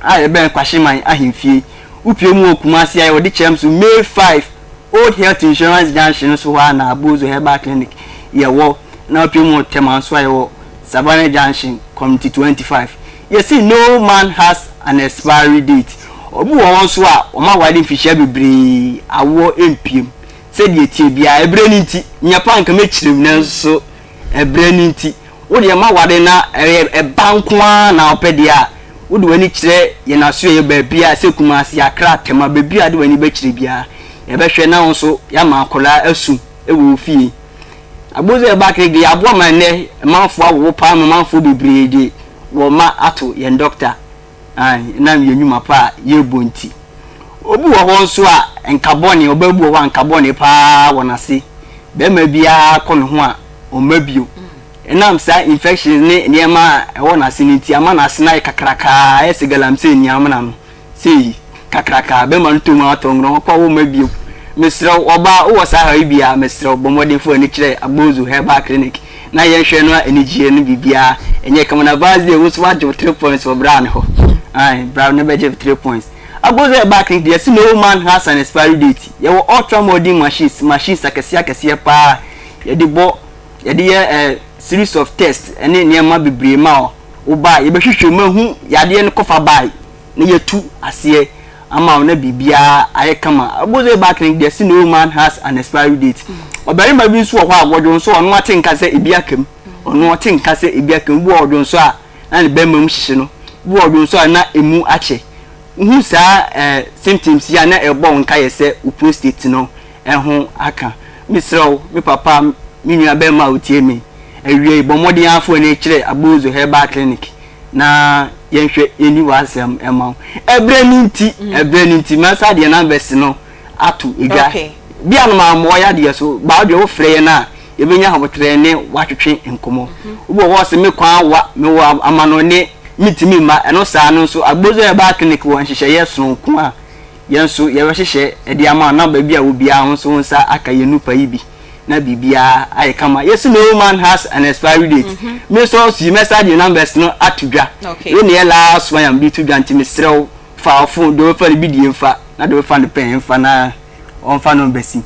a yɛbɛn Kwahyeman ahemfie. Wopue mu wɔ Kumasi a yɛwɔ Dikyɛm so May 5 Old Health Insurance Junction no so hɔ ara na Agbozo Herbal Clinic yɛwɔ. Na wopue mu wɔ Tema nso a yɛwɔ Savannah Junction Community 25. Yɛse no man has an expiry date. Obi wɔ hɔ nso a wɔaware mfirihyia bebree awoɔ mpiem. Sɛdeɛ ɛteɛ biara, ɛberɛ no nti, nyɛ paa nka mɛkyerɛ mu nanso ɛberɛ no nti, wo deɛ maware na ɛyɛ ɛba nko ara na wopɛ deɛ a, wode w'ani kyerɛ yɛn asoɛeɛ baabiara sɛ Kumasi, Accra, Tema, baabi a wode w'ani bɛkyerɛ biara, yɛbɛhwɛ na wo nso yɛama akwadaa asu wɔ wo fie. Agbodza a ɛba kere de aboa ma nnɛ manfoɔ awowo paa ma manfoɔ bebree de wɔn mma ato yɛn dɔkta ae ɛnam yɛn nnwuma pa a yɛrebɔ nti. Obi wɔ hɔ nso a nka bɔne, ɔbaa bi wɔ hɔ a nka bɔne paa wɔ n'ase. Barima biara kɔ ne ho a ɔmma bio. Ɛnam saa infections ne nneɛma a ɛwɔ n'ase no nti ama n'ase no ayɛ kakrakaa ayɛ sɛ galamsey ni amena no sei. kakraka, bɛrima no tɔ mu atɔ nworɔ, ɔkɔ a womma bio. Mesrɛ wo, ɔbaa, wowɔ saa haw yi bi a, mesrɛ wo, bɔ mmɔden fa w'ani kyerɛ Agbozu Herbal Clinic na yɛnhwɛ no a anigyeɛ no biribiara ɛnyɛ kama. Na Val's Day, wo nso woagye wo three points wɔ bra no hɔ. Ae, bra na bɛgye wo three points. Agbozu Herbal Clinic deɛ, yɛse no man has an expiry date. Yɛwɔ ultra modern machines, machines akɛseɛ akɛseɛ paa a yɛde bɔ, yɛde yɛ eh, series of tests ne nneɛma bebree ma wo ba a, yɛbɛhwehwɛ mu ahu yadeɛ no kɔfa bae na yɛatu aseɛ ama wo na biribiara ayɛ kama. Wobɛhu sɛ back no deɛ se no man has an expiry date. Ɔbarima bi nso wɔ hɔ a wɔdwo nso ɔno ate nka sɛ ebi aka mu. Ɔno ɔte nka sɛ ebi aka mu. Bi wɔ ɔdwo nso a na ne bɛrima mu hyehye no. Bi wɔ ɔdwo nso a na emu akyɛ. Wohu saa eh, symptoms yi a na ɛbɔ wo nkaeɛ sɛ wo prostate no ho aka. Mesrɛ wo, me papa, me nua barima a wotie me awia yi, bɔ mmɔden ara fa w'ani kyerɛ Agbozo Herbal Clinic na yɛnhwɛ yɛnni w'asɛm mma wo. Ɛberɛ no nti, ɛberɛ no nti, mɛsa deɛ numbers no ato dwa. Bi a no mammɔ yadeɛ so, ba wo deɛ wofrɛ yɛn a, yɛbɛnya ahoboterɛ ne woatwetwe nkɔmmɔ. Obi wɔ hɔ a ɔse me kwan awa, mewɔ amanɔne, mentumi mma, ɛno saa no nso, Agbozo Herbal Clinic wɔ nhyehyɛeɛ sononko a Yɛn nso yɛbɛhyehyɛ de ama wo na baabi a wɔ biara wo nso wo nsa aka yɛn nupa yi bi na biribiara ayɛ kama. Yɛsi no man has an expiry date. Me nso nso yi mɛsa de numbers no ato dwa. Wei na ɛyɛ last one a mede to dwa nti mesrɛ wo fa wo phone deɛ wobɛfa no bi die mfa na deɛ wobɛfa no pɛn mfa na ɔmfa numbers yi.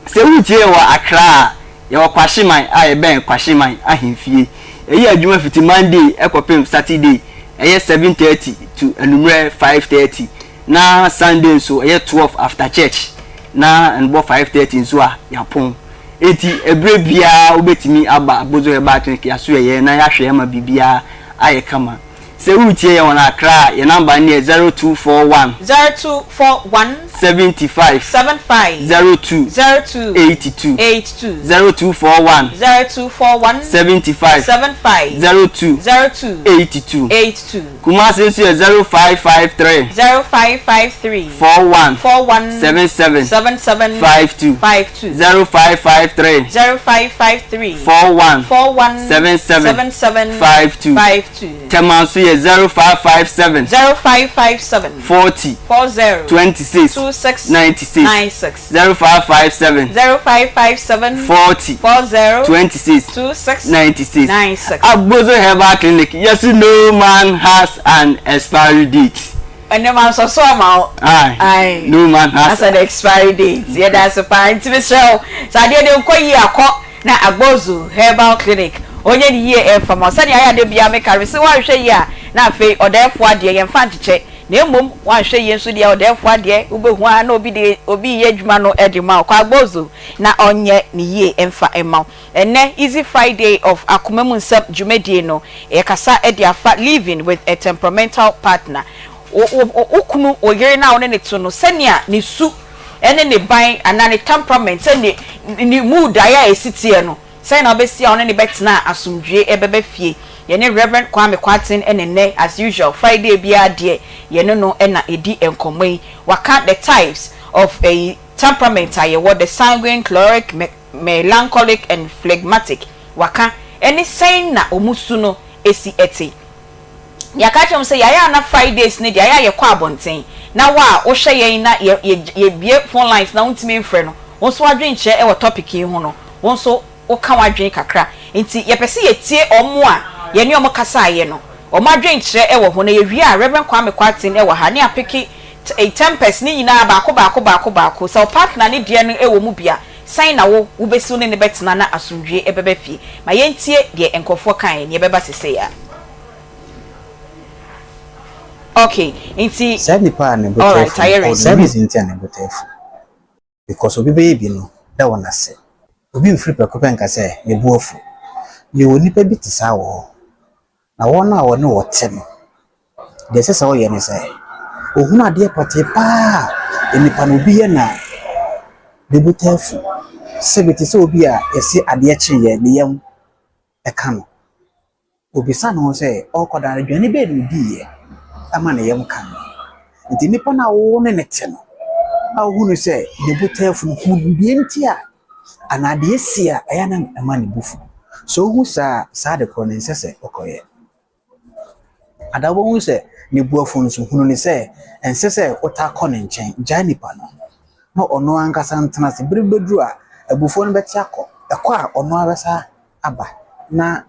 Sɛ woretie yɛn wɔ Accra a, yɛwɔ Kwahyeman a yɛbɛn Kwahyeman ahemfie. Yɛyɛ adwuma fiti Monday kɔpem Saturday ɛyɛ 7:30 to anwummerɛ 5:30. Na Sunday nso ɛyɛ 12 after church na ɛbɔ 5:30 nso a yɛapɔn. Enti ɛberɛ biara wobɛtumi aba Abozo Herbal Clinic yɛaso yɛyɛ na yɛahwɛ ama biribiara ayɛ kama. Sɛ woretie yɛn wɔ Accra a, yɛn number no yɛ 0241. 0241. 75. 75. 02. 02. 82. 82. 0241. 0241. 75. 75. 02. 02. 82. 82. Kumasi nso yɛ 0553. 0553. 41. 41. 77. 77. 52. 52. 0553. 0553. 41. 41. 77. 77. 52. 52. Tema nso yɛ 0557. 0557. 40. 40. 26. 26. 96. 96. 0557. 0557. 40. 40. 26. 26. 96. 96. Agbozo Herbal Clinic, yɛse no man has an expiry date. Ɛnɛ ma nsɔ so ama wo. Aye. No man has an expiry date. Yɛda ase paa nti mesrɛ wo sɛ adeɛ no nkɔ yie akɔ na Agbozo Herbal Clinic ɔnyɛ ne yie ɛmfa ma wo. Sɛnea ayɛ a da biara meka no mese woanhwɛ yie a na afei ɔdɛɛfoɔ adeɛ yɛmfa nkyekyɛ na mmom woanhwɛ yie nso deɛ ɔdɛɛfoɔ adeɛ wobɛhu ara na obi de obi reyɛ adwuma no de ma wo. Kɔ Agbozo na ɔnyɛ ne yie mfa mma wo. Ɛnnɛ Easy Friday of Akoma Mu Nsɛm dwumadie no, yɛkasa de afa Living with a Temperamental Partner. Wo, wo, wo kunu, wo yere no a wo ne no te no, sɛnea ne su ne ne ban anaa ne temperament, sɛ ne, ne mood ayɛ a ɛsi teɛ no, sɛn na wobɛsi a wo ne no bɛtena a asomdwoeɛ bɛba fie. Yɛne Rev. Kwame Kwarteng na nnɛ, as usual, Friday biara deɛ, yɛne no na ɛdi nkɔmmɔ yi. Waka the types of ɛyi, temperament a yɛwɔ, the sanguine, choleric, melancholic and phlegmatic, waka, ɛne sɛn na wɔn su no si te. Yɛaka akyerɛ wɔn sɛ yɛayɛ a na Fridays no deɛ ayɛ a yɛkɔ abɔnten, na wo a wohwɛ yɛn na yɛ yɛ yɛbue phone lines na wontumi mfrɛ no, wo nso w'adwenkyerɛ wɔ topic yi ho no, wo nso woka w'adwene kakra. Nti yɛpɛ sɛ yɛtie wɔn a yɛne wɔn kasaeɛ no, wɔn adwenkyerɛ wɔ ho, na yɛwie a Rev. Kwame Kwarteng wɔ ha ne apeke tempers no nyinaa baako baako baako baako. Sɛ wo partner no deɛ no wɔ mu bi a, Sɛn na wo wobɛsi wo ne no bɛtena na asomdwoeɛ bɛba fie? Ma yɛntie deɛ nkurɔfoɔ kaeɛ, nea ɛbɛba seesei ara. Ok, nti, Saa nipa a ne bo taa alright, fu no ayɛ ɔwɔ ne ready. reason nti a ne bo taa fu because obi bɛyɛ bi no da wɔn ase. Obi mfiri prɛko pɛ nka sɛ me bo afu. Yɛwɔ nipa bi te saa wɔ hɔ. Na wɔn a wɔne wɔn te no, deɛ ɛsɛ sɛ ɔyɛ ne sɛ, ɔhunu adeɛ pɔtee paa a nipa no obi yɛ no a, ne bo taa fu. Sɛbi te sɛ obi a yɛse adeɛ kyeeɛ ne yam ka no. Ɔbisa ne ho sɛ ɔrekɔda no, aduane bɛn na ɔdiiɛ ama ne yam ka no. Nti nipa no a wo ne no te no, a wohunu sɛ ne bo taa fu no, hu deɛ nti a anaa deɛ asi a ɛyɛ a na ɛma ne bo fu. Sɛ wohu saa a, saa ade korɔ no ɛnsɛ sɛ wokɔyɛ. Anaa wobɛhu sɛ Ne bo afu nso, hunu no sɛ ɛnsɛ sɛ wotaa kɔ ne nkyɛn. Gyae nipa no na ɔno ankasa ntena ase. Bere bi bɛduru a, abufuo no bɛte akɔ. Ɛkɔ a, ɔno ara bɛsan aba na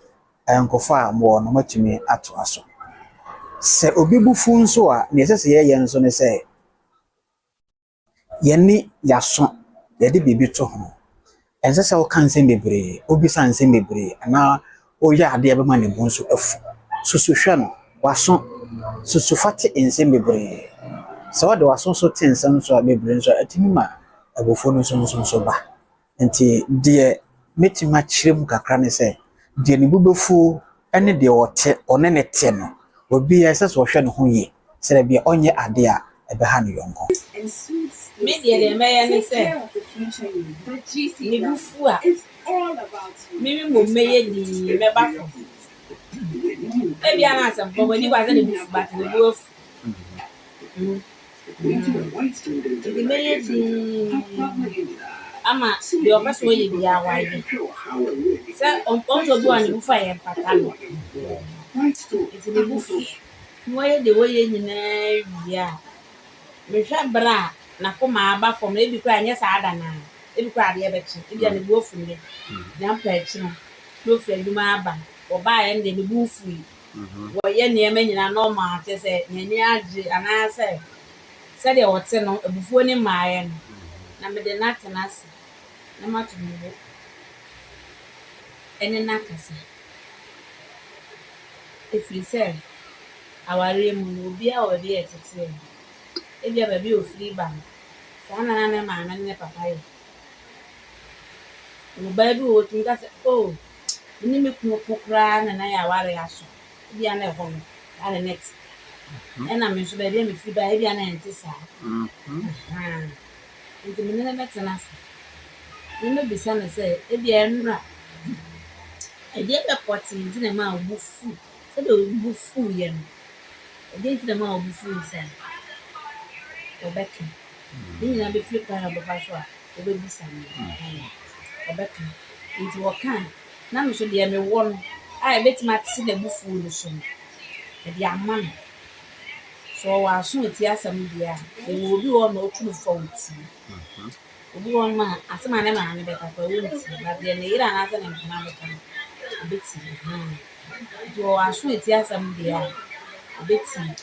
ayɔnkofa a mowɔ no, moatumi atoa so. Sɛ obi bo fu nso a, nea ɛsɛ sɛ yɛyɛ nso ne sɛ, Yɛne yɛaso, yɛde biribi to ho. Ɛnsɛ sɛ woka nsɛm bebree, wobisa nsɛm bebree anaa woyɛ adeɛ a ɛbɛma ne bo nso afu. Susu hwɛ no, w'aso, susu fa te nsɛm bebree. Sɛ wode w'aso nso te nsɛm nso a bebree nso a, ɛtumi ma abufuo no nso nso ba. Nti deɛ mɛtumi akyerɛ mu kakra ne sɛ, deɛ ne bo bɛfuo ne deɛ ɔte, ɔne no te no, obiara ɛsɛ sɛ ɔhwɛ ne ho yie sɛdeɛ ɛbɛyɛ a ɔnyɛ adeɛ a ɛbɛha ne yɔnko. Me deɛ deɛ mɛyɛ ne sɛ, me bo fu a, me mmom mɛyɛ dinn, mɛba fam. Ebia na asɛm papa w'ani kwa sɛ ne bo fu but ne bo afu. Nti mɛyɛ dinn ama deɛ ɔpɛ sɛ ɔyɛ biara wayɛ. Sɛ ɔhu sɛ obi wɔ hɔ a ne bo fu a yɛmpata no. Nti ne bo fu na wayɛ deɛ ɔyɛ nyinaa wie a, mehwɛ berɛ a n'akoma aba fam no, ebi koraa ɛnyɛ saa da no ara, ebi koraa adeɛ bɛkye, ebia ne bo afu nnɛ, na ampa akyi no na ɔfiri adwuma aba, ɔbaeɛ no deɛ ne bo mfui. Wɔyɛ nneɛma nyinaa normal, kyerɛ sɛ n'ani agye anaasɛ sɛdeɛ ɔte no, abufuo no mmaeɛ no, na mede no atena ase na mato me bo ne no akasa. Ɛfiri sɛ awareɛ mu no, obiara wɔ baabi a ɛtetee no. Ebia baabi a ɔfiri ba no, saa na na ne maame ne ne papa yɛ. Ɔbaa bi wɔ hɔ ɔtumi ka sɛ, oh, Me ne me kunu ko koraa na na yɛn aware aso. Ebia na ɛhɔ no, saa na na ɛte. Ɛna me nso, baabi a mefiri baeɛ, ebia na ɛnte saa. Ahaa. Nti me ne no bɛtena ase na mɛbisa no sɛ, ebia nnora, ɛdeɛn bɛ pɔtee nti na ɛmaa wo bo fuu, sɛdeɛ wo bo fuiɛ no, ɛdeɛn nti na ɛmaa wo bo fuu saa? Ɔbɛka. Ne nyinaa bɛfiri kwan a ɔbɛfa so a wobɛbisa no no, ɔbɛka. Nti ɔka a, na me nso deɛ mewɔ no a ɛbɛtumi ate n'abufuo no so no, mede ama no. Sɛ ɔwɔ aso a ɔtie asɛm deɛ a, yɛwɔ obi wɔ hɔ nom a ɔtu no fo a ɔtie. Obi wɔ hɔ nom a, asɛm a ne maame bɛka koraa ɔntie, but deɛ ne yere anaasɛ ne mpena bɛka no, ɔbɛtie. Ahaa. Nti ɔwɔ aso a ɛtie asɛm deɛ a, ɔbɛtie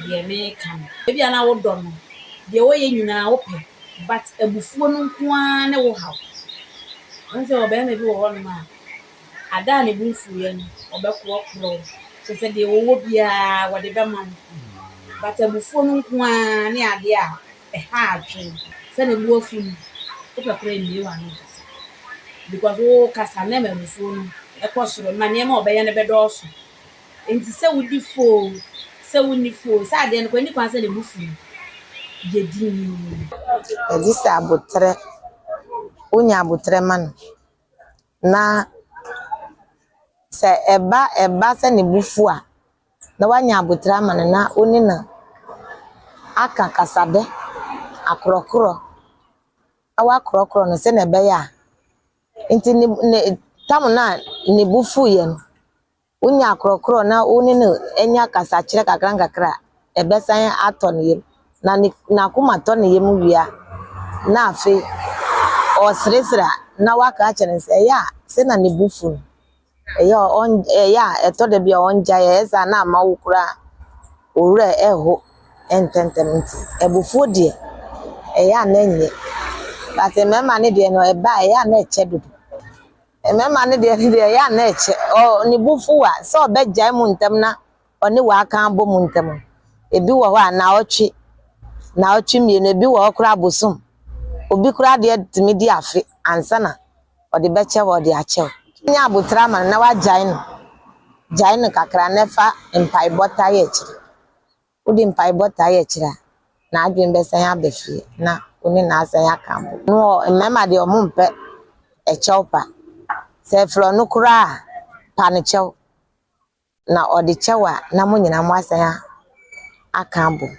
deɛ meka no. Ebia na wodɔ no, deɛ ɔyɛ nyinaa wopɛ, But abufuo no nko ara ne wo haw. Wohu sɛ ɔbarima bi wɔ hɔnom a, ada a ne bo mfuiɛ no, ɔbɛkorɔkorɔ wo. Kyerɛ sɛ deɛ ɔwɔ biara wɔde bɛma wo. But abufuo no nko ara ne adeɛ a ɛha adwene. Sɛ ne bo afu no, wopɛ koraa mmue w'ano nkasa. Because wokasa na ɛma abufuo no kɔ soro, ɛma nneɛma a ɔbɛyɛ no bɛdɔɔso. Enti sɛ wodi fɔ oo, sɛ wonni fɔ oo, sɛ adeɛ no koraa, ɛnni kwan sɛ ne bo fu no, yɛ dinn. Ɛgye sɛ aboterɛ, wonya aboterɛ ma no na sɛ ɛba ɛba sɛ ne bo fu a, na woanya aboterɛ ama no na wo ne no aka kasadɛ akorɔkorɔ na woakorɔkorɔ no sɛdeɛ ɛbɛyɛ a nti ne ne tam no a ne bo fuiɛ no, Wonya akorɔkorɔ na wo ne no nya kasakyerɛ kakrankakra a, ɛbɛsan atɔ ne yam. Na ne n'akoma tɔ ne yam wie a, na afei ɔreseresere a, na waka akyerɛ no sɛ ɛyɛ a sɛ na ne bo fu no. Ɛyɛ a ɔn ɛyɛ a ɛtɔ da bi a ɔngyae ɛyɛ saa na ama wo koraa wo werɛ reho ntɛmntɛm nti abufuo deɛ ɛyɛ a na ɛnyɛ. But mmarima no deɛ no ɛba a ɛyɛ a na ɛkyɛ dodo. Mmarima no deɛ no deɛ ɛyɛ a na ɛkyɛ. Ɔ ne bo fuw a, sɛ ɔbɛgyae mu ntɛm na ɔne wo aka abɔ mu ntɛm no, ebi wɔ hɔ a naawɔtwe, naawɔtwe mmienu, ebi wɔ hɔ koraa abosom. Obi koraa deɛ tumi di afe ansa na ɔde bɛkyɛ wo, ɔde akyɛ wo. Nya aboterɛ ama no na woagyae no. Gyae no kakra na fa mpaebɔ tae akyire. Wode mpaebɔ taa yɛ akyiri a, n'adwene bɛsan aba fie na wo ne no asan aka abom. No mmarima deɛ ɔmo mpɛ ɛkyɛw pa. Sɛ ɛfrɛ ɔno koraa a, pa no kyɛw. Na ɔde kyɛ wo a, na mo nyinaa mo asan aka abom.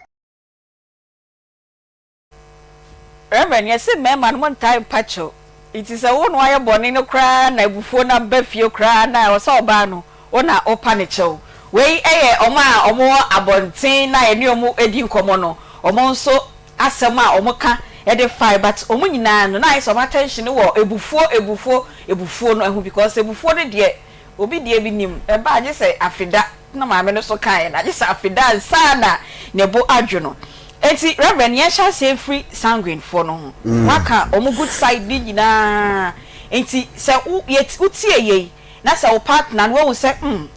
Reverend, yɛse mmarima no montae mpa kyɛw, nti sɛ wo na wayɛ bɔne no koraa na abufuo no aba fie koraa no a, ɛwɔ sɛ ɔbaa no wo na wopa no kyɛw. Wei yɛ wɔn a wɔwɔ abɔnten na yɛne wɔn di nkɔmmɔ no, wɔn nso asɛm a wɔka de fae but wɔn nyinaa no na ayɛ sɛ wɔn attention wɔ abufuo abufuo abufuo no ho because abufuo no deɛ obi deɛ bi nim ɛba a gye sɛ afeda na maame no nso kaeɛ no agye sɛ afeda ansa na ne bo adwo no. Enti Reverend yɛnhyɛ aseɛ mfiri sanguine foɔ no ho. Woaka wɔn good side no nyinaa nti sɛ wo yɛ wotie yei na sɛ wo partner no wahu sɛ hmm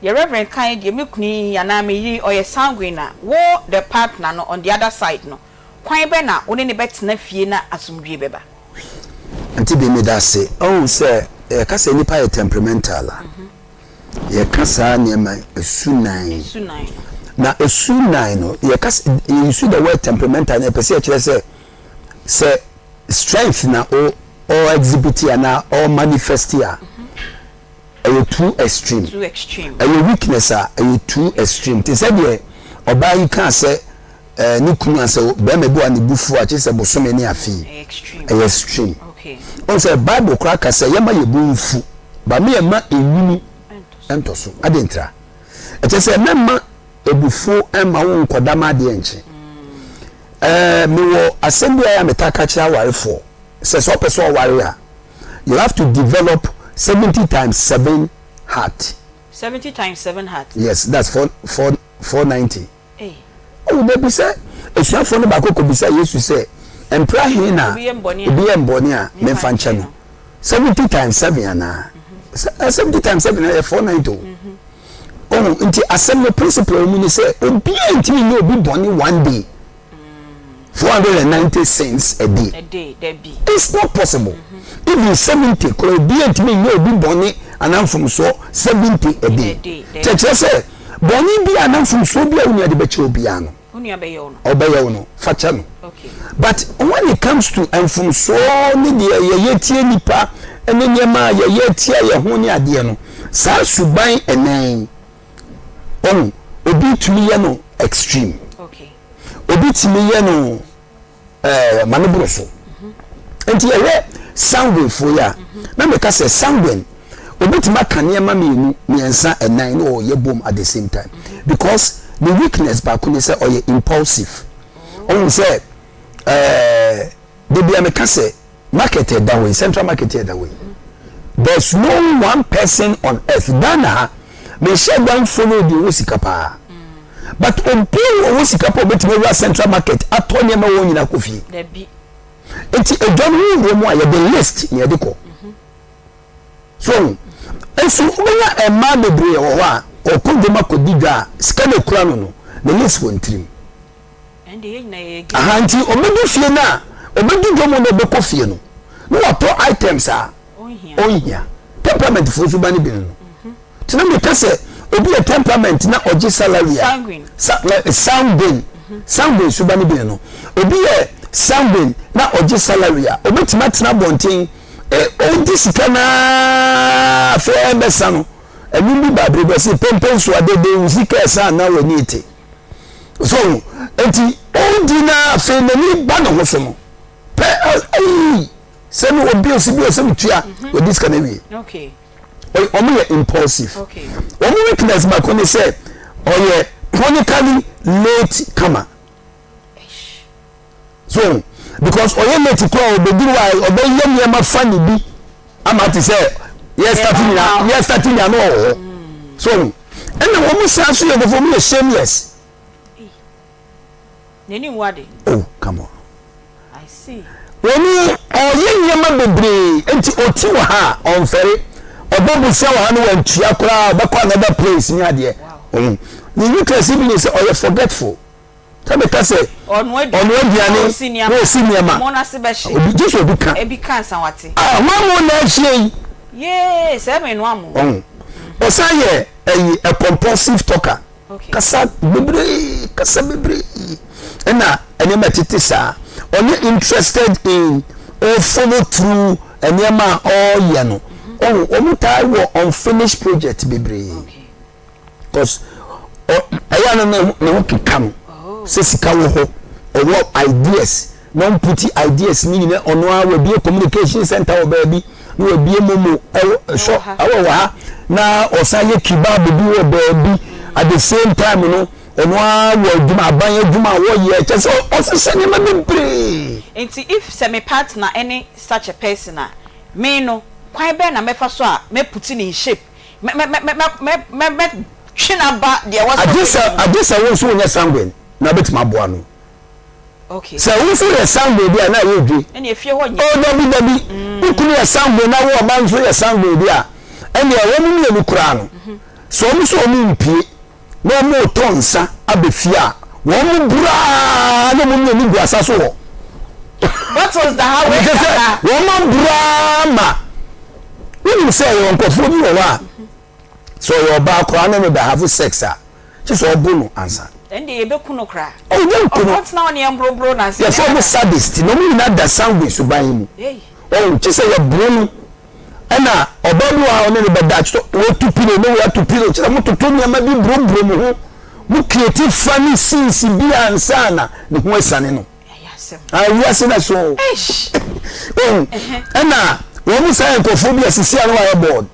deɛ Reverend kaeɛ deɛ me kunu yi anaa me yere yi ɔyɛ sanguine a, wo the partner no on the other side no kwan bɛn na wo ne no bɛtena fie na asomdwoeɛ bɛba? Auntie Bee meda ase. Wohu sɛ yɛka sɛ nnipa yɛ temperamental a, yɛka saa nneɛma su nan. Na su nan no, yɛka sɛ yɛ use the word temperamental na yɛpɛ sɛ yɛkyerɛ sɛ sɛ strength na o o exhibit anaa o manifest a, ɛyɛ too extreme. Ɛyɛ weakness a, ɛyɛ too extreme. Te sɛ deɛ ɔbaa yi kaa sɛ ɛɛ ne kunu asɛ bɛrima bi a ne bu fu a kyerɛ sɛ bosome ne afe yi ɛyɛ extreme. Wɔn sɛ Bible koraa ka sɛ yɛma yɛ bo nfu ba me yɛma enwunu ɛntɔ so. Ade ntra. Ɛkyɛ sɛ mɛma ebufuo ɛma wo nkɔda ma adeɛ nkye. Ɛɛ mewɔ asɛm bi a yɛ a metaa ka kyerɛ awarefoɔ sɛ sɛ ɔpɛ sɛ ɔware a you have to develop 70 times 7 heart. 70 times 7 heart. Yes, that's 4 4 490. Oh, dabi, sɛ asuafoɔ no baako kɔbisa Yesu sɛ, Mprɛ ahe na obi yɛ me bɔne a memfa nkyɛ no? 70 times 7 anaa? 70 times 7 ɛyɛ 490 o. Ɔho, nti asɛm no principle a ɛwɔ mu ne sɛ, obiara ntumi nyɛ obi bɔne one day. 490 sins a day. It's not possible. Even 70 koraa obiara ntumi nyɛ obi bɔne anaa mfomsoɔ 70 a day. Kyerɛkyerɛ sɛ bɔne bi anaa mfomsoɔ bi a wo nua de bɛkyɛ obiara no, ɔbɛyɛ wo no, fa kyɛ no. But when it comes to mfomsoɔ ne deɛ yɛyɛ tia nipa ne nneɛma a yɛyɛ tia yɛn ho ne adeɛ no, saa suban ɛnan ɔho obi tumi yɛ no extreme. Obi tumi yɛ no ɛɛ ma no boro so. Nti yɛhwɛ sanguine foɔ yi a, na meka sɛ sanguine obetumi aka nneɛma mmienu, mmiɛnsa, ɛnan na ɔyɛ bom at the same time because ne weakness baako ne sɛ ɔyɛ impulsive. Ɔhu sɛ ɛɛ debi a meka sɛ market ɛda hɔ yi, central market ɛda hɔ yi, there's no one person on earth Ghana ha mehyɛ da follow deɛ ɔwɔ sika paa but obi a ɔwɔ sika paa obetumi awura central market atɔ nneɛma wɔn nyinaa kɔ fie nti edwa no ho wura mu a yɛde list na yɛde kɔ so nso wobɛnya mmaa bebree wɔ hɔ a ɔkɔ dwom akɔdi dwa a sika na ekura no no ne list wɔ ntirim. Aha nti ɔbɛdu fie no a ɔbɛdu dwa mu na ɔbɛkɔ fie no na watɔ items a ɔnhia. Temperament foɔ nso ba no bi no no. Nti na meka sɛ obi yɛ temperament na ɔgye salary a sanguine sanguine so ba no bi no no. Obi yɛ sanguine na ɔgye salary a ɔbɛtumi atena abɔnten ɔdi sika no ara afei ɛbɛsa no ɛnwom bi ba bere bi ɔse pempen so adede wo sika ɛsa anaa w'ani ete. So nti ɔdi na afei n'ani ba ne ho so no pɛ ayi sɛ no obi osi bi ɔsɛ metua wɔdi sika no awie. Wɔn yɛ impulsive. Wɔn weakness baako ne sɛ ɔyɛ chronically late comer. So because ɔyɛ late koraa ɔbɛduru a ɔbɛyɛ nneɛma fa ne bi ama te sɛ yɛ start nyina yɛ start nyina no ɔwɔ hɔ. So ɛna wɔn san so yɛ nkurɔfoɔ wɔn yɛ shameless. N'ani nwu ade. Oh come on. I see. Wɔn ɔyɛ nneɛma bebree nti ɔti wɔ ha a ɔnfɛre ɔbɔ bosia wɔ ha no wantua koraa ɔbɛkɔ another place ne adeɛ. Wɔn ne weakness bi ne sɛ ɔyɛ forgetful. Sɛ meka sɛ Ɔnoa ɔnoa aduane aduane na na ɔsi nneɛma, Ɛmo no ase bɛhye. obi gye sɛ obi ka. Ebi ka ansa wate. Ah, hwan mo na ahyia yi? Yee, sɛ menoa mo. Ɔho. Ɔsan yɛ ɛyi a compulsive talker. Okay. Kasa bebree, kasa bebree. Ɛna nneɛma ɛtete saa. Ɔnyɛ interested in or follow through nneɛma a ɔreyɛ no. Ɔho, wɔn taa wɔ unfinished project bebree. Okay. Cause ɛyɛ a na ne ho keka no sɛ sika wɔ hɔ, ɔwɔ ideas na ɔmputi ideas ne nyinaa ɔno ara wabie communication center wɔ baabi na wabie momo ɛwɔ shop ɛwɔ wɔ ha na ɔsan yɛ kebab bi wɔ baabi. At the same time no, ɔno ara wɔ adwuma, aban adwuma a wɔyɛ, kyerɛ sɛ ɔhyehyɛ nneɛma bebree. Nti if sɛ me partner ne such a person a, me no, kwan bɛn na mɛfa so a mɛ put no in shape, mɛ mɛ mɛ mɛ mɛ mɛ twe no aba deɛ ɛwɔ sɛ Agye ɔyɛ sɛ no mu? agye sɛ wo nso wonyɛ sanguine na wobɛtumi aboa no. Okay. Sɛ wo nso yɛ sanguine bi a na ayɛ dwe. Ɛnna efie hɔ nyɛ. Oh dabi dabi, wo kunu yɛ sanguine na wo ɔba nso yɛ sanguine bi a, ɛnneɛ wɔn mmienu koraa no, sɛ wɔn nso wɔn mpue na wɔn retɔ nsa aba fie a, wɔn braa na wɔn mmienu gu asa so hɔ. Bottles da ha wei da ha. Wɔn abraa ma wonim sɛ yɛwɔ nkurɔfoɔ bi wɔ hɔ a sɛ ɔyɛ ɔbaa koraa ne no da have sex a kye sɛ ɔbo no ansa. Ɛnde yɛbɛku no koraa. Oh, yɛnku no. Ɔntena hɔ ne yɛmboroboro no ansa. Yɛfrɛ wɔn sadist na wɔn nyinaa da sanguine suban yi mu. Ɔho kye sɛ yɛboro no ɛna ɔbaa bi wɔ ha ɔne no bɛda kyerɛ wɔtu pilo ne wɔatu pilo kyerɛ mototo nneɛma bi boroboro mo ho mo create funny scenes bi ansa na ne ho asiane no. Ah, wiase na so. Oh, ɛna wɔn saa nkurɔfoɔ bi a sisi a na wɔayɛ board.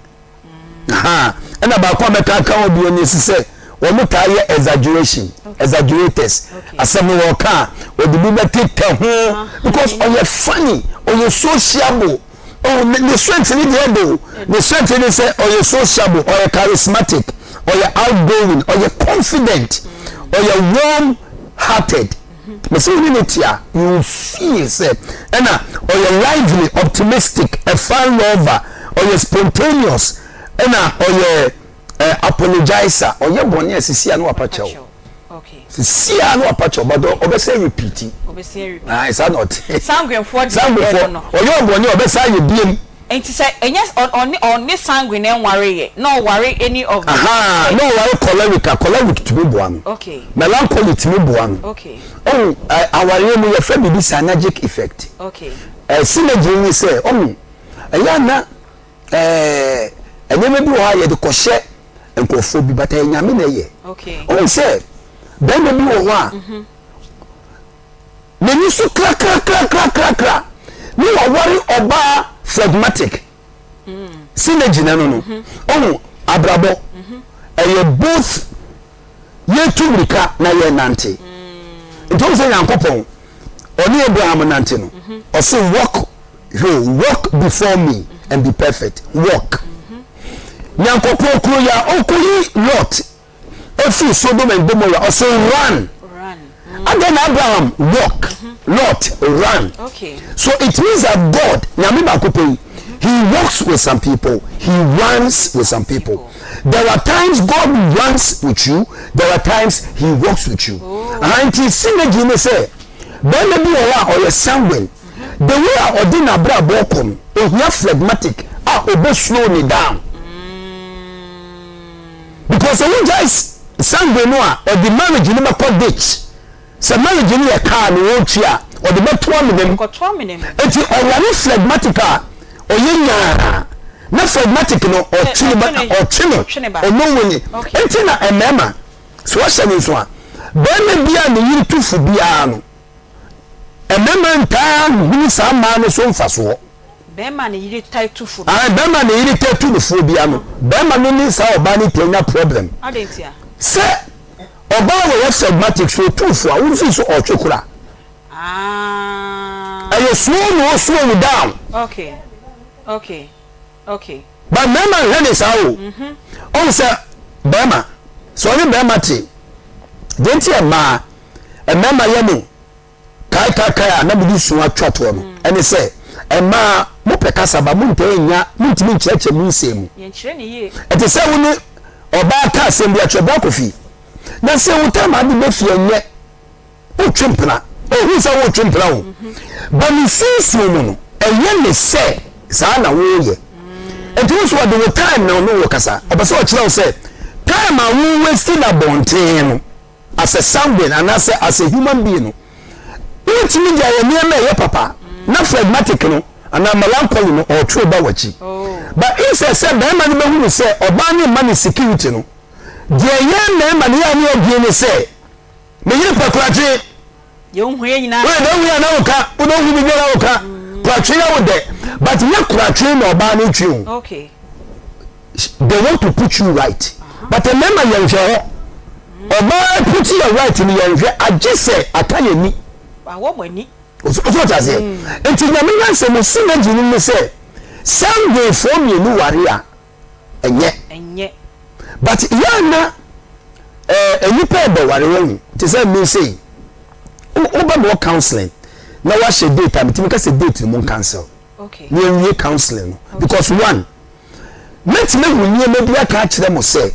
Ha, ɛna baako a mɛka aka ho bio ne sɛ wɔn taa yɛ exaggeration, exaggerators. Asɛm no wɔka a, wɔde bi bɛtetɛ ho because ɔyɛ funny, ɔyɛ sociable. Oh, ne ne strength ne deɛ do. Ne strength ne sɛ ɔyɛ sociable, ɔyɛ charismatic, ɔyɛ outgoing, ɔyɛ confident, ɔyɛ warm hearted. Mese wo ne no te a, you will feel sɛ ɛna ɔyɛ lively, optimistic, a fun lover, ɔyɛ spontaneous, ɛna ɔyɛ eh, apologizer, ɔyɛ bɔne a sisi a na wapa kyɛw. Sisi a na wapa kyɛw, but ɔbɛsɛ repeat. Ayi saa na ɔte. Sanguinefoɔ deɛ ɛno no. Ɔyɛ ɔbɔne a ɔbɛsa ayɛ biem. Nti sɛ ɛnyɛ ɔne ɔne sanguine nware yɛ na ɔware any of the. Ahaa na ɔware choleric a choleric tumi boa no. Okay. Melancholy tumi boa no. Okay. Ɔhu ɛ awareɛ mu yɛfrɛ biribi synergic effect. Okay. Ɛ synergy ne sɛ ɔhu ɛyɛ a na ɛɛ nneɛma bi wɔ hɔ a yɛde kɔhyɛ nkurɔfoɔ bi but ɛyɛ Nyame na ɛyɛ. Okay. Ɔhu sɛ bɛrima bi wɔ hɔ a. Mhm. N'ani so krakrakrakrakra ne waware ɔbaa phlegmatic. Synergy na ɛno no. Ɔhu abrabɔ ɛyɛ both yɛtu mirika na yɛnante. Nti wohu sɛ Nyankopɔn ɔne Abraham nante no ɔse walk hwɛ walk before me and be perfect walk. Nyankopɔn kuro yi a ɔkɔyi Lot Efiri Sodom and Gomorrah, ɔse run. Adɛn na Abraham walk, Lot run. So it means that God, Nyame baako pɛ yi, he walks with some people, he runs with some people. There are times God runs with you, there are times he walks with you. Aha nti synergy ne sɛ, bɛrima bi wɔ hɔ a ɔyɛ sanguine. The way a ɔde n'abrabɔ kɔ no, ohia phlegmatic a ɔbɛ slow ne down. Because sɛ wogyae sanguine no a, ɔde marriage no bɛkɔ ditch. Sɛ marriage no yɛ car na ɔretwi a, ɔde bɛto amena mu. Enti ɔware phlegmatic a, ɔyɛ nyaa. Na phlegmatic no, ɔtwe ne ba, ɔtwe no, ɔno wini. Enti na mmarima, sɛ wɔhyɛ no nso a, barima bi a ne yere tu fo biara no, mmarima ntaa nhunu saa mmaa no so mfasoɔ. Bɛrima ne yere tae tu fo no. Ae bɛrima ne yere tae tu no foɔ bia no bɛrima no ne saa ɔbaa no taa nya problem. Adɛn ntia? Sɛ ɔbaa wɔ yɛ phlegmatic so otu fo a wo feel sɛ ɔtwe kora. Aah. Ɛyɛ slow na o slow wo down. Okay okay okay. But mmarima nhwɛ ne saa o. Ɔhu sɛ bɛrima sɛ ɔne bɛrima te deɛ nti mmaa mmarima yɛ no Kaekaekae a na mede su atwa toɔ no ne sɛ, Mmaa, mopɛ kasa ba montaa nnya, montumi nkyerɛkyerɛ mo nsɛm mu. Ɛte sɛ wo ne ɔbaa ka asɛm bi akyerɛ, Bra Kofi, na sɛ wo tam ade bɛ fie ɛnyɛ, wotwe mpena. Ɔhu sɛ wotwe mpena o. Ba ne sunsum mu no, ɛyɛ ne sɛ saa na woyɛ. Nti wo nso ɔde wo time na ɔne wo kasa. Ɔpɛ sɛ ɔkyerɛ wo sɛ time a wo waste no abɔnten no, as a sanguine anaasɛ as a human being no, wotumi de ayɛ nneɛma a ɛyɛ papa na phlegmatic no anaa melancholy no ɔretwe ba w'akyi. But instead sɛ barima no bɛhunu sɛ ɔbaa no mma no security no, deɛ yɛn mmarima no yɛ a ne yɛdwene ne sɛ, me yere pɛ korakye. Deɛ wohu yɛ nyinaa. Woyɛ dɛ wohu yɛ na woka, wode wohu biribi na woka. Korakye yɛ wo dɛ, but nyɛ korakye na ɔbaa no twe o. Okay. They want to put you right, but mmarima yɛnhwɛ hɔ. Ɔbaa puti yɛ right no yɛnhwɛ agye sɛ aka yɛn ni. Wawɔ mo ani. So ɔte aseɛ? Nti Nyame nyansa mu synergy no ne sɛ sanguinefoɔ mmienu ware a ɛnyɛ. Ɛnyɛ. But yɛ a na eh, nnipa ɛbɛware wɔn te sɛ me sei wobɛ mewɔ counseling na wahyɛ date a metumi ka sɛ date no mo cancel. Okay. Na yɛnwie counseling no because one mɛtumi ahu nneɛma bi aka akyerɛ mo sɛ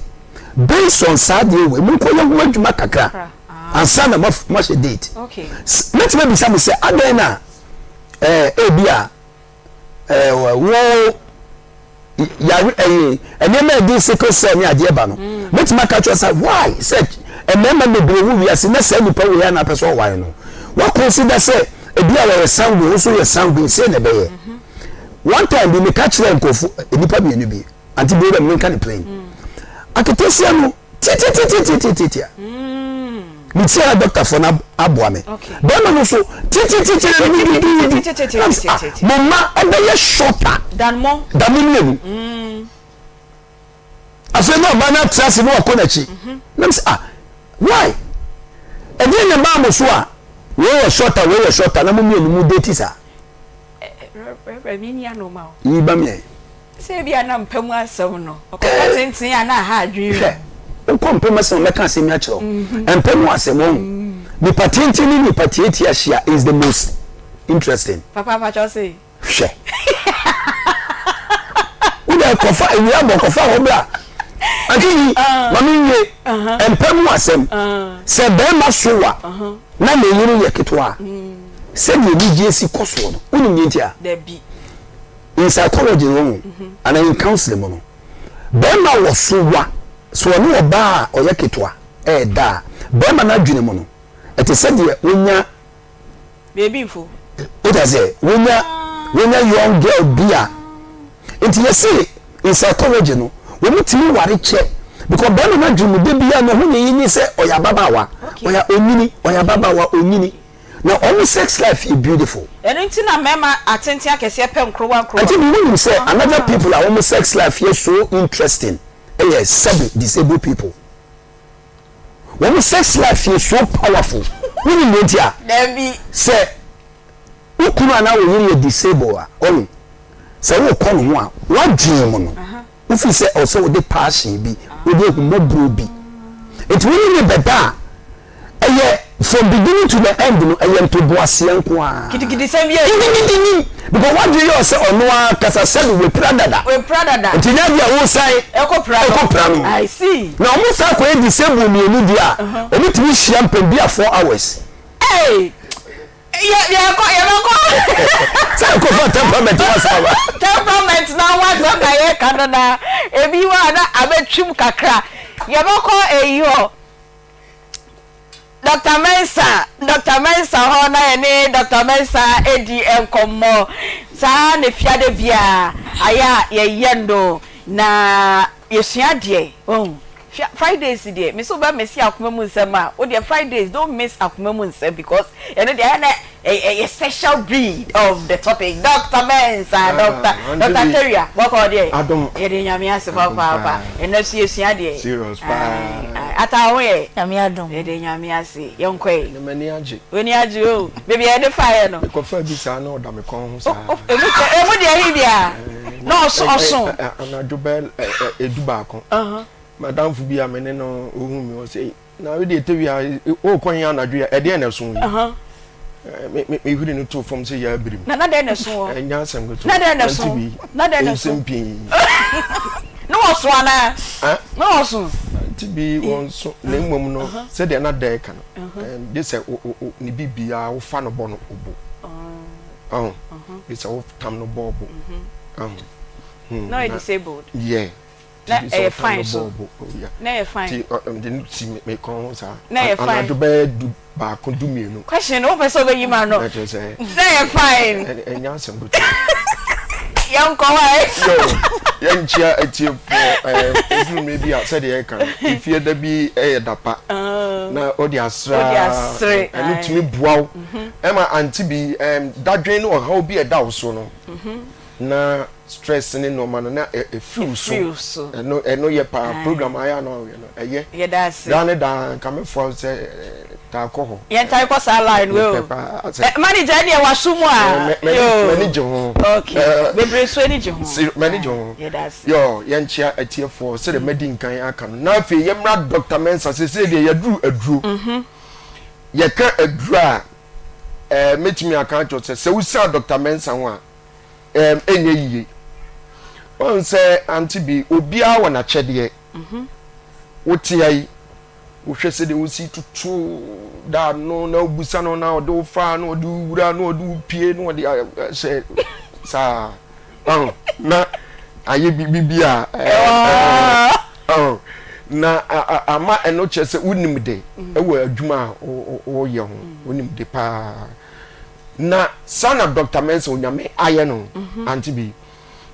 based on saa adeɛ wei monkɔyɛ ho adwuma kakra ansa na moahyɛ date. Mɛtumi abisa mo sɛ adɛn na ɛɛ ebi a ɛɛ wo yare ɛyi nneɛma a ɛde sickle cell ne adeɛ ba no mm. mɛtumi aka kyerɛ sɛ why sɛ mmarima bebree wɔ wiase na saa nipa wei a na apɛ sɛ ɔware no wa consider sɛ ebi a wɔyɛ sanguine nso yɛ sanguine sɛ na ɛbɛyɛ mm-hmm. One time bi meka kyerɛɛ nkurɔfo nnipa mmienu bi, Auntie Beulah me menka no plain. Aketesia no tititititititia. Metia na dɔktafoɔ no aboa me. Bɛrima no nso titititi ne duduudu. Na mesɛ ah, mo mma ɛbɛyɛ shorter Dan mo. Da mo mmienu. Afei na ɔbaa no atra ase na wakɔ n'akyi. Na mesɛ ah, why? Ɛdeɛn na ɛbaa mo so a wei yɛ shorter wei yɛ shorter na mo mmienu mo date saa? Reverend mi nyi ano ma o. Yi ba mi ɛ. Sɛ ebi a na mpa mu asɛm no ɔkɔka tenten a na aha adwene Hwɛ, wokɔ mpa mu asɛm a mɛka asɛm yi akyerɛ wo. Mpa mu asɛm wahu. Nipa tenten ne nipa tiatia hyia is the most interesting. Papa mpakyɛw se. Hwɛ. Wo deɛ kɔfa awia bɔ kɔfa hɔ bra. Ante yi, ma me nwie. Mpa mu asɛm. Sɛ bɛrima so wa na ne yere yɛ ketewa a, sɛdeɛ anigyeɛ si kɔ soɔ no, wonim deɛ nti a? Dabi. In psychology no, wohu, anaa in counseling mu no, bɛrima wɔ so wa, sɛ ɔne ɔbaa a ɔyɛ ketewa ɛreda a, bɛrima no adwene mu no, ɛte sɛ deɛ wonya Baby mfo. Wote aseɛ? Wonya, wonya young girl bi a, nti yɛse in psychology no, wɔn tumi ware kyɛ because bɛrima no adwene mu da biara no ho ne yi ni sɛ ɔyɛ ababaawa, ɔyɛ onyini, ɔyɛ ababaawa onyini. Na wɔn sex life yɛ beautiful. Ɛno nti na mmarima atenten akɛseɛ pɛ nkorowa nkorowa. Nti me wonim sɛ another people a wɔn sex life yɛ so interesting yɛ sɛbe disabled people. Wɔn sex life yɛ so powerful. Wonim deɛ nti a? Dabi. Sɛ wo kunu anaa wo yere yɛ disabled a, ɔno sɛ wokɔ ne ho a, w'adwene mu no, Wofi sɛ ɛwɔ sɛ wode passion bi, wode ahummɔborɔ bi. Nti wo ne no bɛda a, ɛyɛ from beginning to the end no, ɛyɛ ntoboaseɛ nko ara. Gidigidisɛm biara nni mu. Gidigidi nim. Because w'adwene yɛ wo sɛ ɔno ara kasa sɛbe wapira dada. Wapira dada. Nti nyɛ adeɛ a wosan Ɛkɔ pira no. ɛkɔ pira no. I see. Na wɔn san kɔyɛ disabled mmienu deɛ a, wɔtumi hyia mpɛn bi a 4 hours. Hey! Yɛ yɛkɔ yɛbɛkɔ. Sɛ ɛkɔfa temperament ho asɛm aba. Temperament na ho asɛm na yɛka no na ebi wɔ a na abɛtwim kakra. Yɛbɛkɔ eyi hɔ. Dr. Mensah, Dr. Mensah hɔ na yɛne Dr. Mensah edi nkɔmmɔ. Saa na fiade biara ayɛ a yɛyɛ no na yɛsua adeɛ. Wahu? Fia Fridays deɛ me se wobɛ misse akoma mu nsɛm a wo deɛ Fridays don't miss akoma mu nsɛm because ɛno deɛ ayɛ na ɛyɛ special breed of the topic Doctor Mensah Doctor Doctor Teria bɔkɔɔ deɛ yɛde Nyame ase papaapa ɛnɛ so yɛsua deɛ Serious paa. Ae Ata wo ho yɛ Nyame adom. Yɛde Nyame ase yɛnkɔ ɛ. Ɛnɛ m'ani agye. W'ani agye o baabi a yɛde faeɛ no. Mekɔfaa bi saa na ɔda me kɔn ho saa. Emu emu deɛ he bia na ɔso ɔso. Anadwo bɛyɛ 11. M'adamfo bi a me ne no ohuu me ɔse na wo deɛ tewia wokɔ he anadwo yi ɛdeɛn na ɛso yi? Mehuri no too fam sɛ yɛ abirim. Na na dɛn na ɛso hɔ? Ɛnyɛ asɛm ketewa. Na dɛn na ɛso? Na dɛn na ɛso? Nsɛm pii. Ne wɔso anaa? Ne wɔso? Nti bi wɔnso na mmom no sɛdeɛ na dɛn ka no gye sɛ ne biribiara wofa no bɔ no obo. Ɔho gye sɛ wotam no bɔ ɔbo. Ɔho. Na ɔyɛ disabled. Yeah. Na ɛyɛ fine so. Na ɛyɛ fine. Ti ɔde no si me kɔn ho saa. Na ɛyɛ fine. Anadwo bɛyɛ 11 12. Question no wopɛ sɛ wobɛyi ma no. Na kyerɛ sɛ. Na ɛyɛ fine. Ɛnyɛ asɛm ketewa. Yɛnkɔ hɔ ɛ. Yo, yɛnkyia atiefoɔ ɛɛ ɛduru mmerɛ bi a sɛdeɛ yɛka no efie da bi ɛyɛ da pa na wode asra Wode asere. ɛno tumi boa wo ɛma ante bi ɛɛm dadwen ne ɔhaw bi a ɛda wo so no. Na stress ne nnoɔma no na ɛfiri wo so. Ɛno ɛno yɛ paa program ayɛ a na ɔyɛ no ɛyɛ. Yɛda ase. Daa ne daa nka mɛfoa wo sɛ taa kɔ hɔ. Yɛn taa kɔ saa line wei o. Manager ɛneɛ waso mu a. M'ani gye ho. Okay bebree nso ani gye ho. M'ani gye ho. Yɛda ase. Yɔ yɛnkyea atiefoɔ sɛdeɛ madi nkan aka no na afei yɛmmra Doctor Mensah seesei deɛ yɛaduru aduro. Yɛka aduro a ɛɛ mɛtumi aka akyerɛ sɛ sɛ wosan Doctor Mensah ho a ɛɛm ɛnyɛ yie. Wɔn sɛ ante bi obiara wɔ n'akyɛdeɛ. Mhm. Wote ha yi wohwɛ sɛdeɛ wosi toto da no na wobusa no na ɔde wo fa na ɔde wo wura na ɔde wo pie na ɔde hyɛ saa ɔn na ayɛ biribi bi a ɛɛ ɔn na ama ɛno kyerɛ sɛ wonim de ɛwɔ adwuma a woyɛ ho wonim de paa. Na saa na Doctor Mensah Onyame ayɛ no ante bi.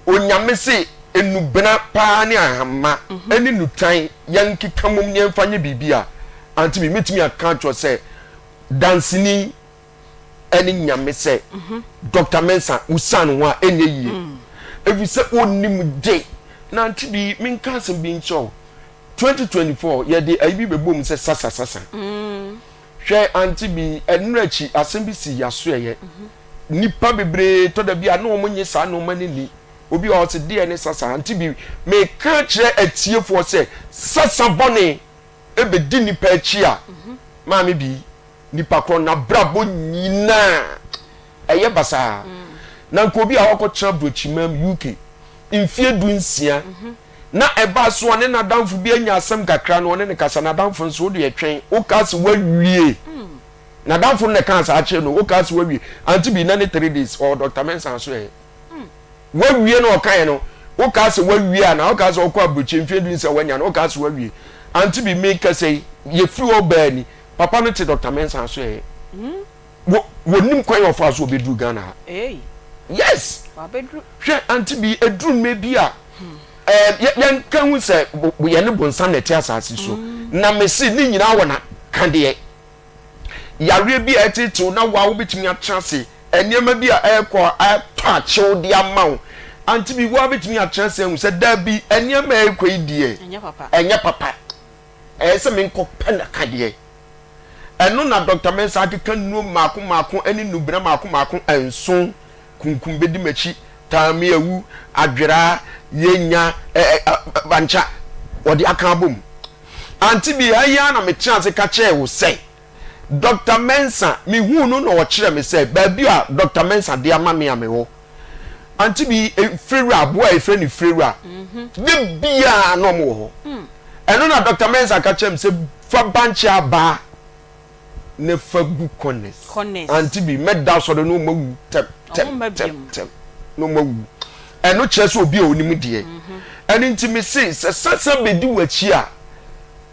Onyame se enubena paa ne ahamma ɛne nutan yɛnkeka mom ne yɛmfa nyɛ biribi a ante bi mɛtumi aka akyerɛ sɛ danseni ɛne Nyame sɛ Doctor Mensah wosan ho a ɛnyɛ yie ɛfiri sɛ onim de na ante bi menka asɛm bi nkyerɛ wo 2024 yɛde ayi bi bɛbom sɛ sasa sasa Hwɛ ante bi, ɛno akyi asɛm bi sii y'asoɛeɛ. Nnipa bebree tɔ da bi a na wɔn nye saa nnoɔma no nni. Obi wɔ hɔ ɔse deɛ ne sasa? Ante bi, meka kyerɛ atiefoɔ sɛ sasa bɔne bɛdi nnipa akyi a, maame bi, nipa korɔ n'abrabɔ nyinaa ɛyɛ basaa. Na nka obi a wakɔtena aburokyimam, UK, mfie du-nsia, Na ɛbaa so ɔne n'adamfo bi anya asɛm kakra na ɔne no kasa, n'adamfo nso, wo deɛ twɛn, wokaa se woawie. N'adamfo no na ɛkaa saa kyerɛ no, wokaa se woawie. Ante bi, na ne 3 days, ɔwɔ Dr. Mensah so ɛ. Woawie na ɔkaeɛ no, wokaa se woawie a, na wokaa sɛ wokɔ aburokyire mfeɛ du nsia woanya no, wokaa se woawie. Ante bi, mekasa yi, yɛfiri hɔ baa ni, papa no te Dr. Mensah so ɛ. Wɔ wɔnim kwan a ɔfaa so ɔbɛduru Ghana ha. Yes! Hwɛ ante bi ɛduru mmerɛ bi a ɛɛ yɛnka hu sɛ yɛne bonsam na ɛte asase so. Na mese ne nyinaa wɔ n'akadeɛ. Yareɛ bi a ɛtetew na wa wobɛtumi atena ase. Nneɛma bi a ɛrekɔ a ɛtɔ akyew de ama wo. Ante bi wa wobɛtumi atena ase ahu sɛ daabi nneɛma a ɛrekɔ yi deɛ ɛnyɛ papa. Ɛyɛ sɛ menkɔpɛ n'akadeɛ. Ɛno na Dɔkta Mensah akeka nnuro mmaako mmaako ne nnubena mmaako mmaako nson, kunkum bɛdi m'akyi, taa me awu, adweraa, yɛnya, ɛ ɛ bankya, wɔde aka abom. Ante bi ha yi ara na metena ase ka kyerɛɛ wo sɛ, Dɔkta Mensah, mehuu no na ɔkyerɛɛ me sɛ baabi a Dɔkta Mensah de ama me a mewɔ. Ante bi, Firewura, aboa a yɛfrɛ no Firewura, da biara na wɔwɔ hɔ. Ɛno na Dɔkta Mensah ka kyerɛɛ me sɛ fa bankye aba na fa gu corners. Ante bi, mɛda asɔre na wɔawu tɛm tɛm tɛm tɛm na wɔawu. Ɛno kyerɛ sɛ obi a onim deɛ. Ɛno nti mese sɛ sasa bɛdi w'akyi a,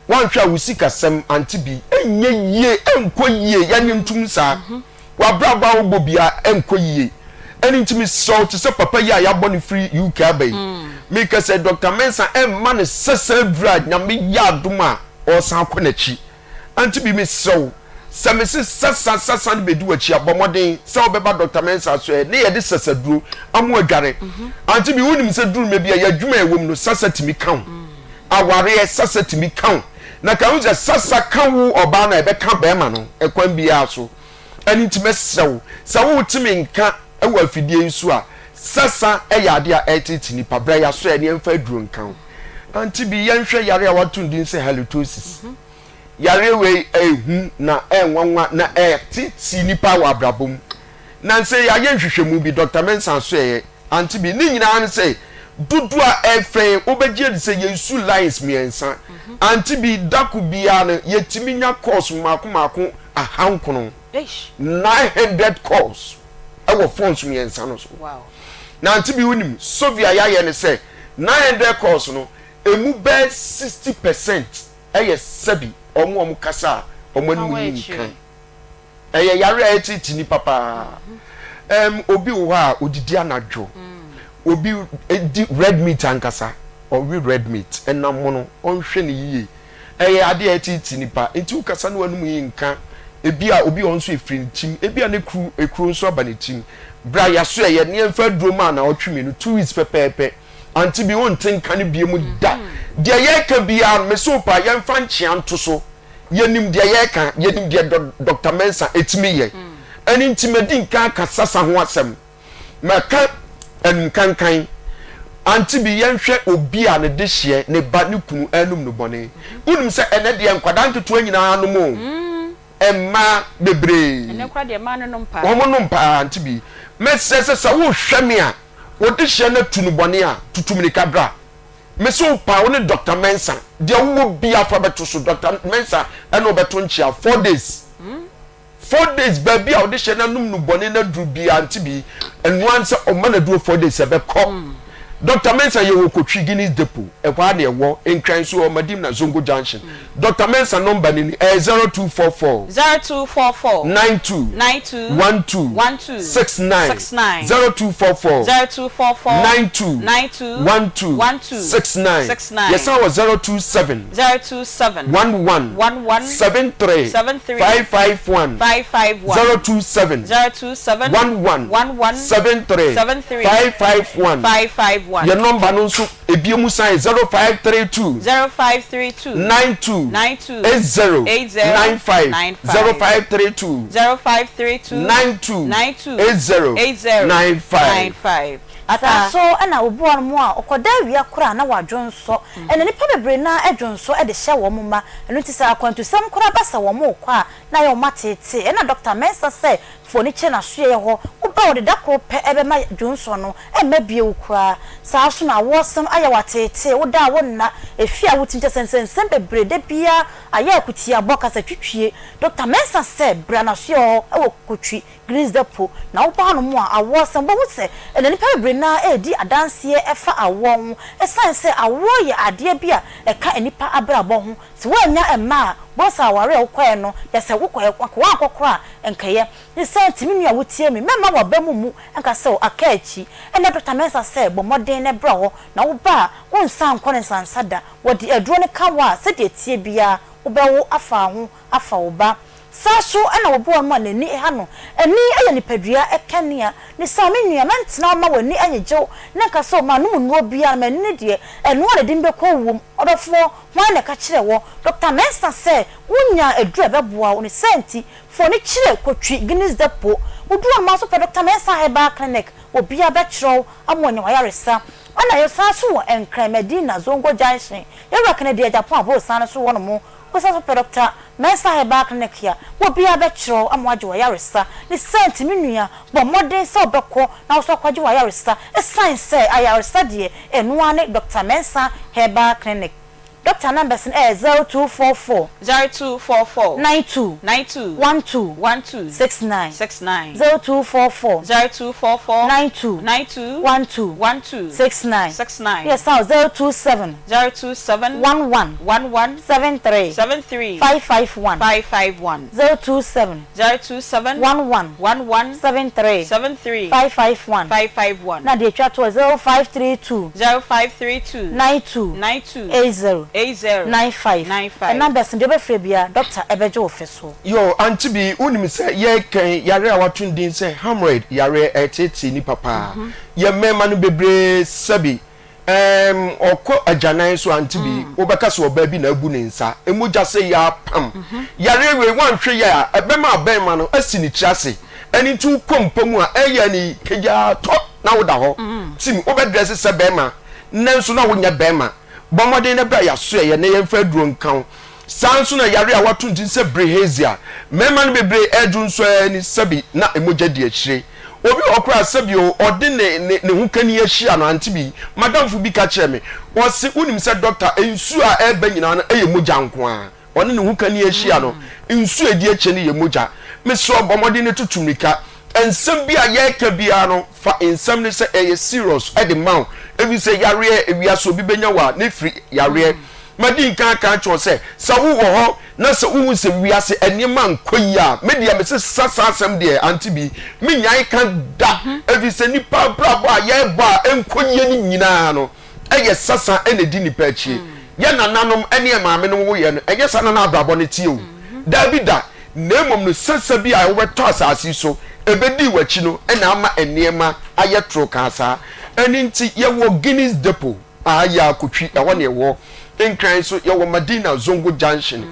woanhwɛ a wo sikasɛm ante bi ɛnyɛ yie, ɛnkɔ yie, yɛnye ntom saa. W'abrabɔ a wobɔ biara ɛnkɔ yie. Ɛno nti mesrɛ wo te sɛ papa yi a yɛabɔ no firi UK aba yi, meka sɛ Doctor Mensah ɛmma no sɛ saa aduru a Nyame yɛ adom a ɔresan akɔ n'akyi. Auntie bi mesrɛ wo, sɛ mese sasa sasa no bɛdi w'akyi a, bɔ mmɔden sɛ wobɛba Doctor Mensah so ɛ ne yɛde sasaduro ama adware. Auntie bi wonim sɛ duru mɛ bi a yɛ adwuma a ɛwɔ mu no sasa tumi ka wo. Awareɛ sasa tumi ka wo. Na ka hu sɛ sasa ka wo ɔbaa no a ɛbɛka bɛrima no ɛkwan biara so. Ɛno nti mɛsrɛ wo, sɛ wote me nka wɔ afidie yi so a, sasa yɛ adeɛ a ɛretete nnipa. Bra yɛaso ɛ ne yɛmfa aduro nka wo. Ante bi, yɛnhwɛ yareɛ a wɔato no din sɛ halitosis. Yareɛ wei ɛyɛ hu na ɛyɛ nwanwa na ɛretete nnipa wɔ abrabɔ mu. Nansa yi yɛayɛ nhwehwɛmu bi, Dɔkta Mensah asoɛeɛ, ante bi, ne nyinaa ne sɛ dodoɔ a ɛrefrɛ yɛn, wobɛgye adi sɛ yɛsu lines mmiɛnsa. Ante bi, dako biara no yɛtumi nya calls mmaako mmaako ahankono, 900 calls wɔ phones mmiɛnsa no so. Na ante bi wonim, survey a yɛayɛ ne sɛ 900 calls no, ɛmu bɛyɛ 60% yɛ sɛbi wɔn a wɔkasa a wɔn anim nni nkan. Ɛyɛ yare a ɛtete nnipa paa. Ɛm, obi wɔ hɔ a odidi anadwo. Obi di red meat ankasa. Ɔwe red meat, ɛnam mono, ɔnhwɛ no yie. Ɛyɛ ade a ɛtete nnipa. Nti wokasa na w'anum yi nka. Ebia obi wɔ hɔ nso efiri ne tirim, ebia ne kuru ekuro nso aba ne tirim. Bra yɛaso ɛyɛ ne yɛmfa aduro ma naawɔtwe mmienu, 2 weeks pɛpɛɛpɛ. Ante bi wonte nka no bio mu da. Deɛ yɛreka biara no, mese wo paa, yɛmfa nkyea nto so. Yɛnim deɛ yɛreka, yɛnim deɛ Dɔkta Mensah ɛtumi yɛ. Ɛno nti madi nka aka sasa ho asɛm. Maka anumkankan. Ante bi yɛnhwɛ obi a ne dehyeɛ, ne ba, ne kunu anum no bɔne. Wonim sɛ ɛnɛ deɛ nkwadaa nketewa nyinaa nom o. Mmaa bebree. Ɛnɛ koraa deɛ mmaa no nom paa. Wɔn nom paa ante bi. Mɛsrɛ sɛ sɛ wohwɛ me a, wo dehyeɛ no atu no bɔne a, tutu mirika bra. Mese wo paa, wo ne Doctor Mensah, deɛ wowɔ biara fa bɛto so. Doctor Mensah ɛne wo bɛto nkyea 4 days. 4 days, baabi a ɔde hyɛ n'anum no bɔne no aduru biara nte bi ɛnoa ne sɛ ɔma no aduro 4 days ɛbɛkɔ. Dr. Mensah yɛ wɔ Kotwi Guinness Depot, ɛhɔ ara na ɛwɔ, Nkran nso wɔ Madim na Zongo Junction. Dr. Mensah nɔmba no ni, ɛyɛ 0244 0244 92 92 12 12 69 69 0244 0244 92 92 12 12 69 69 Yɛsan wɔ 027 027 11 11 73 73 551 551 027 027 11 11 73 73 551 551. Yɛn nɔmba no nso ebie mu san 0532 0532 92 92 80 80 95 95 0532 0532 92 92 80 80 95. 95. Saa so na obi wɔ hɔnom a ɔkɔda awia koraa na wadwonsɔ. Ɛnna nnipa bebree no ara dwonsɔ de hyɛ wɔn mma. Ɛno nti sɛ akwantusɛm koraa ba sɛ wɔrekɔ a, na ayɛ wɔn ateetee. Ɛnna Dɔkta Mensah sɛ Foni kyerɛ n'asoɛeɛ hɔ, woba a wɔde da koro pɛ bɛma dwonsɔ no, ɛmma bio koraa. Saa ara nso na awoɔsɛm ayɛ wo ateetee, woda a wonna, efie a wote nkyɛ sɛ nsɛnsɛm bebree da biara ayɛ akutiabɔ, kasatwitwie. Dɔkta Mensah sɛ bra n'asoɛeɛ hɔ wɔ Kotwi, Greens Depot, na woba hanom a, awoɔ asɛm, wobɛhu sɛ ɛnna nnipa bebree no ara redi adanseɛ ɛfa awoɔ ho. Ɛsiane sɛ awoɔ yɛ adeɛ bi a ɛka nnipa abrabɔ ho, sɛ woannya mma a, wobɛhu sɛ awareɛ a wokɔeɛ no, kyerɛ sɛ wokɔeɛ, anka woankɔ koraa a, ɛnkɛyɛ. Ne saa nti, me nua a wotie me, mɛmma w'aba mu mmu nka sɛ aka akyi. Ɛnnɛ Dɔkta Mensah sɛ, bɔ mmɔden na bra hɔ, na woba a, wonsan nkɔ ne nsansa da. Wɔde aduro no ka wo a, sɛdeɛ ɛteɛ biara, wobɛwo afa ho afa wo ba. Saa so na obi wɔ hɔ nom a n'ani ha no. Ani yɛ nipadua kanea. Ne saa me nua, mɛntena hɔ mma w'ani nnyegye wo na nka sɛ, Manom nnuro biara na m'ani no deɛ, ɛno ara na ɛde me bɛkɔ owuo mu. Ɔdɔfoɔ, hwan na ɛka kyerɛɛ wɔ, Dɔkta Mensah sɛ wonyaa aduro a ɛbɛboa wo? Ne saa nti, fa w'ani kyerɛ Kotwi Guinness Depot. Woduru hɔ nom ara nso pɛ Dɔkta Mensah Herbal Clinic. Obiara bɛkyerɛ wo ama woanya w'ayaresa. Ɛna yɛsan nso wɔ Nkran, Madina, Zongo Junction, Yɛwura Kennedy Agyapong Aborosan no so hɔ nom. Wosan so pɛ Dɔkta Mensah Herbal Clinic a, wɔ biara bɛkyerɛ wo ama woagye w'ayaresa. Ne saa nti, me nua, bɔ mmɔden sɛ wobɛkɔ na wo nso akɔgye w'ayaresa. Esiane sɛ ayaresa deɛ, ɛno ara ne Dɔkta Mensah Herbal Clinic. Dɔkta numbers no yɛ 0244. 0244. 92. 92. 12. 12. 69. 69. 0244. 0244. 92. 92. 12. 12. 69. 69. Yɛ san 027. 027. 11. 11. 73. 73. 551. 551. 027. 027. 11. 11. 73. 73. 551. 551. Na deɛ etwa toɔ 0532. 0532. 92. 92. 80. 80. 95. 95. Numbers no deɛ wobɛfrɛ biara doctor ɛbɛgye wo fɛ so. Yoo, Aunty Bi, wonim sɛ yɛreka yareɛ a wɔato no din sɛ hemorrhoid yareɛ, ɛreteetee nnipa paa. Yɛn mmarima no bebree sɛbi Ɛɛm, ɔkɔ agyanan so a, nti bi, wobɛka sɛ ɔbaa bi na abu ne nsa. Mogya sɛ yɛ apam. Yareɛ wei, woanhwɛ yie a, ɛbɛma abɛɛma no asi ne tiri ase. Ɛno nti wokɔ mpa mu a, ɛyɛ ne kagyaa tɔ na woda hɔ. Tim, wobɛdrɛse sɛ bɛɛma, nanso na wonyɛ bɛɛma. Bɔ mmɔden na bra yɛasoɛeɛ na yɛmfa aduro nka wo. Saa ara nso na yare a wɔato din sɛ bilharzia, mmarima no bebree redwo nso ara ni, sɛbi na mogya di akyire. Obi wɔ hɔ koraa a sɛbi o, ɔde ne ne ne hokani ahyia no, ante bi. M'adamfo bi ka kyerɛɛ me, ɔse, Wonim sɛ dɔkta, nsuo a ɛreba nyinaa no yɛ mogya nko ara. Ɔne ne hokani ahyia no, nsuo a ɛdi akyire no yɛ mogya. Mesrɛ wo, bɔ mmɔden na tutu mmirika. Nsɛm bi a yɛreka biara no, fa nsɛm no sɛ ɛyɛ serious de ma wo, efisɛ yareɛ, ewiase obi bɛnya wo a, ne firi yareɛ. Madi nkan aka akyerɛ wo sɛ, sɛ wowɔ hɔ na sɛ wohu sɛ wiase nneɛma nkɔ yie a, me deɛ mesesa saa asɛm deɛ, Auntie Bi, mennyae ka da, efisɛ nnipa abrabɔ a yɛrebɔ a ɛnkɔ yie no nyinaa no, ɛyɛ sasa na ɛdi nnipa akyi. Yɛn nananom ne yɛn maamenom woeɛ no, ɛnyɛ saa na na abrabɔ no teɛ o. Daabi da. Na mmom no, sasa bi a wobɛtɔ asase yi so ɛbɛdii w'akyi no na ama nneɛma ayɛ toro kaa saa. Ɛno nti yɛwɔ Guinness Depot a yɛ Akotwi, ɛhɔ na yɛwɔ. Nkran nso yɛwɔ Madina Zongo Junction.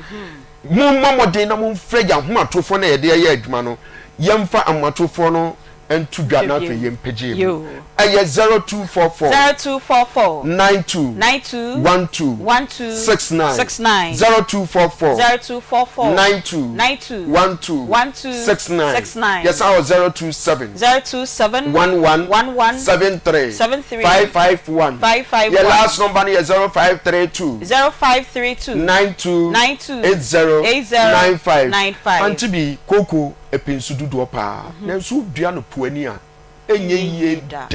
Mommɔ mmɔden na momfrɛ yɛn ahomatorofoɔ no a yɛde yɛ adwuma no. Yɛmfa ahomatorofoɔ no nto dwa na afei yɛmpagya mu. Ɛyɛ 0244 0244 92 92 12 12 69 69 0244 0244 92 92 12 12 69 69 Yɛsan wɔ 027 027 11 11 73 73 551 551 Yɛ last number no yɛ 0532 0532 92 92 80 80 95 95 Auntie bi kooko Ɛpɛ nsu dodoɔ paa, nanso wodua no po ani a, ɛnyɛ yie da.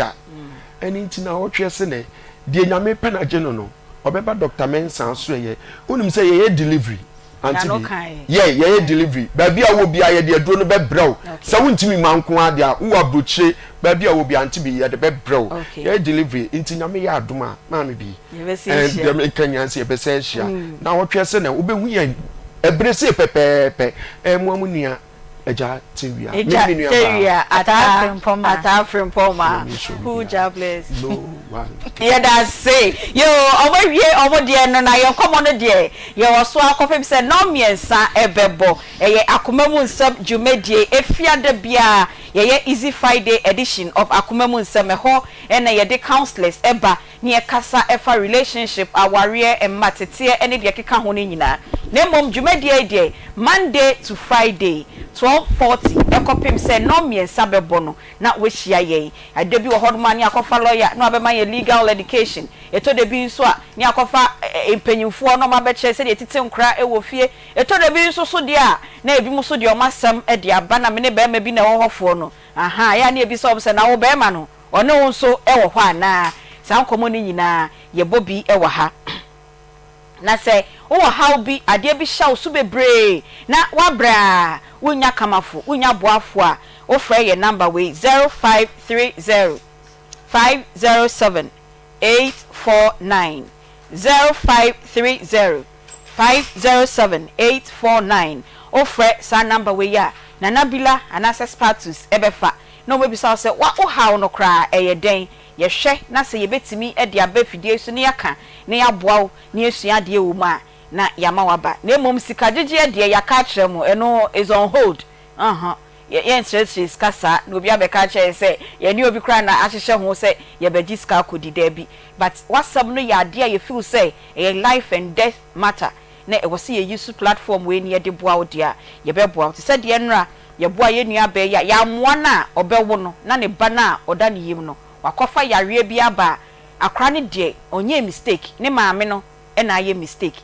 Ɛno nti naawɔtweɛ se nɛ, deɛ Nyame pɛ na gye no no, ɔbɛba Doctor Mensah asoɛeɛ. Wonim sɛ yɛyɛ delivery, Auntie Bi? Yɛ, yɛyɛ delivery. Baabi a wowɔ biara yɛde aduro no bɛbrɛ wo. Sɛ wontumi mma nko ara deɛ a, wowɔ aburokyire, baabi a wowɔ biara, Auntie Bi, yɛde bɛbrɛ wo. Yɛyɛ delivery, nti Nyame yɛ adom a, Maame Bi, ɛɛ, deɛ meka nyinaa ne sɛ yɛbɛsan ahyia. Naawɔtweɛ se nɛ, wobɛhu yɛn ɛbere sei pɛpɛɛpɛ. Ɛɛ, moa mo nua. Agya Tewia. Agya Me nua baa. Tewia Ataa Frimpong Ataa Frimpong Nyame nhyira obi Who biara. Jah bless. No one. Yɛda ase. Yoo, ɔmo awie ɔmo deɛ no na yɛn nkɔmɔ no deɛ yɛwɔ so ara kɔpem sɛ nnɔn mmiɛnsa ɛbɛbɔ. Ɛyɛ Akoma mu Nsɛm dwumadie. Efia da biara yɛyɛ Easy Friday edition of Akoma mu Nsɛm. Ɛhɔ na yɛde counsellors ɛba ne yɛkasa ɛfa relationship, awareɛ, mma teteɛ ne deɛ ɛkeka ho no nyinaa. Na mmom dwumadie yi deɛ Monday to Friday 12:40 ɛkɔpem sɛ nnɔn mmiɛnsa bɛbɔ no na wahyia yɛn. Ɛda bi wɔ hɔ nom a ne akɔfa lawyer na wabɛma yɛn legal education. Ɛtɔ da bi nso a ne akɔfa mpanyinfoɔ na wɔn abɛkyerɛ sɛdeɛ yɛtete nkora wɔ fie. Ɛtɔ da bi nso so deɛ a na ebinom nso deɛ wɔn asɛm de aba na me ne barima bi na ɛwɔ hɔ foɔ no ahaa ɛyɛ a na yɛbisa wɔn sɛ na wo barima no Ɔne wo nso wɔ hɔ anaa? Saa nkɔmmɔ no nyinaa, yɛbɔ bi wɔ ha. Na sɛ wowɔ haw bi, adeɛ bi hyɛ wo so bebree na woabrɛ a, wonnya kamafo, wonnya boafoɔ a, wofrɛ yɛn number wei, 0530 507 849, 0530 507 849. Wofrɛ saa number wei a, Nana Bila anaasɛ Spatus bɛfa na wɔbɛbisa wo sɛ, Wa wo haw no koraa, ɛyɛ dɛn? Yɛhwɛ na sɛ yɛbɛtumi de aba afidie yi so na yɛaka na yɛaboa wo na yɛasua adeɛ wɔ mu a, na yɛama woaba. Na mmom sika gyegyeɛ deɛ, yɛaka akyerɛ mo, ɛno is on hold. Uhuh. Yɛ, yɛnsrɛsrɛ sika saa na obi abɛka akyerɛ yɛn sɛ yɛne obi koraa na ahyehyɛ ho sɛ yɛbɛgye sika akɔdi. Daabi. But w'asɛm no yɛ adeɛ a yɛ feel sɛ ɛyɛ life and death matter na ɛwɔ sɛ yɛ use platform wei na yɛde boa wo deɛ a, yɛbɛboa wo. Te sɛ deɛ nnora Yɛboa yɛn nuabaa yi a yɛammoa no a ɔbɛwo no na ne ba no a ɔda ne yam no wakɔfa yareɛ bi aba a akora no deɛ ɔnyɛɛ mistake ne maame no na ayɛ mistake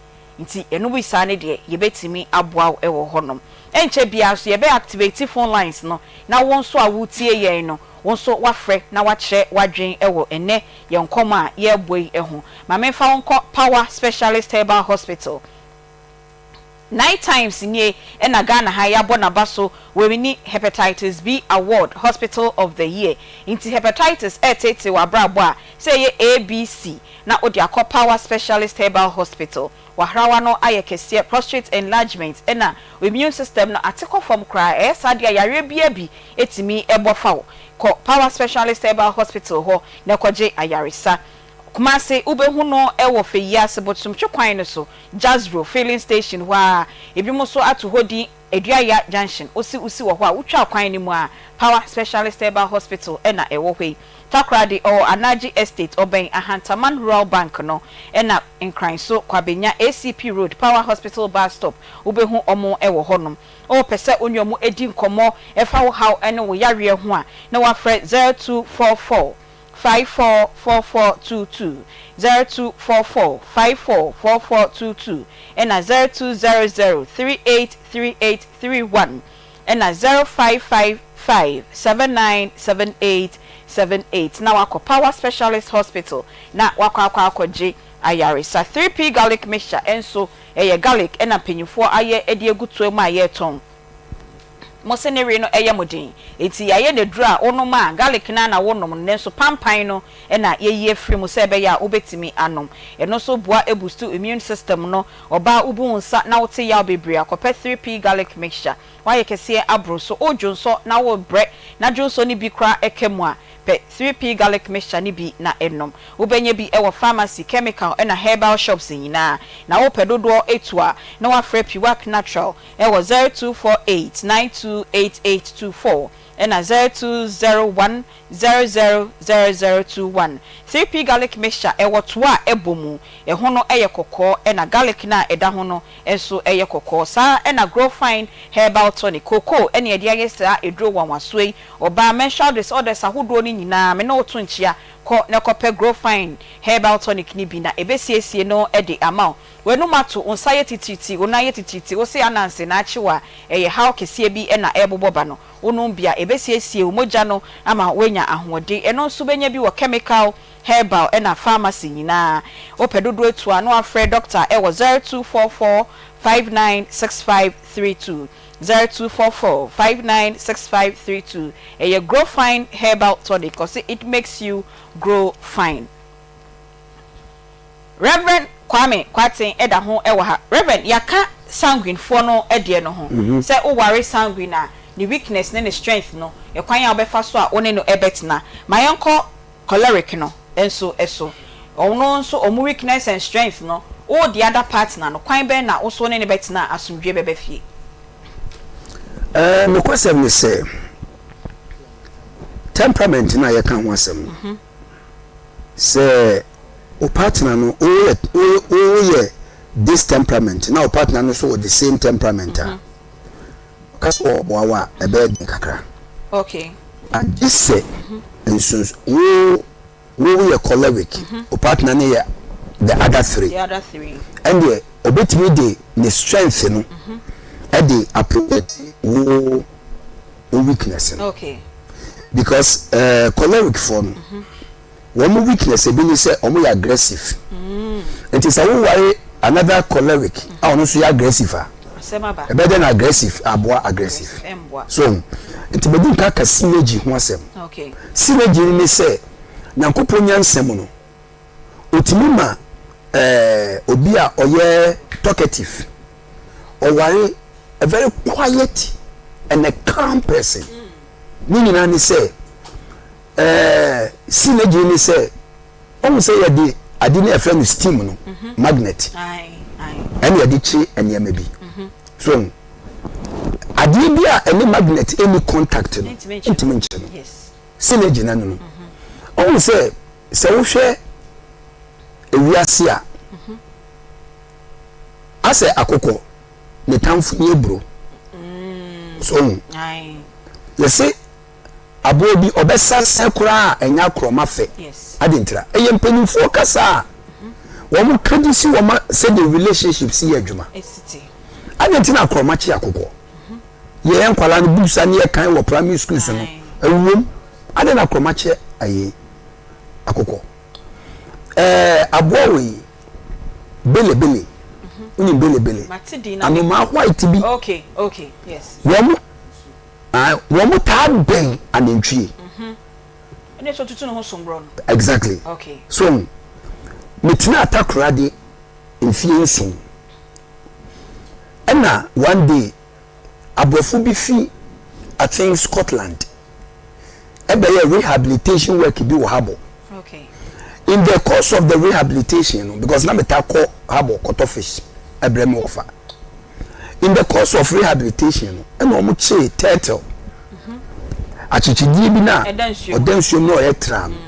nti ɛno bi saa no deɛ yɛbɛtumi aboa wo wɔ hɔ nom. Ɛnkyɛ biara nso yɛbɛ activate phone lines no na wo nso a woretie yɛn no wo nso woafrɛ na woakyerɛ w'adwene wɔ ɛnnɛ yɛn nkɔmmɔ a yɛrebɔ yi ho. Ma memfa wo nkɔ Power Specialist Herbal Hospital. Nine times nie na Ghana ha yɛabɔ n'aba so w'awini Hepatitis B award Hospital of the year nti Hepatitis ɛreteetee w'abrabɔ a sɛ ɛyɛ A B C na wode akɔ Power Specialist Herbal Hospital w'ahrawa no ayɛ kɛseɛ prostrate enlargement ɛna w'immune system no ate kɔ fam koraa ɛyɛ saa deɛ a yareɛ biara bi tumi bɔ fa wo kɔ Power Specialist Herbal Hospital hɔ na kɔgye ayaresa Kumasi, wobɛhu no wɔ Feyiase Bosomtwe kwan no so, Jazro filling station hɔ ara. Ebinom nso ato hɔ din Aduaya Junction. Wosi wosi wɔ hɔ a, wotwa kwan no mu a, Power Specialist Herbal Hospital na ɛwɔ hɔ yi. Takoradi, ɔwɔ Anagye Estate, ɔbɛn Ahantaman Rural Bank no, ɛna Nkran so, Kwabenya ACP Road, Power Hospital Bus Stop, wobɛhu wɔn wɔ hɔnom. Wopɛ sɛ wo ne wɔn di nkɔmmɔ fa wo haw ne wo yareɛ ho a, na woafrɛ 0244 544422, 0244 544422, ɛna 0200 383831, ɛna 0555 797878 na wakɔ Power Specialist Hospital na wakɔ akɔ akɔgye ayaresa. 3P Garlic Mixture nso ɛyɛ garlic ɛna mpanyinfoɔ ayɛ de agu toa mu a yɛretɔn. Mo se ne we no yɛ mo den, enti yɛayɛ no aduru a wonom a garlic no ara na wonom no nanso pampan no na yɛayi afiri mu sɛ ɛbɛyɛ a wobɛtumi anom. Ɛno nso boa boost immune system no. Ɔbaa wobu wo nsa na wote yaw bebree a, kɔpɛ 3P garlic mixture. Woayɛ kɛseɛ aboro so, wodwonsɔ na worebrɛ na dwonsɔ no bi koraa ka mu a, pɛ 3P garlic mixture no bi na nom. Wobɛnya bi wɔ pharmacy, chemical na herbal shops nyinaa. Na wopɛ dodoɔ tu a, na woafrɛ Piwak Natural wɔ 0248 928824 ɛna 0201 000021. 3P garlic mixture ɛwɔ toa a ɛbɔ mu, ɛho no yɛ kɔkɔɔ ɛna garlic no a ɛda ho no nso yɛ kɔkɔɔ. Saa ara na Grow Fine Herbal Tonic, cocoa ɛna yɛde ayɛ saa aduro nwanwasoɔ yi. Ɔbaa menstrual disorders ahodoɔ no nyinaa me ne wo to nkyea, kɔ na kɔpɛ Grow Fine Herbal Tonic no bi na ɛbɛsiesie no de ama wo. W'anum ato, wo nsa yɛ titiritii, wo nan yɛ titiritii, wo se ananse na akye wo a, ɛyɛ haw kɛseɛ bi na ɛrebobɔ ba no. Wonom bi a, ɛbɛsiesie wo mogya no ama woanya ahoɔden. Ɛno nso wobɛnya bi wɔ chemical, herbal ɛna pharmacy nyinaa. Wopɛ dodoɔ atu a, na woafrɛ dɔkta wɔ 0244 596532, 0244 596532. Ɛyɛ Grow Fine Herbal Tonic, ɔse it makes you grow fine. Rev. Kwame Kwarteng da ho wɔ ha. Rev. Yɛaka sanguine foɔ no deɛ no ho. Sɛ wo ware sanguine a, ne weakness ne ne strength no, ɛkwan a wobɛfa so a wo ne no bɛtena. Ma yɛnkɔ choleric no nso so. Ɔno nso wɔn weakness and strength no, wo the other partner no, kwan bɛn na wo nso wo ne no bɛtena a asomdwoeɛ bɛba fie? Ɛɛ, nokwasɛm ne sɛ, temperament no a yɛka ho asɛm no, Sɛ wo partner no woyɛ woyɛ this temperament na wo partner no nso wɔ the same temperament a, ɔka sɛ ɔboa wo a ɛbɛyɛ den kakra. Okay. Agye sɛ nsunsu wo wo woyɛ choleric, wo partner no yɛ the other three. The other three. Ɛndeɛ ɔbɛtumi de ne strength no ɛde aprotect wo wo weakness no. Okay. Because eh, choleric foɔ no, wɔn weakness ebi ne sɛ wɔn yɛ aggressive. Nti sɛ woware another choleric a ɔno nso yɛ aggressive a, ɛbɛyɛ dɛ na aggressive aboa aggressive. So nti medi nka ka synergy ho asɛm. Synergy no ne sɛ Nyankopɔn nyansa mu no, otumi ma eh, obi a ɔyɛ talkative ɔware a very quiet and a calm person. Ne nyinaa ne sɛ ɛɛ synergy ne sɛ ɔhu sɛ yɛde ade no yɛfrɛ no steam no mhm. magnet ɛne yɛde kye nneɛma bi mhm. so adeɛ bi a ɛne magnet ɛni contact no ntumi nkye no synergy no no mhm. ɔhu sɛ sɛ wohwɛ ewiase a asɛ akokɔ ne tamfo ne aburo so ɔhu yɛse aboa bi ɔbɛsa sɛ koraa a ɛnyɛ akorɔma fɛ ade ntira ɛyɛ mpanimfoɔ kasa a wɔn ka de si wɔn sɛdeɛ relationship si yɛ adwuma ade nti na akorɔma kye akokɔ yɛyɛ nkwadaa no books a ne yɛ kan wɔ primary schools no ɛwom ade na akorɔma kye ayi akokɔ Ɛɛ aboa wei belebele wonim belebele anomaa white bi okay okay yes wɔn wɔn taa bɛn anantwie ɛna ɛsɛ tutu ne ho somborɔ no exactly okay so metena Atakoradi mfie nson ɛna one day aborɔfo bi fi I think Scotland ɛbɛyɛ rehabilitation work bi wɔ harbour in the course of the rehabilitation no because na meta kɔ harbour kɔtɔ fish ɛbrɛ mi wɔfa in the course of rehabilitation no ɛna wɔn kyee turtle mhm. akyekyedie bi na ɔda nsuo mu na ɔyɛ tra no mm.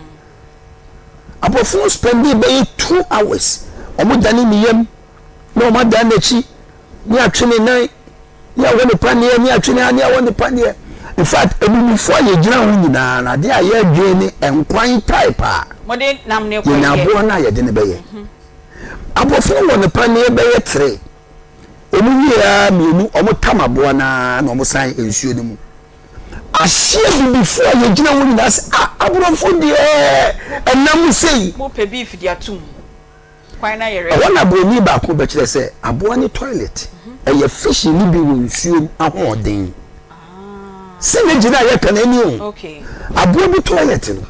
aborɔfo no spending bɛyɛ two hours wɔn dane ne yam na wɔn adan n'akyi ne atwe ne nan ne awɔ ne paneɛ ne atwe ne ha ne awɔ ne paneɛ in fact abibifoɔ a yɛgyina ho nyinaa no adeɛ a yɛdwen ne nkwan type a yɛnya aboa no a yɛde no bɛyɛ mhm. aborɔfo no wɔ ne paneɛ bɛyɛ tere wɔn wie ara mmienu wɔn tam aboa no ara na wɔn san nsuo no mu ahyeɛ bibifoɔ a yɛgyina ho nyinaa sɛ ah aborɔfo deɛ ɛnam sei. mo pɛ beef de atum. Kwan no ayɛ ready. Ɛhɔ na broni baako bɛkyerɛ sɛ aboa ne toilet ɛyɛ fish no bi wɔ nsuom ahoɔden. Synergy no a yɛka no ɛni o. Aboa bi toilet no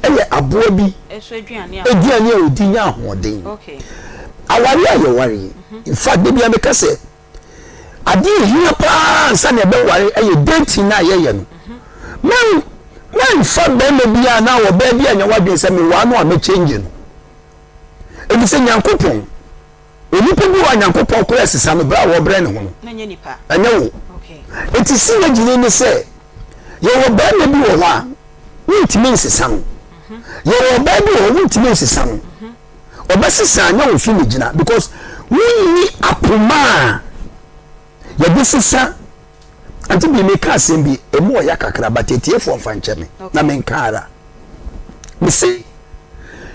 ɛyɛ aboa bi aduane a ɔdi nya ahoɔden. Aware a yɛware yi, in fact da biara meka sɛ adeɛ a ɛhia paa ansa na yɛbɛware ɛyɛ dating no a yɛyɛ no. Mɛn mɛnfa bɛrima bi a na ɔbaa bi a nyɛ w'adwene sɛ mewaa no a mɛkyɛngye no. Efisɛ Nyankopɔn Onipa bi wɔ a Nyankopɔn koraa sesa no berɛ a wɔbrɛ ne ho no, ɛnyɛ wo. Enti synergy no ne sɛ, yɛwɔ barima bi wɔ hɔ a, wontumi nsesa no. Yɛwɔ ɔbaa bi wɔ hɔ, wontumi nsesa no. Ɔbɛsesa a, nyɛ wo so na gyina because wonni akoma a yɛde sesa. Ante bi meka asɛm bi, emu ɔya kakra, but atiefoɔ mfa nkyɛ me na menka ara. Mese,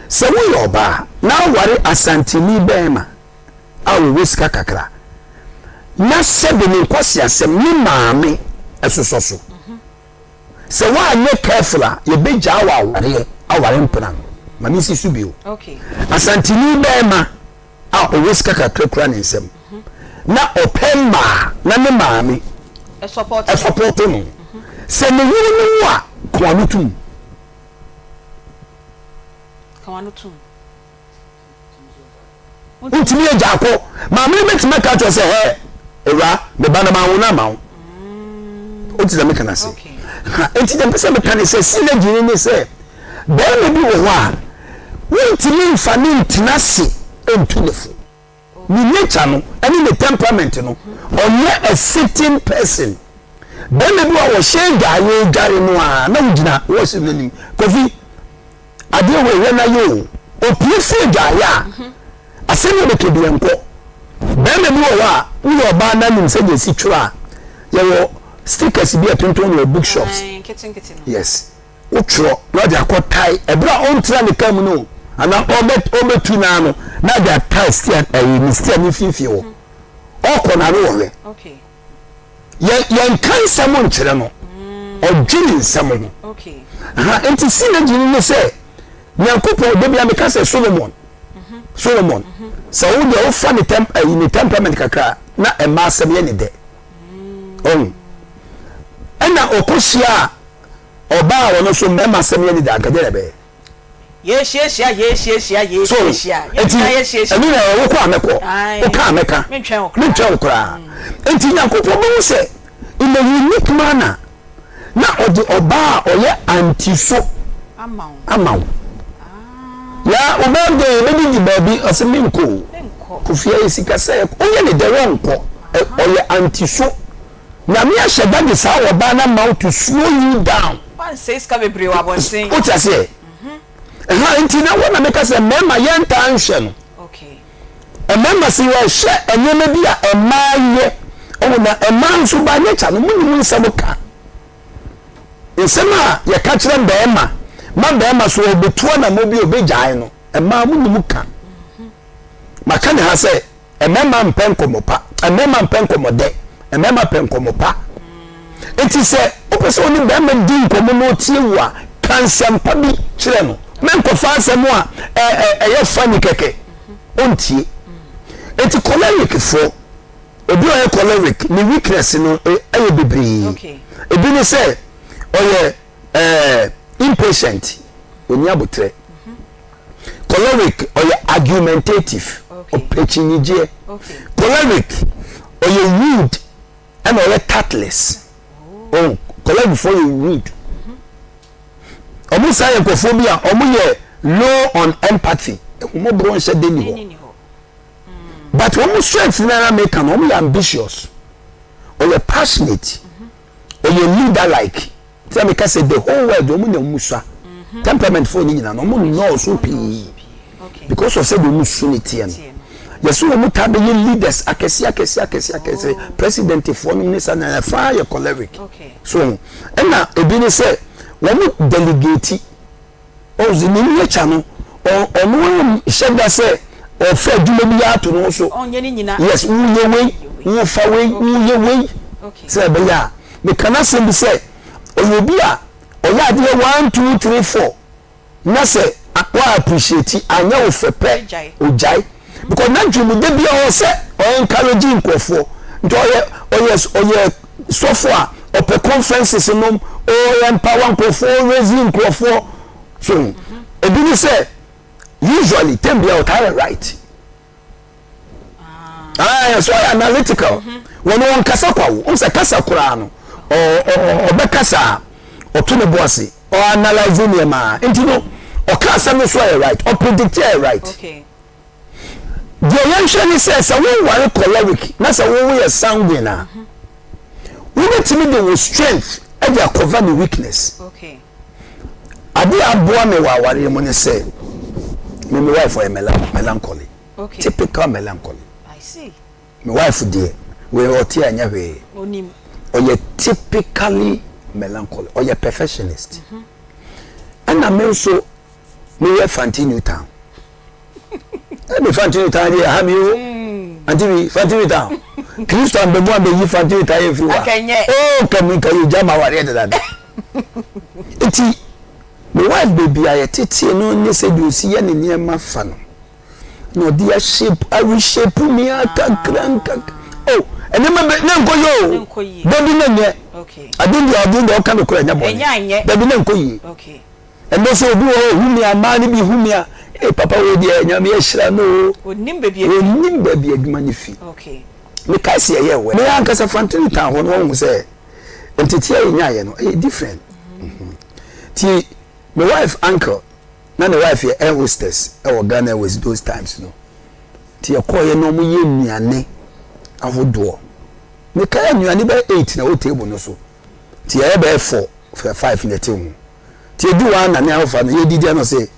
sɛ woyɛ ɔbaa na aware Asanteni bɛɛma a ɔwɔ sika kakra na sɛbe ne nkwaseasɛm ne maame sosɔ so, sɛ woanyɛ careful a yɛbɛgyaa wo awareɛ aware mpena no. Ma mensi so bio. Asanteni bɛɛma a ɔwɔ sika kakra kura ne nsam na ɔpɛ mmaa na ne maame sɔpɔto no, sɛ ne yere no wu a, ka w'ano tom. Wontumi agya akɔ. Maame no bɛtumi aka akyerɛ sɛ, hɛ, awura, me ba no manwo no ama wo. Wote sɛ meka no ase. Enti deɛ mpɛ sɛ meka ne sɛ, synergy no ne sɛ, barima bi wɔ hɔ a, wontumi mfa ne ntena ase ntu ne fo. Ne nature no ne ne temperament no, ɔnyɛ a sitting person. Barima bi wɔ hɔ a wɔhyɛ adwa a yɛredware no a, na wogyina washroom no anim. Kofi, adeɛ wei hwɛ na yɛ o. Opue fi adwaeɛ a, asɛm yɛ bɛka bi ɛnkɔ. Barima bi wɔ hɔ a, woyɛ ɔbaa na nim sɛdeɛ ɛsi twerɛ a, yɛwɔ stickers bi a ɛtontɔn no wɔ bookshops. Yes. Wotwerɛ na ɔde akɔ tae ɛberɛ a ɔntena ne kaa mu no anaa ɔbɛ ɔbɛtu naa no na ɔde atae stia ɛyi ne stia ne mfimfini hɔ. Ɔkɔ na ano wɔhwɛ. Yɛ yɛnka nsɛm nkyerɛ no. Ɔdwene nsɛm ho. Ha nti synergy no ne sɛ Nyankopɔn da bia meka sɛ Solomon Solomon sɛ wo deɛ wofa ne temp ɛyi ne temperament kakra na ɛma asɛm yɛ ne dɛ. Ɔhu. Ɛna ɔkɔhyia a Ɔbaa a ɔno nso mmarima asɛm yɛ ne dɛ anka deɛ na ɛbɛyɛ. Yɛhyiahyia yɛhyiahyia So yɛhyiahyia yɛn enti nyinaa yɛhyiahyia. ɛno na ɛwɔ wokɔ a mɛkɔ, Ae, woka a mɛka, mentwɛn wo koraa. mentwɛn wo koraa. Enti Nyankopɔn bɛhu sɛ in a unique manner na ɔde ɔbaa a ɔyɛ anti so Ama wo. ama wo. Ya wo birthday yɛbɛdidi baabi ɔse menkɔ o. Menkɔ. Kofi ayɛ sika sɛ woyɛ ne dɛ wɔnkɔ. Ɛ- Ɔyɛ anti so. Nyame ahyɛ da de saa ɔbaa no ama wo to slow you down. Wansɛe sika bebree wɔ abɔnten. Wote aseɛ? Ɛha nti na wɔ na meka sɛ mmarima yɛntaa nhwɛ no. Mmarima sɛ yɛhwɛ nneɛma bi a mmaa yɛ, ɔho na mmaa nso by nature no monim nsɛm ka. Nsɛm a yɛka kyerɛ barima ma barima so ɔbɛtu anamɔ bi a ɔbɛgyae no, mmaa monim ka. Maka ne ha sɛ Mmarima mpɛ nkɔmmɔ pa. Mmarima mpɛ nkɔmmɔ dɛ. Mmarima pɛ nkɔmmɔ pa. Enti sɛ wopɛ sɛ wo ne barima di nkɔmmɔ na ɔtie wo a, ka nsɛmpa bi kyerɛ no. Menkɔfa asɛm a ɛyɛ funny kɛkɛ. Ɔntie. Enti choleric foɔ, obi a ɔyɛ choleric, ne weakness no ɛyɛ bebree. Ebi ne sɛ ɔyɛ impatient, ɔnni aboterɛ. Choleric ɔyɛ argumentative, ɔpɛ kyinnyegyeɛ. Choleric ɔyɛ rude ɛna ɔyɛ tactless. Oh, choleric foɔ yɛ rude. Ɔmo saa yɛ nkurɔfoɔ bi a ɔmo yɛ low on empathy. Ehumɔborɔ nhyɛ de ni hɔ. But ɔmo strength nara meka no, ɔmo yɛ ambitious. Ɔyɛ passionate. Ɔyɛ leader like. Sɛ meka sɛ the whole world wɔn na wɔn sua mhm. temperament fo ne nyinaa no wɔn nnɔɔso pii because of sɛdeɛ wɔn su ne teɛ no yɛsɛ wɔn taa bɛyɛ leaders akɛse akɛse akɛse akɛse oh. president foɔ nom ne sa na ɛfa yɛ choleric so ɛna ebi ne sɛ wɔn delegate Ɔdze ne nature no, ɔno annhyɛ da sɛ ɔfa edwuma bi ato no ho so. Yes, woyɛ wei, wofa wei, woyɛ wei. Sɛ ɛbɛyɛ a, meka n'asɛm bi sɛ, ɔyɛ obi a ɔyɛ adeɛ one, two, three, four, na sɛ wa appreciate anyɛ wo fɛ pɛ, ogyae. Because n'adwene mu da biara ɔwɔ sɛ ɔ encourage nkurɔfoɔ. Nti ɔyɛ ɔyɛ ɔyɛ sɔfo a, Ɔpɛ conferences nom, ɔyɛ empower nkurɔfoɔ, ɔraise nkurɔfoɔ. So ebi ne sɛ usually tem bia ɔtaa yɛ right. Ah, so ɔyɛ analytical. Wɔn wɔn kasa kwa wo. Wɔn sɛ kasa koraa no, ɔbɛkasa a ɔto ne bo ase, ɔanalyze nneɛma. Nti no, ɔka asɛm no so ɔyɛ right, ɔpredict yɛ right. Okay. Deɛ yɛnhwɛ ne sɛ, sɛ woware choleric na sɛ wowo yɛ sanguine a, wobɛtumi de wo strength de akɔva ne weakness. Okay. Ade a aboa me wɔ awareɛ mu ne sɛ, me me wife ɔyɛ melancholy. Okay. Typical melancholy. I see. Me wife deɛ, wei ɔte a ɛnyɛ hwee. Onim. Ɔyɛ typically melancholy. Ɔyɛ perfectionist. Ɛna me nso, meyɛ Fanti New Town. Ɛbi Fanti New Town deɛ ɛha mi o. Anti bi Fanti New Town. Kristo ambɛmu ambɛyi Fanti New Town yɛ firi wa. Akɛnyɛ. Oo kɛmi nka yɛ gya ma awareɛ dedada. Nti me wife baabi a yɛtetee no ne sɛdeɛ ɔsi yɛ ne nneɛma fa no na ɔde ashape areshape me akakra nkakra. Oh nneɛma bɛ ne nkɔ yie o. Dabi na nyɛ. Ade deɛ ade deɛ ɔka no korɛ nyɛ bɔne. Dabi na nkɔ yie. Ɛnɛ sɛ obi wɔ hɔ ohu me a mmaa no bi hu me a ee papa wei deɛ nyame ahyira no o. Onim baabi efi. Onim baabi adwuma no fi. Mekae sɛ yɛyɛ wɛ. Me ankasa Fantini town hɔ no wahu sɛ nteteɛ a yɛnyaeɛ no ɛyɛ different. Ti me wife uncle na ne wife yɛ air hostess ɛwɔ Ghana Airways those times no. Ti yɛkɔɔyɛ na wɔn yɛ nnuane ahodoɔ. Mekae nnuane bɛyɛ 8 na ɛwɔ table no so. Ti yɛyɛ bɛyɛ 4 5 na ɛte ho. Nti edu hɔ a na ne ahofa no yɛdidi ano se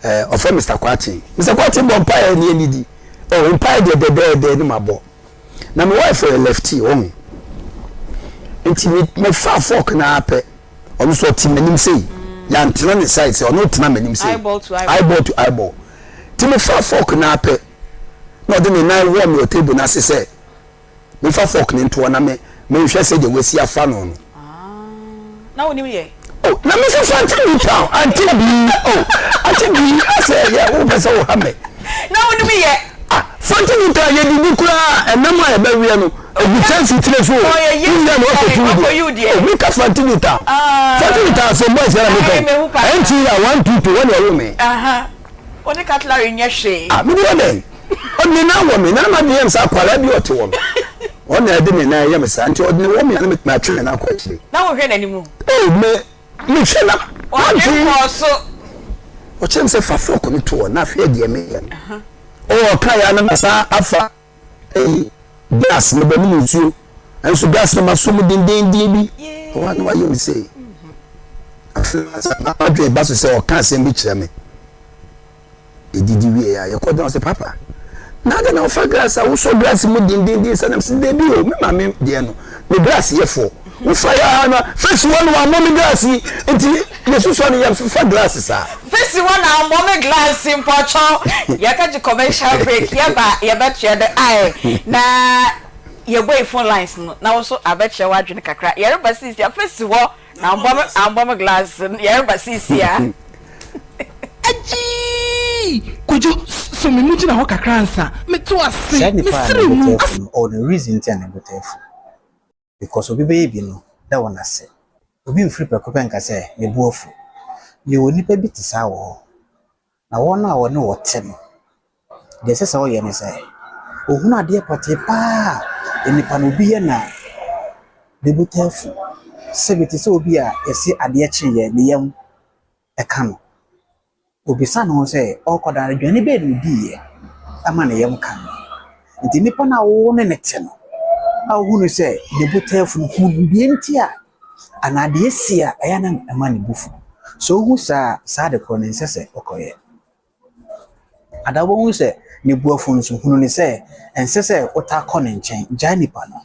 eh, ɔfrɛ Mr. Kwaten. Mr. Kwaten bɔ mpaeɛ ne yɛnidi. Oh, mpaeɛ deɛ dɛdɛɛdɛ ne mabɔ. Na me wife yɛ lefty, wɔn. Nti me mefa fork na apɛ. Ɔno nso ɔte m'anim sei. Yɛantena ne side sɛ ɔno tena m'anim sei. Eyeball to eyeball. Eyeball to eyeball. Nti mefa fork na apɛ. Na ɔde ne nan wɔ me wɔ table no ase sɛ Memfa fork no ntoɔ na me menhwɛ sɛdeɛ wasi afa no no. Na wonim yɛ? Oh, na me nso so ante bi town, ante bi, oh, ante bi, asɛ yɛ wopɛ sɛ woha me. Na wonim yɛ? Ah, fante bi town yɛ didi koraa, ɛnam a yɛbɛweɛ no, egu kyɛnse tire so o. Wonyɛ na wakɔtu wo deɛ. Oh, meka fante bi town. Fante bi town sɛ boys yɛra meka o. Ɛnti a 122 wɔne ɛwo me. Wo ne cutlery nyɛ hwee. Ah, mede wɔ dɛn? Ɔde ne nan wɔ me na ama deɛ sɛ akwadaa bi ɔte hɔ no. Ɔno na ɛde ne nan yɛ me saa nti ɔde ne wɔ me a na metumi atwe me nan akɔ akyire. Na wohwɛ n'anim? Oh, me mehwɛ na Ɔde kɔɔ so. Ɔkyerɛ me sɛ fa fork no to hɔ na hwɛ deɛ meyɛ no. Oh, ɔka yɛ a na masan afa ɛyi gas mebɛnom nsuo. Nso gas no maso mu dendeenden bi. Ɔwa na wayɛ me sei. Afei madwene ba so sɛ ɔka asɛm bi kyerɛ me. Yɛdidi wieeɛ a, yɛkɔgyina hɔ sɛ, Papa, na adɛn na wofa glass a wosɔ glass mu dendenden sɛ? Na mese, Dabi o, me maame deɛ no, ne glass yɛ fɔ. Wofa yɛ a na fesi hɔ na wammɔ me glass yi. Nti yɛsusua no yɛmfa glass saa. Fesi hɔ na ammɔ me glass mpɔkyɛw. Yɛkɔgye commercial break, yɛba a yɛbɛtoa do ae. Na yɛbuei phone lines no, na wo nso abɛkyerɛ w'adwene kakra. Yɛreba seesei a, fesi hɔ na ammɔ me ammɔ me glass no, yɛreba seesei a. Agyii! Kojo, sɔ me mu gyina hɔ kakra ansa. Meto ase, Saa nipa a ne mesrɛ bo mu. taa fu no ɔwɔ ne reason nti a ne bo taa fu because obi bɛyɛ bi no da wɔn ase. Obi mfiri prɛko pɛ nka sɛ me bo afu. Yɛwɔ nnipa bi te saa wɔ hɔ na wɔn a wɔne wɔ te no deɛ ɛsɛ sɛ ɔyɛ ne sɛ ɔhunu adeɛ pɔtee paa a nipa no obi yɛ no a ne bo taa fu. Sɛbi te sɛ obi a yɛse adeɛ kyeeɛ ne yam ka no. Obisa ne ho sɛ, ɔrekɔda no, aduane bɛn na odiiɛ ama ne yam ka no? Nti nipa no a wo ne no te no, a wohu no sɛ ne bo taa fu no, hu deɛ nti a anaa deɛ asi a ɛyɛ na ɛma ne bo fu. Sɛ wohu saa a, saa ade korɔ no ɛnsɛ sɛ wokɔyɛ. Ada wobɛhu sɛ ne bo afu nso, hunu no sɛ ɛnsɛ sɛ wotaa kɔ ne nkyɛn. Gyae nipa no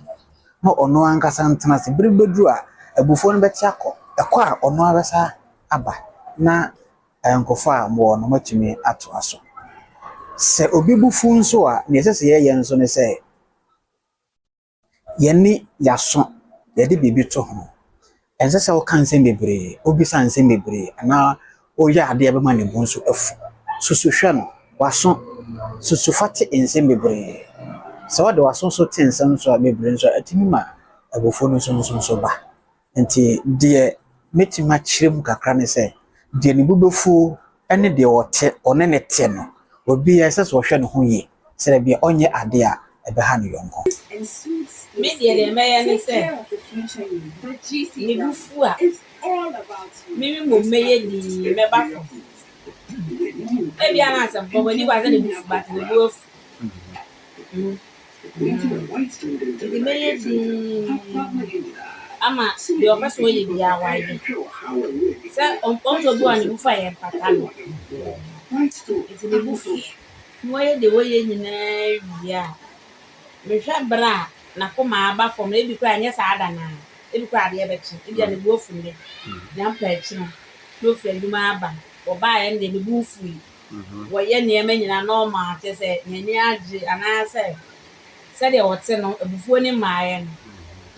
na ɔno ankasa ntena ase. Bere bi bɛduru a, abufuo no bɛte akɔ. Ɛkɔ a, ɔno ara bɛsan aba na ayɔnkofa a mowɔ no moatumi atoa so. Sɛ obi bo fuw nso a, nea ɛsɛ sɛ yɛyɛ nso ne sɛ yɛne yɛaso, yɛde biribi to ho. Ɛnsɛ sɛ woka nsɛm bebree, wobisa nsɛm bebree anaa woyɛ adeɛ a ɛbɛma ne bo nso afu. Susu hwɛ no, w'aso, susu fa te nsɛm bebree. Sɛ wode w'aso nso te nsɛm nso a bebree nso a, ɛtumi ma abufuo no nso nso ba. Nti deɛ mɛtumi akyerɛ mu kakra ne sɛ, deɛ ne bo bɛfuo ne deɛ ɔte ɔne ne te no, obiara ɛsɛ sɛ ɔhwɛ ne ho yie sɛdeɛ ɛbɛyɛ ɔnyɛ adeɛ a ɛbɛha ne yɔnko. Me deɛ deɛ mɛyɛ ne sɛ, me bo fu a, me mmom mɛyɛ dinn, mɛba fam. Ebia na asɛm kɔ w'ani kwa sɛ ne bo fu but ne bo afu. Mm. Nti mɛyɛ dinn ama deɛ ɔpɛ sɛ ɔyɛ biara wayɛ. Sɛ ɔmpɛ sɛ obi wɔ ne bo fu a yɛmpata no. Nti ne bo fu na wayɛ deɛ wɔyɛ nyinaa wie a, mehwɛ berɛ a n'akoma aba fam no, ebi koraa ɛnyɛ saa da no ara, ebi koraa adeɛ bɛkye, ebi a ne bo afu nnɛ, na mpa akyi no, na ofiri adwuma aba. Wɔbaeɛ no deɛ ne bo mfui. Wɔyɛ nneɛma nyinaa normal kyerɛ sɛ n'ani agye anaasɛ sɛdeɛ ɔte no abufuo no mmaeɛ no,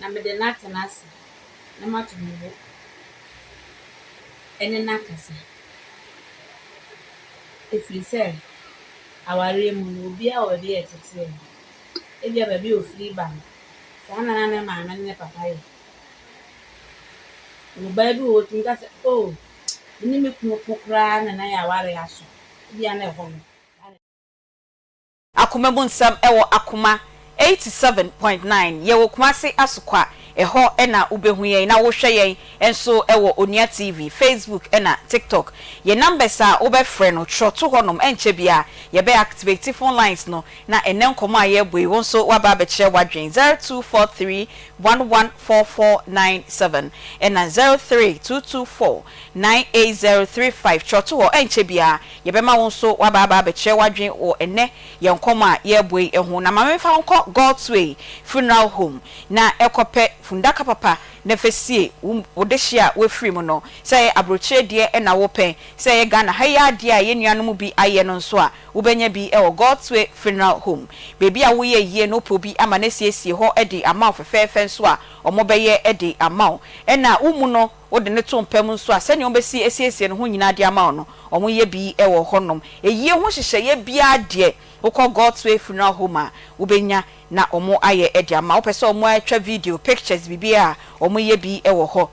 na mede no atena ase na mato me bo ne no akasa. Ɛfiri sɛ awareɛ mu no obiara wɔ baabi a ɛtetee no. Ebia baabi a ɔfiri ba no, saa na na ne maame ne ne papa yɛ. Ɔbaa bi wɔ hɔ ɔtumi ka sɛ, oh, Me ne me kunu ko koraa na na yɛn aware aso. Ebia na ɛhɔ no, saa na. Akoma mu nsɛm wɔ Akoma 87.9. Yɛwɔ Kumasi Asokwa, ɛhɔ na wobɛhu yɛn na wohwɛ yɛn nso wɔ Onua TV, Facebook na TikTok. Yɛn numbers a wobɛfrɛ no, twerɛ to hɔnom, ɛnkyɛ biara yɛbɛ activate phone lines no na ɛnnɛ nkɔmmɔ a yɛrebɔ yi wo nso woaba abɛkyerɛ w'adwene, 0243 114497 ɛna 03224 98035 Twerɛ to hɔ, ɛnkyɛ biara yɛbɛma wo nso woaba aba abɛkyerɛ w'adwene wɔ ɛnnɛ yɛn nkɔmmɔ a yɛrebɔ yi ho. Na ma memfa wo nkɔ God's Way Funeral Home na kɔpɛ fundaka papa na fa sie wo wo dehyeɛ a woafiri mu no. Sɛ ɛyɛ aburokyire deɛ na wopɛ, sɛ ɛyɛ Ghana ha yi ara deɛ a yɛn nuanom bi ayɛ no nso a, Wobɛnya bi wɔ God's Way Funeral Home. Baabi a woyɛ ayie no wopɛ obi ama no asiesie hɔ de ama wo fɛfɛɛfɛ nso a, wɔbɛyɛ de ama wo. Ɛna wo mu no wode no to mpa mu nso a, sɛnea wɔbɛsi asiesie ne ho nyinaa de ama wo no, wɔyɛ bi wɔ hɔnom. Ayie ho nhyehyɛeɛ biara deɛ, wokɔ God's Way Funeral Home a, wobɛnya na wɔayɛ de ama wo. Wopɛ sɛ wɔtwa video, pictures, biribiara a, wɔyɛ bi wɔ hɔ.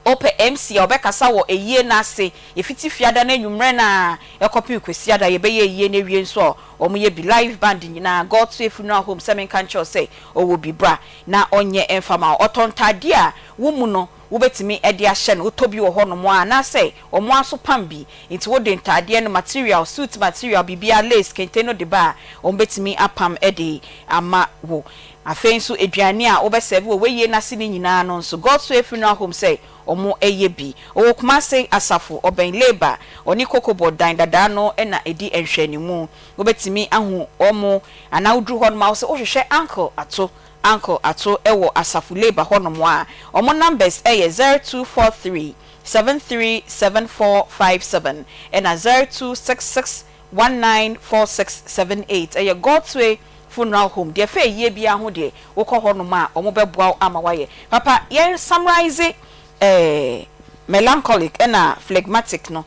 Wopɛ MC a ɔbɛkasa wɔ ayie no ase, yɛfiti Fiada no anwummerɛ no ara kɔpem Kwasiada, yɛbɛyɛ ayie no awie nso a wɔyɛ bi, live band nyinaa, Godsway Funeral Home sɛ menka nkyerɛ wo sɛ ɔwɔ bi bra na ɔnyɛ mfa ma wo. Ɔtɔ ntaadeɛ a wo mu no wobɛtumi de ahyɛ no, wotɔ bi wɔ hɔ nom ara anaasɛ wɔn ara nso pam bi, nti wode ntaadeɛ no material, suit material, biribiara, lace, kente no de ba a wɔbɛtumi apam de ama wo. Afei nso aduane a wobɛ sɛve wɔ w'ayie no ase no nyinaa no nso Godsway Funeral Home sɛ ɔmo yɛ bi. Ɔwɔ Kumase Asafo, ɔbɛn Labour, ɔne Cocobod dan dadaa no na ɛdi nhwɛanimu. Wobɛtumi ahu ɔmo anaa woduru hɔ nom a wosɛ wohwehwɛ Uncle Ato, Uncle Ato wɔ Asafo Labour hɔ nom a, ɔmo numbers yɛ 0243 737457 ɛna 0266 194678. Ɛyɛ Godsway Funeral Home. Deɛ ɛfa ayie biara ho deɛ, wokɔ hɔnom a, wɔbɛboa wo ama woayɛ. Papa, yɛn summarise eh, melancholic ɛna phlegmatic no,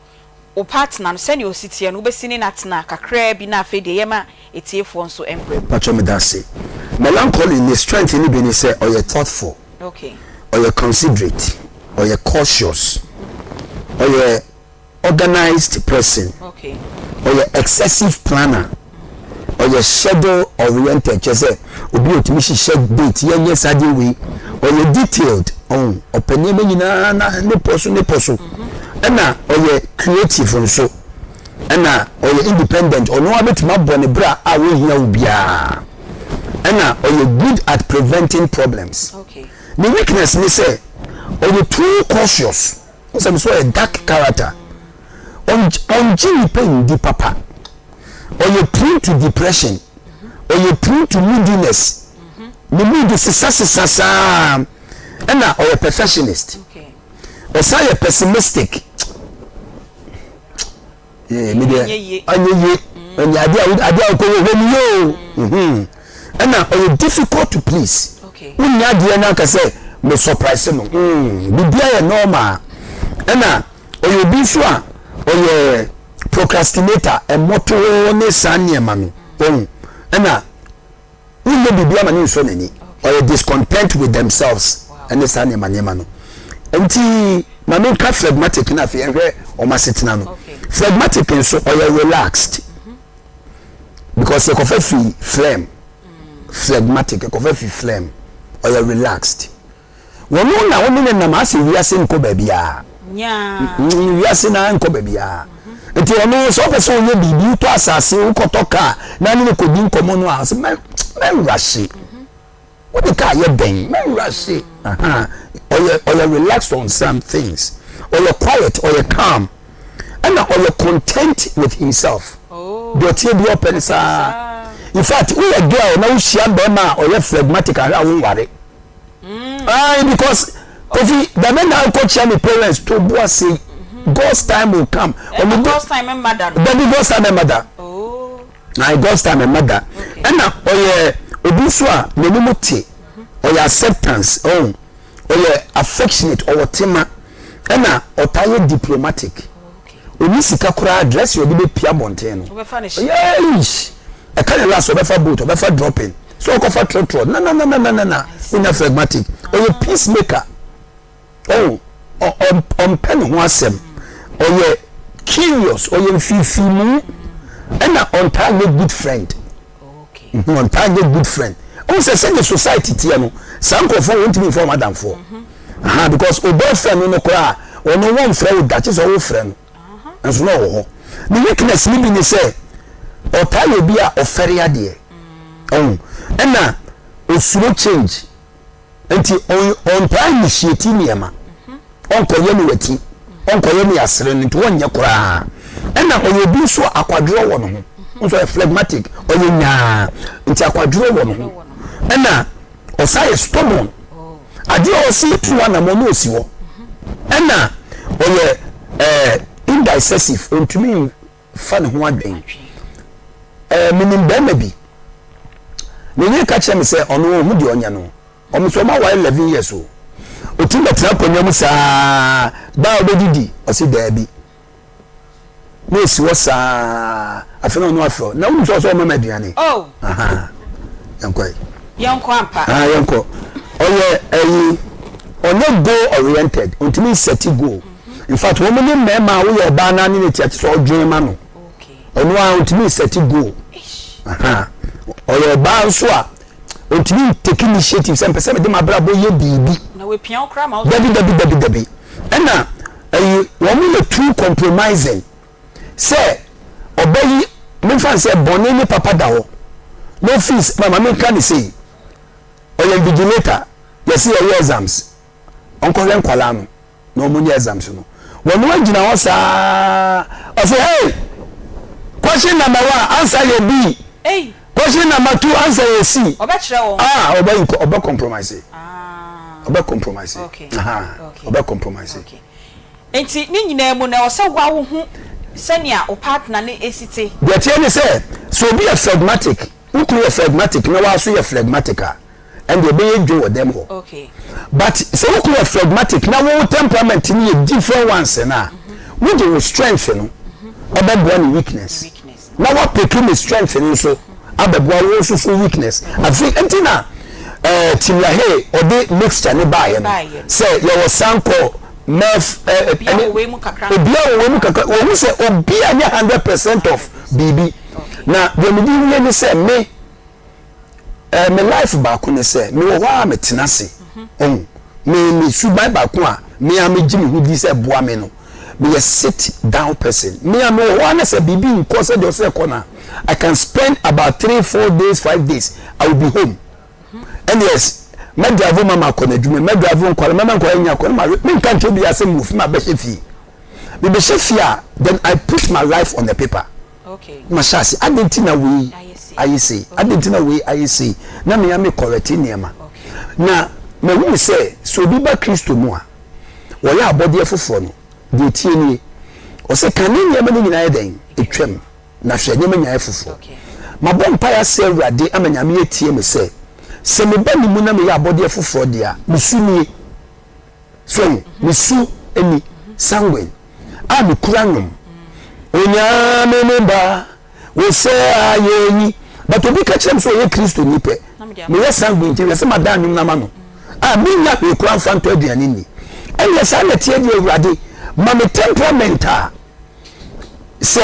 wo partner no, sɛdeɛ ɔsi teɛ no, wobɛsi ne no atena kakraa bi na afei deɛ yɛma atiefoɔ nso mbrɛ mu. Pakyɛ medase. Melancholy ne strength no bi ne sɛ ɔyɛ thoughtful, Okay. ɔyɛ considerate, ɔyɛ cautious, ɔyɛ organised person, ɔyɛ excessive planner, ɔyɛ schedule oriented, kyerɛ sɛ obi a otumi hyehyɛ date, yɛnyɛ saa adeɛ wei, ɔyɛ detailed, ɔn ɔpɛ nneɛma nyinaa na ne pɔ so ne pɔ so, ɛna ɔyɛ creative nso, ɛna ɔyɛ independent, ɔno ara bɛtumi abɔ ne bra a wɔnhia wo biara, ɛna ɔyɛ good at preventing problems. Ne weakness ne sɛ ɔyɛ too cautious. Wohu sɛ me so ɔyɛ dark character. Ɔngye nipa ndi papa. Ɔyɛ prone to depression. Ɔyɛ prone to moodiness. Ne mood sesa sesa saa. Ɛna ɔyɛ perfectionist. Ɔsan yɛ pessimistic. Ee, me deɛ anyɛ yie. Ɔnyɛ adeɛ a adeɛ a ɔkɔ wɔ hɔ ni yie o. Mhm. Ɛna ɔyɛ difficult to please. Wonya adeɛ no aka sɛ me surprise no. Mm, biribiara yɛ normal. Ɛna ɔyɛ obi nso a ɔyɛ procrastinator, ɛmmɔtoo ne saa nneɛma no. Wɔn ɛna wonyɛ biribi ama ne nsɔ n'ani. Ɔyɛ discontent with themselves. Ɛne saa nneɛma nneɛma no. Nti ma menka phlegmatic no afei yɛnhwɛ wɔn asetena no. Phlegmatic nso ɔyɛ relaxed because yɛkɔfa fi phlegm. Phlegmatic yɛkɔfa fi phlegm ɔyɛ relaxed. Wɔn na wɔne ne nam asɛ wiase nkɔ baabiara. Wiase na nkɔ baabiara. Nti ɔno sɛ ɔpɛ sɛ ɔyɛ biribi wotɔ asase wokɔtɔ kaa na ne ne kɔdi nkɔmmɔ no a ɔsɛ mɛnwurahye. Wode kaa yɛ dɛn? Mɛnwurahye. Ɔyɛ ɔyɛ relaxed on some things. Ɔyɛ quiet, ɔyɛ calm. Ɛna ɔyɛ content with himself. Deɛ ɔteɛ bi ɔpɛ no saa. In fact, woyɛ girl na wohyia bɛrima a ɔyɛ phlegmatic ahwɛ a wonware. Ayi because Kofi dame na akɔ kyia ne parents to bo ase. God's time will come. Ɛna God's time mma da no. Dabi God's time mma da. Oh. Ayi God's time mma da. Ɛna ɔyɛ obi nso a n'anim te. Ɔyɛ acceptance. Oh. Ɔyɛ affectionate. Ɔwɔ tema. Ɛna ɔtaa yɛ diplomatic. Ɔnni sika koraa dress a ɔde bɛpia abɔnten no. Yeesh! Ɛka ne last ɔbɛfa boat, ɔbɛfa dropping. So ɔkɔfa trɔtrɔ. Na na na na na na na. Wonya phlegmatic. Ɔyɛ peace maker. Oh, ɔmpɛ ne ho asɛm. Ɔyɛ curious, ɔyɛ mfimfinimu. Ɛna ɔntaa nyɛ good friend. Ɔntaa nyɛ good friend. Wohu sɛ sɛdeɛ society teɛ no, saa nkurɔfoɔ wɔntumi mfa wɔn adamfoɔ. Aha, because o boyfriend no no koraa, ɔno wɔmfrɛ wo da, kye sɛ wofrɛ no. Nso na ɔwɔ hɔ. Ne weakness no bi ne sɛ, ɔtaa yɛ obi a ɔfɛre adeɛ. Ɔho. Ɛna osuro change. Nti ɔntaa initiate nneɛma. Ɔnkɔyɛ no wati, ɔnkɔyɛ no yasere no, nti ɔnyɛ koraa. Ɛna ɔyɛ obi nso a akwadworɔ wɔ ne ho. Nso ɔyɛ phlegmatic, ɔyɛ nyaa, nti akwadworɔ wɔ ne ho. Ɛna ɔsan yɛ stubborn. Adeɛ a ɔsi tu anamɔ na ɔsi hɔ. Ɛna ɔyɛ ɛɛ indecisive, ɔntumi nfa ne ho adwen. Ɛɛ menim bɛrima bi. Ne yere ka kyerɛ me sɛ ɔno ɔhu deɛ ɔnyɛ no. Wɔn nso wɔn aware 11 years o. Otumi bɛtena akonnwa mu saa da a ɔbɛdidi ɔsi daabi. Na esi hɔ saa afei na ɔno afrɛ na wonim sɛ ɔsɛ ɔma ma aduane. Oh. Aha. Yɛnkɔ yi. Yɛnkɔ ampa. Ah yɛnkɔ. Ɔyɛ ɛyi ɔnyɛ goal oriented ɔntumi nsɛti goal. In fact wɔn ne mmarima a woyɛ ɔbaa naa ne ne ti ate sɛ ɔdwen ma no. Ɔno ara ɔntumi nsɛte goal. Aha. Ɔyɛ ɔbaa nso a ɔntumi ntake initiative sɛ mpɛ sɛ mede m'abrabɔ yɛ biribi. Na wapia wo koraa ma wo. Dabi dabi dabi dabi. Ɛna ɛyi wɔn yɛ too compromising sɛ ɔbɛ yi mefa sɛ bɔne ne papa da hɔ. No fees mama menka ne sei. Ɔyɛ invigilator yɛsi yɛyɛ exams ɔnkɔhwɛ nkwadaa no. na wɔn nyɛ exams no wɔn agyina hɔ saa ɔsɛ hey question number one answer yɛ B Ei. question number two answer yɛ C Ɔbɛkyerɛ wɔn. ah ɔbɛ ɔbɛ compromise Ah. ɔbɛ compromise Okay. aha Okay. ɔbɛ compromise. Okay. Nti ne nyinaa mu no ɛwɔ sɛ woa wo hu sɛnea wo partner no si te. Deɛ ɛteɛ ne sɛ sɛ obi yɛ phlegmatic wo kunu yɛ phlegmatic na woa nso yɛ phlegmatic a ɛnde ɛbɛyɛ dwo wɔ dɛm hɔ but sɛ wo kunu yɛ phlegmatic na wo temperament no yɛ different ones no a wode wo strength no ɛbɛboa ne weakness na woapeke ne strength no nso abɛboa wo nso so weakness afei nti na ɛɛ Tim LaHaye ɔde mixture ne baayɛ no sɛ yɛwɔ sankɔ meth ɛɛ ɛne obiara wɔ mu kakra wɔn sɛ obiara nyɛ 100% of biribi na deɛ mede wie ne sɛ me. Eh, me life baako ne sɛ, mewɔ hɔ a metena ase. Ɔhu, me me suban baako a me a megye me ho di sɛ ɛboa me no, meyɛ sit down person. Me a mewɔ hɔ a na sɛ biribi nkɔ sɛdeɛ ɔsɛ ɛkɔ no a, I can spend about three, four days, five days, I will be home. And yes, mɛ drive mama akɔ n'adwuma, mɛ drive nkwara, mɛma nkwara nya akɔ, na ma menka nkyerɛ obiara sɛ mewɔ fie, mabɛhyɛ fie. Mebɛhyɛ fie a, then I put my life on the paper. Na mahyɛ ase, adɛn nti na wei ayɛ sei? Adɛn nti na wei ayɛ sei? Na me ara me kɔrɛte nneɛma. Na mahunu sɛ, sɛ obi ba Kristo mu a, wɔyɛ abɔdeɛ foforɔ no, deɛ ɛteɛ nie, ɔsɛ kane nneɛma no nyinaa yɛ dɛn? Ɛtwam. Na hwɛ, nneɛma nyinaa yɛ foforɔ. Mabɔ mpaeɛ asrɛ Awurade ama Nyame atie me sɛ, sɛ meba ne mu na meyɛ abɔdeɛ foforɔ deɛ a, me su nie. So ahu? Me su ni, sanguine, a mekura nnwom. Onyame me ba, wo sɛ ayɛyi. But obi ka kyerɛ me sɛ ɔyɛ Kristoni pɛ, meyɛ sanguine nti hwɛ sɛ madan nnwom no ama no. a mennya hwee koraa mfa ntɔ aduane nni. Ɛnneɛ saa na ɛteɛ deɛ Awurade, ma me temperament a sɛ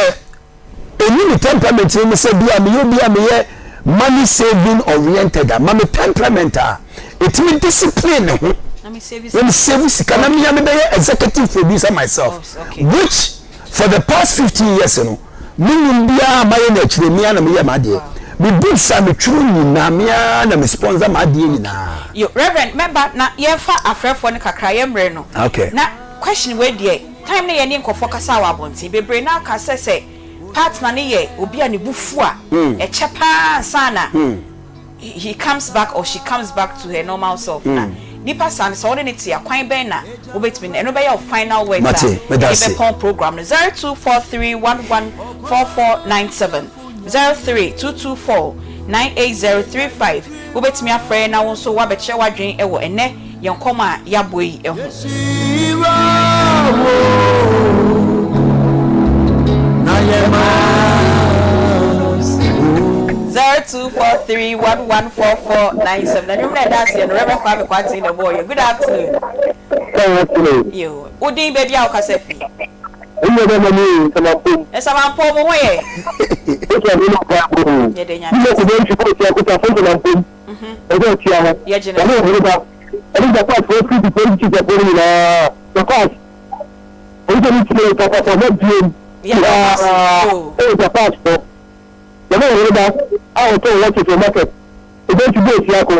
ɛnni me temperament no mu sɛ bi a meyɛ obi a meyɛ money saving oriented a, ma me temperament a ɛtumi discipline ne ho na me save sika na mea mebɛyɛ executive producer myself which for the past 15 years no Me nnwom biara a mayɛ no akyire me ara na meyɛ m'adeɛ. Me books a metwerɛ nyinaa me ara na me sponsor m'adeɛ nyinaa. Yo, Reverend mɛba na yɛnfa afrɛfoɔ no kakra yɛ mmerɛ no. Okay. Na question wei deɛ time no yɛne nkurɔfoɔ kasaa wɔ abɔnten bebree no ara ka sɛ sɛ partner no yɛ obi a ne bo fu a ɛkyɛ paa ansa na he comes back or she comes back to her normal self na nipa saa no sɛ wone no te a kwan bɛn na wobɛtumi no ɛno bɛyɛ wo final words a Mate, meda yɛde ase. bɛpɔn program no 0243114497 0322498035 wobɛtumi afrɛ yɛn na wo nso woabɛkyerɛ w'adwene wɔ ɛnnɛ yɛn nkɔmmɔ a yɛabɔ yi ho. 0243114497 Na nnwom no a ɛda aseɛ no Reverend Kwame Kwarteng na ɛbɔɔ yɛ. Good afternoon. Yo, wo din baabi a wokasa fi? Nsamampom mo ho yɛ? Yɛda Nyame ase. Yɛgye no so. Ɛne Japan foɔ firi tete foɔ no nyinaa Japan Ɔno ne tie papapa ma biem Yɛda wo ase yoo. Ɛwɔ Japan foɔ Yɛne ɔhene ba a ɔtɔn watches wɔ market Eventu bɔ otia ko.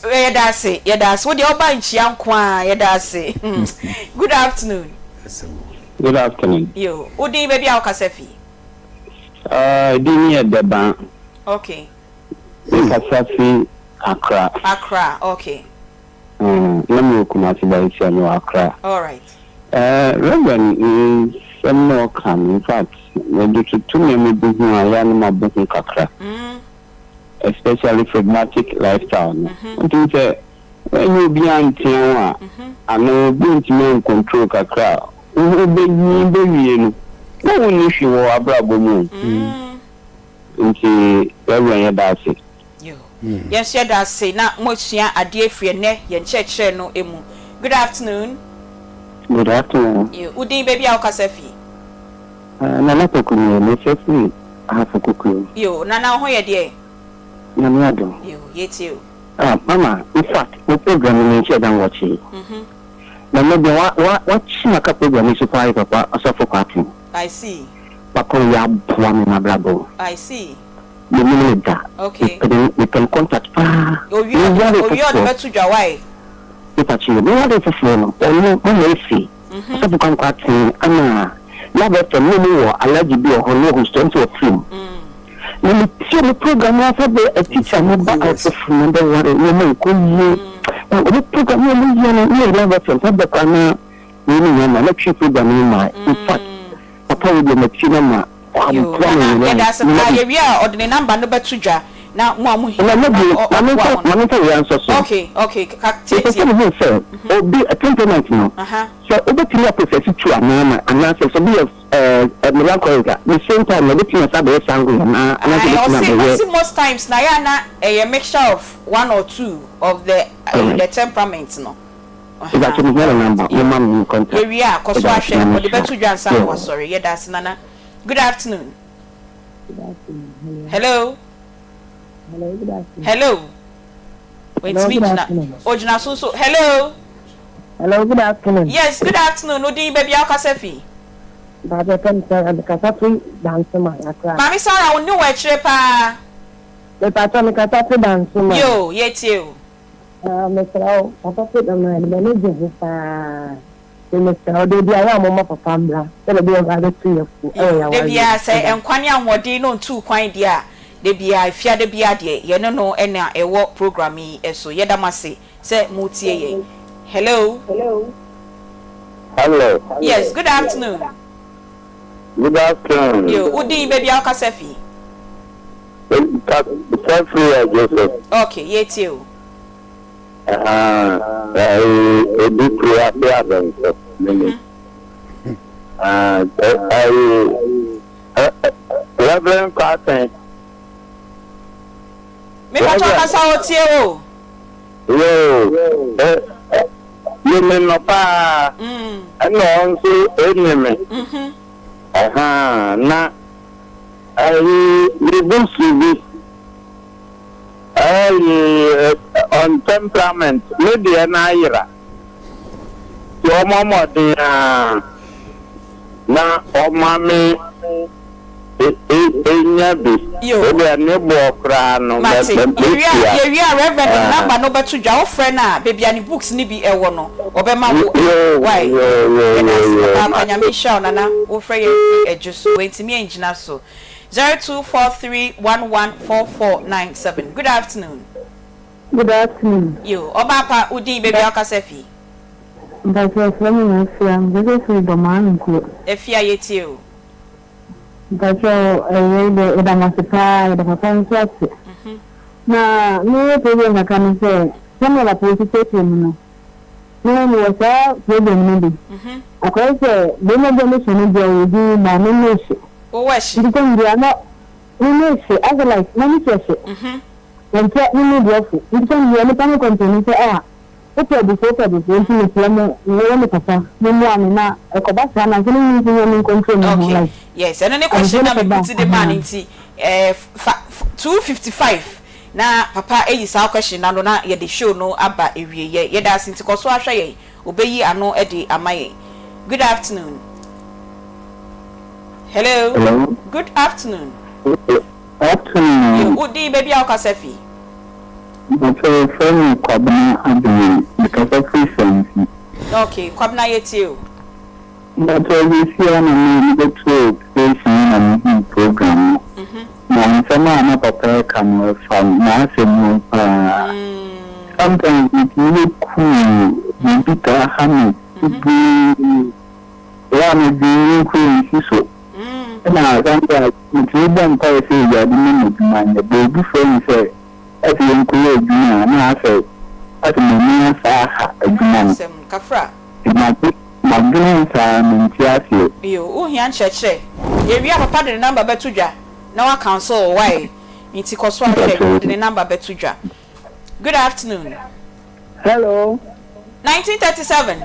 Yɛda ase yɛda ase wo deɛ woba nkyia nko ara yɛda ase Good afternoon. Good afternoon. Yoo wo din baabi a wokasa fi. Uh, din yɛ Dɛban. Okay. Mekasa fi Accra. Accra, okay. Mm, na mewɔ Kumasi but sesia mewɔ Accra. Alright. Eh, Reverend nsɛm na ɔka no, in fact, mede toto nneɛma bi ho a, ɛyɛ a na mabɔ hu kakra. Mm. Especially phlegmatic lifestyle no. Wontumi sɛ ɛnyɛ obi antea wo a, anaa obi antumi ancontrol kakra a, wo ho bɛnyin bɛwie no, na wonni hwee wɔ w'abrabɔ mu o. Mm. Nti Reverend yɛda ase. Yoo. Yɛn nso yɛda ase na moasua adeɛ afiri ɛnnɛ yɛn nkyerɛkyerɛ no mu. Good afternoon. Good afternoon. Yoo, wo din, baabi a wokasa fi? Nana Poku nie, mefrɛ firi Ahafo Kokurom. Yoo, Nana wo ho yɛ deɛ? Nyame adom. Yoo, yɛtie o. Ah mama, in fact wo program yi menhyɛɛ da nwɔkyee. Na nnɛ deɛ wa wa wakye maka program yi so paa yɛ papa Ɔsɔfo Kwarteng. I see. Papa wei aboa me m'abrabɔ mu. I see. Menim no da. Okay. Mepɛ ne mepɛ ne contact paa. Owie a Me ware owie a ɔde foforɔ. bɛto dwa why? Mepa kyɛw me ware foforɔ no ɔno mama efi Ɔsɔfo Kwame Kwarteng ana Love FM na ɔmo wɔ Alhaji bi wɔ hɔ na ɔhost ɔno nso wɔ firi mu. Na me tie ɔmo program no ara sɛ a teacher mo ba out foforɔ na bɛ ware nneɛma nkɔ yie. Na ɔmo program no a ɔmo yɛ no na yɛ Love FM saa bɛ koraa na Wei ne nea na twi program no ma in fact papa wei deɛ matie no ama Yoo waboa me Nana nyinaa yɛda ase paa yɛwie a ɔde ne number no bɛto dwa na mo a mo hia Na no bio na ma ɔboa memfa mo no. ma memfa wei ara nsɔ so. Okay okay ka Mepɛ tietie. sɛ mehu sɛ obi temperament no sɛ wobɛtumi a process tu anaa ma anaasɛ sɛ obi yɛ ɛɛ melancholic a the same time no obɛtumi asan abɛyɛ sanguine anaa anaasɛ Ae obɛtumi ɔse abɛyɛ ɔse most times na ɛyɛ a na ɛyɛ mixture of one or two of the the temperament no. Mepakyɛ mehia ne number mo ma me ne contact. Yɛwie a kɔ so ara hwɛ Nyame ɔde nhyira bɛto dwa ansa na wo. wasɔre. Yɛda ase Nana. Good afternoon. Hello. Hello. Wantumi ngyina. Ogyina so nso. Hello. Hello, good afternoon. Yes, good afternoon. Wo din, baabi a wokasa fi? Mpakyɛ fɛ me Sarah, mekasa fi Dansoma, Accra. Maame Sarah, wo ne wɔ akyire paa. Mepakyɛ mekasa fi Dansoma. Yoo, yɛtie o. Ah mesrɛ wo papa program no m'ani gye ho paa nti mesrɛ wo da biara yɛ a momma papa mmra sɛdeɛ ɛbɛyɛ ɔbaa bɛto yɛ fo ɛwɔ Yoo yɛ da awareɛ biara mu sɛ meda nkwa ne ahoɔden na ɔntuu kwan deɛ a da biara Fiada biara deɛ yɛne no na ɛwɔ program yi so yɛda mo ase sɛ motie yɛn Hello. Hello. Yes good afternoon. Good afternoon. Yoo wo din baabi a wokasa fi. Safria Joseph. Ok, yɛretie o. Ebi kuro ase abɛnto mene. Ayi Reverend Kwaten. Mepatɔ kasa otie o. Yoo, ɛ, menim no paa, ɛna ɔno nso nim me. Ɛhaa, na ɛyi, ne books bi, ɛyi, on temperament, me deɛ no ayera. Nti ɔmmɔ mmɔden ara na ɔma me nya bi. Yo. Wodeɛ ne boɔ koraa no Mate. Yɛwie a, mɛtua. yɛwie a Reverend de ne number no bɛto dwa. Wofrɛ no a, baabi a ne books no bi wɔ no, ɔbɛma wo. Yoo, Wai. yoo, yoo, Yɛda yoo, ase yoo, papaapa. mate. Nyame nhyira wo Nana. Wofrɛ yɛn firi Adwo so. Wantumi angyina so. 0243114497. Good afternoon. Good afternoon. Yo, ɔbaa pa, wo din, baabi a wokasa fi? Mpakyɛ yɛfrɛ me Afia, mekasa firi Dɔmaa Nkuro. Afia, yɛtie o. Mpakyɛ ɛyɛ dɛ yɛda mo ase paa, yɛda papa nso ase. Na me wɔ problem kakra ne sɛ, sɛnea papa yi kyerɛkyerɛ mu no, me mewɔ saa problem no bi. Akɔyɛ sɛ bɛrima bi a mehyɛ no deɛ ɔwɔ din ba me ne hye. Wowɔ hye? Nti tɛm biara na me ne hye, asɛ like m'ani sɔ hye. Ɛnkyɛ me ne brɔfo nti sɛ meyɛ nipa no kɔmpleni sɛ ah wopɛ abufuo wopɛ abufuo nti mesrɛ mo meyɛ me papa mo mmoa me na ɛkɔba saa na nso me nso nya me ncontrol me ho Okay like yes ɛno ne abufuo question no na me kɔba puti de maa no ahaa. nti eh fa 2:55 na papa ayi saa question no ano na yɛde show no aba awieyɛ yɛda ase nti kɔ so ara hwɛ yɛn obeyi ano de ama yɛn Good afternoon Hello Hello. Good afternoon. Afternoon. Yo, wo din, baabi a wokasa fi? Mpakyɛ wɔfrɛ me Kwabena Agyemang, mekasa firi Sansi. Ok, Kwabena yɛtie o. Mpakyɛ seesei ara na me mebɛtoo station yi na mehuu program no, na nsɛm a na papa reka no ɛfa m'asɛm ho paa. Sometimes metumi yɛ cool, biribi taa ha me bebree, ɛyɛ a medwennwen koraa ɛnsi so. Ɛna sometimes metumi bɔ mpaeɛ sɛ Awurade ma me adwuma nyɛ, but obi frɛ me sɛ ɛsɛ yɛnkɔyɛ adwuma a na asɛ asɛ m'ani asa aha adwuma no. Asɛm, kafra. Nti madwe madwene saa mente aseɛ. Yo, wo hia nkyerɛkyerɛ. Yɛwie a papa de ne number bɛto dwa na wa counsel wo wai? Nti kɔ so ara hwɛ, ɔde ne number bɛto dwa. Good afternoon. Hello. 1937.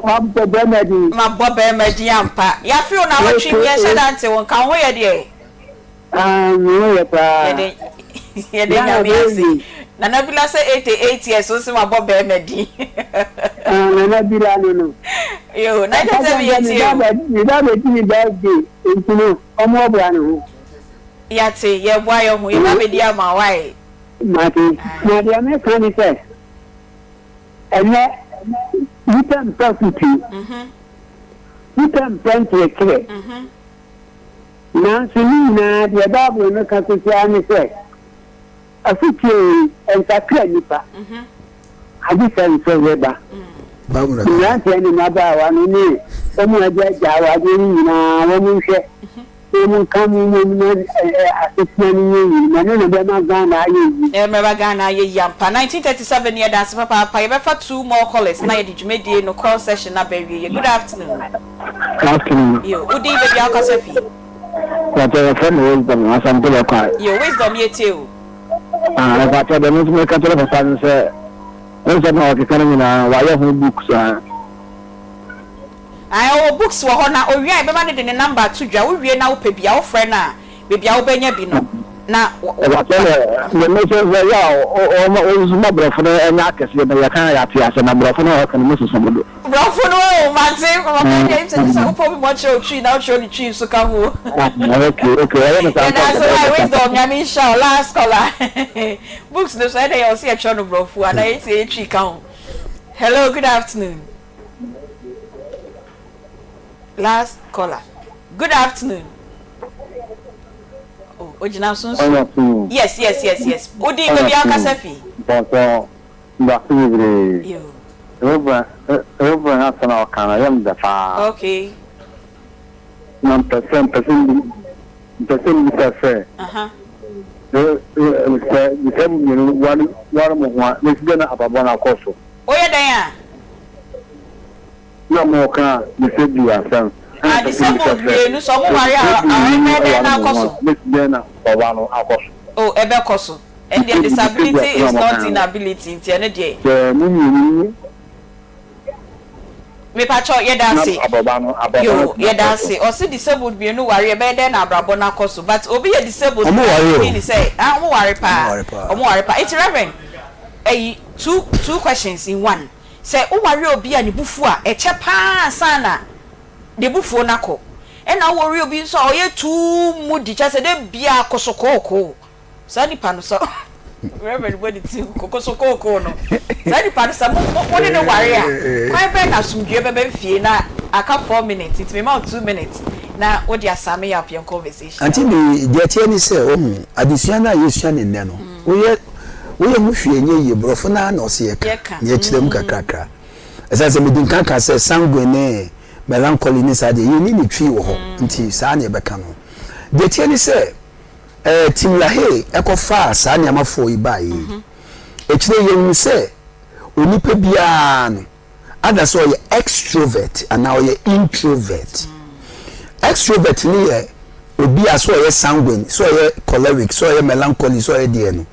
Wabɔ bɛrima din. Mabɔ bɛrima din ampa. Yafe o nawɔtwe ni yɛnhyɛ da nte wo nka. Wo ho yɛ deɛ? Ah, me ho yɛ paa. Yɛde yɛde Nyame ase. Nana Bila sɛ 88 years wo se mabɔ bɛrima din. Ah, Nana Bila no no. Yo, 1937 yɛ tie o. Me ba bɛdi ne birthday nti no ɔmoaboa ne ho. Yɛate, yɛboa yɛ ho. Yɛba bɛdi ama wo ae. Mate. Na deɛ meka ne sɛ, ɛnnɛ nnipa mpɛ afotuo, nnipa mpɛ nkyerɛkyerɛ, nanso ne nyinaa deɛ Bible no ka kɔsi ara ne sɛ, afotuo yi, ɛnsakra nnipa, agye sɛ nsɔhwɛ ba. Mmeranteɛ ne mmabaawa no ne wɔn a agyaagyaa awadeɛ no nyinaa, wɔnhwɛ Na mo nka mo mmom na asetena no nyɛ yie na ɛno na ɛbɛma Ghana ayɛ yie. Ɛbɛma Ghana ayɛ yie ampa. 1937 yɛda ase papaapa yɛbɛfa two more callers na yɛde dwumadie no call session no aba awieɛ good afternoon. Afternoon. Yo, wo din baabi a wokasa fi? Pakyɛ yɛfrɛ me Wisdom Asante Bɛkwae. Yo, Wisdom yɛtie o. Ah, pakyɛ deɛ me nso meka kyerɛ papa no sɛ ne nsɛm a ɔkeka no nyinaa wayɛ ho books a. Ae ɔwɔ books wɔ hɔ na owie a yɛbɛma no de ne number ato dwa, wo wie na wopɛ bi a wofrɛ no a baabi a wobɛnya bi no na wa. Ɛbɛkyɛ dɛ deɛ mɛsɛ sɛ yɛ a ɔma ɔsusu ma borɔfo no ɛnyɛ akɛseɛ na yɛka a yɛate ase na borɔfo no a ɔka no mu soso dodo. Borɔfo no oo mate papa deɛ nkyɛ kyɛ sɛ wopɛ obi ma ɔkyerɛ wo twi na wokyerɛ no twi nso ka ho o. Okay okay ɔyɛ no saa nso Yɛda anka ase bɛyɛ wai better. wisdom Nyame nhyira wo last caller books no so ɛdɛ yɛ ɔse yɛkyerɛ no borɔfo anaa yɛsi yɛyɛ twi ka ho hello good afternoon. Last caller. Good afternoon. Oh, ogyina so nso. Yes, yes, yes, yes. Odi baabi a ɔkasa fi. Bɔtɔ ndase bebree. Yo. Reverend Reverend asɛm a ɔka no ɛyɛ me dɛ paa. Okay. Na mpɛ sɛ mpɛ sɛ mpɛ sɛ mbisa sɛ. Aha. Sɛ sɛ mo mmienu ware ware mo ho a na esi dɛn na abrabɔ no akɔ so. Woyɛ dɛn a? Na mo ka disabled asɛm. Ah disabled mienu sɛ ɔmo ware a aware bɛyɛ dɛn na akɔ so? Bɛsi dɛn na ɔba no akɔ so? Oh ɛbɛkɔ so. Ɛndeɛ disability is not inability nti ɛno deɛ. Sɛ mo mmienu. Mepakyɛw yɛda Na ase. abɔba no abɔba no Yoo tumi yɛda akɔ ase. so. Ɔse disabled mmienu ware ɛbɛyɛ dɛn na abrabɔ no akɔ so but obi yɛ disabled Ɔmo koraa ware o. mean sɛ ah ɔmo ware Ɔmo paa ware paa. ɔmo ware paa nti Reverend ɛyi two two questions in one sɛ wo ware obi a ne bo fu a ɛkyɛ paa ansa na ne bo fuo no akɔ ɛna wo ware obi nso a ɔyɛ too moody kyerɛ sɛ da biaa kosokookoo Saa nipa no sɛ Reverend bɔ ne ti koko so kookoo no saa nipa no sɛ mo mo mo ne no ware a kwan bɛn na asomdwoeɛ bɛba fie na aka 4 minutes nti mema wo 2 minutes na wode asame up yɛn conversation. Auntie Bi, deɛ ɛteɛ ne sɛ, wohu, adesua no a yɛsua no nnɛ no, woyɛ woyɛ ho hwee nyɛ yie, borɔfo no ara na ɔse yɛka, Yɛka. na yɛkyerɛ mu kakrakra. Ɛsiane sɛ medi nkan kaa sɛ sanguine ne melancholy ne saa deɛ, yɛnni ne twi wɔ hɔ, nti saa na yɛbɛka no. Deɛ ɛteɛ ne sɛ, Ɛɛ, Tim LaHaye kɔfaa saa nneɛma fɔɔ yi baeɛ yi. Akyire yi yɛhunu sɛ onipa biara no, either sɛ ɔyɛ extrovert anaa ɔyɛ introvert. Extrovert no yɛ obi a sɛ ɔyɛ sanguine, sɛ ɔyɛ choleric, sɛ ɔyɛ melancholy, sɛ ɔyɛ deɛ no,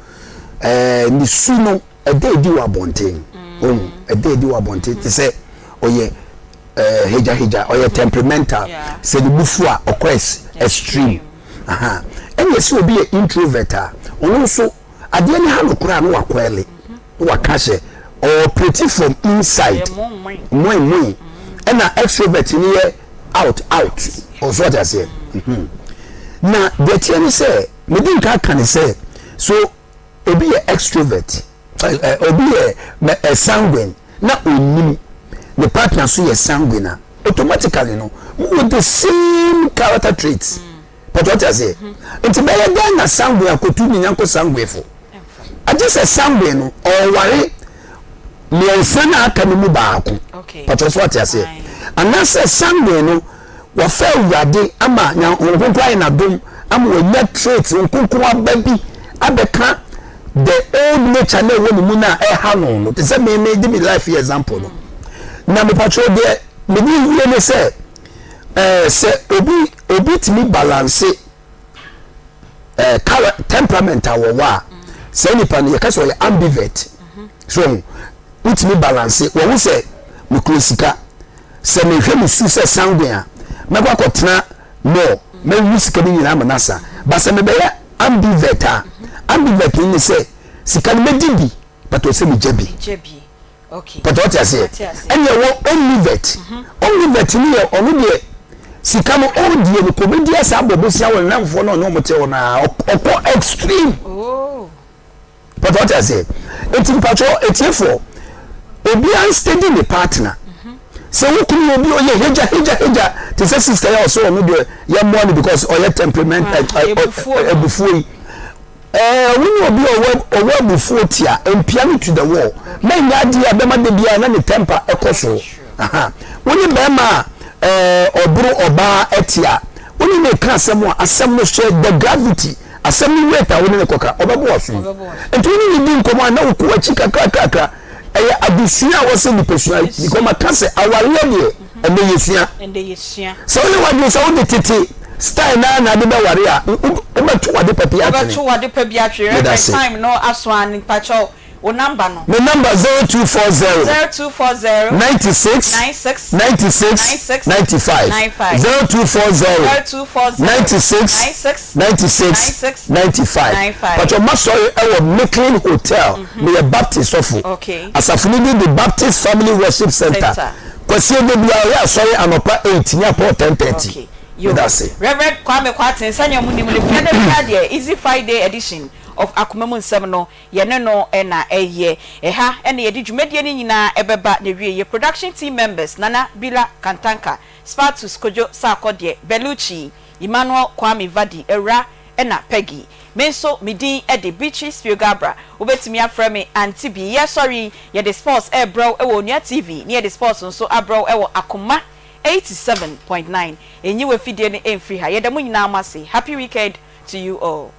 ɛɛ ne su no ɛda adi wɔ abɔnten. Ohun, ɛda adi wɔ abɔnten te sɛ ɔyɛ ɛɛ hegyahegya, ɔyɛ temperamental. Sɛ ne bo fu a, ɔkɔ extreme. Aha. Ɛna sɛ obi yɛ introvert a, ɔno nso adeɛ no ha no koraa na wakɔɛle, na waka sɛ ɔoperate from inside. Moe moe. Ɛna extrovert no yɛ out out. Ɔso ɔte aseɛ. Na deɛ teɛ ne sɛ, medi nka aka ne sɛ, so obi yɛ extrovert, obi yɛ sanguine na onnim ne partner so yɛ sanguine a, automatically no mo wɔ the same character traits. Pàtó ɔte aseɛ. Nti bɛyɛ dɛn na sanguine akotu ne nyanko sanguine fo? Agye sɛ sanguine no ɔware mmiɛnsa na aka no mu baako. Pàtó so ɔte aseɛ. Anaasɛ sanguine no wafa Awurade ama nya Honhom Kronkron ayɛ n'adom ama wanya traits Honhom Kronkron aba bi abɛka the old nature na ɛwɔ ne mu no a ɛha no no te sɛ me me de me life yɛ example no na mepatwerɛ deɛ mede wie ne sɛ ɛɛ sɛ obi obi tumi balance ɛɛ kara temperament a wɔwɔ a saa nipa no yɛka sɛ ɔyɛ ambivert so wotumi balance wɔn sɛ mekura sika sɛ mehwɛ me su sɛ sanguine a mɛkɔ akɔtena mall mɛwu sika no nyinaa ama no asa ba sɛ mebɛyɛ ambivert a ambivert no ne sɛ sika no mɛdi bi but ɔsɛ megya bi pɔtɔ ɔte aseɛ ɛne ɛwɔ omnivert omnivert no yɛ ɔno deɛ sika no ɔredie no kò bɛdi asa abɔ bosia wɔ nnamfoɔ no ɔne ɔmo te hɔ no a ɔkɔ extreme. Oh. Pɔtɔ ɔte aseɛ. Eti mpatsɔ etiefoɔ, obiara nsteady ne partner. Sɛ wo kunu yɛ obi ɔyɛ hegya hegya hegya te sɛ sister yi a ɔsɛ ɔno deɛ yɛmmoa no because ɔyɛ temperament abufuo yi. Ɛɛ wo ne obi a ɔwɔ ɔwɔ abufuo tia mpia no to the wall. Mɛnyɛ adeɛ a bɛma da biara na ne temper ɛkɔ soro. Aha. Wo ne bɛrima a ɛɛ ɔboro ɔbaa ɛte a, wo ne no reka asɛm a asɛm no hyɛ the gravity. Asɛm no weight a wo ne no kɔka, ɔbɛbɔ w'aso mu. Nti wo ne no di nkɔmmɔ a na wokɔ w'akyi kakrakrakra. Ɛyɛ adesua a wɔsɛ nnipa sua because maka sɛ awareɛ deɛ ɛnɛ yɛsua. Sɛ woyɛ w'adwene sɛ wode tete style no ara na ade bɛware a, wobɛto w'ade pa bi atwene. Wobɛto w'ade pa bi atwene. Meda Reverend ase. time no aso a mpakyɛw wo number no. Me number 0240. 0240. 96. 96. 96. 96. 95. 95. 0240. 0240. 96. 96. 96 95 Patro masɔre ɛwɔ Micklin Hotel meyɛ Baptist sɔfo asafo no din de Baptist Family Worship Center Kwasiada biara yɛ asɔre anɔpa 8 ne apɔw 10:30 meda ase. Rev. Kwame Kwarteng, sɛnea munim no, Fiada biara deɛ Easy Friday edition of Akoma Mu Nsɛm no, yɛne no na ɛyɛ. Ɛha na yɛde dwumadie no nyinaa ɛbɛba n'awieeɛ. Production team members, Nana Bila Kantanka, Spatus Kojo Sarkodie, Bellucci, Emmanuel Kwame Vadi, Awura ɛna Peggy. Me nso me din de Beatrice Piogabra. Wobɛtumi afrɛ me Auntie Bi. Yɛresɔre yi, yɛde sports rebrɛ wo wɔ Onua TV ne yɛde sports nso abrɛ wo wɔ Akoma 87.9. Nyi w'afidie no mfiri ha. Yɛda mo nyinaa mo ase. Happy weekend to you all.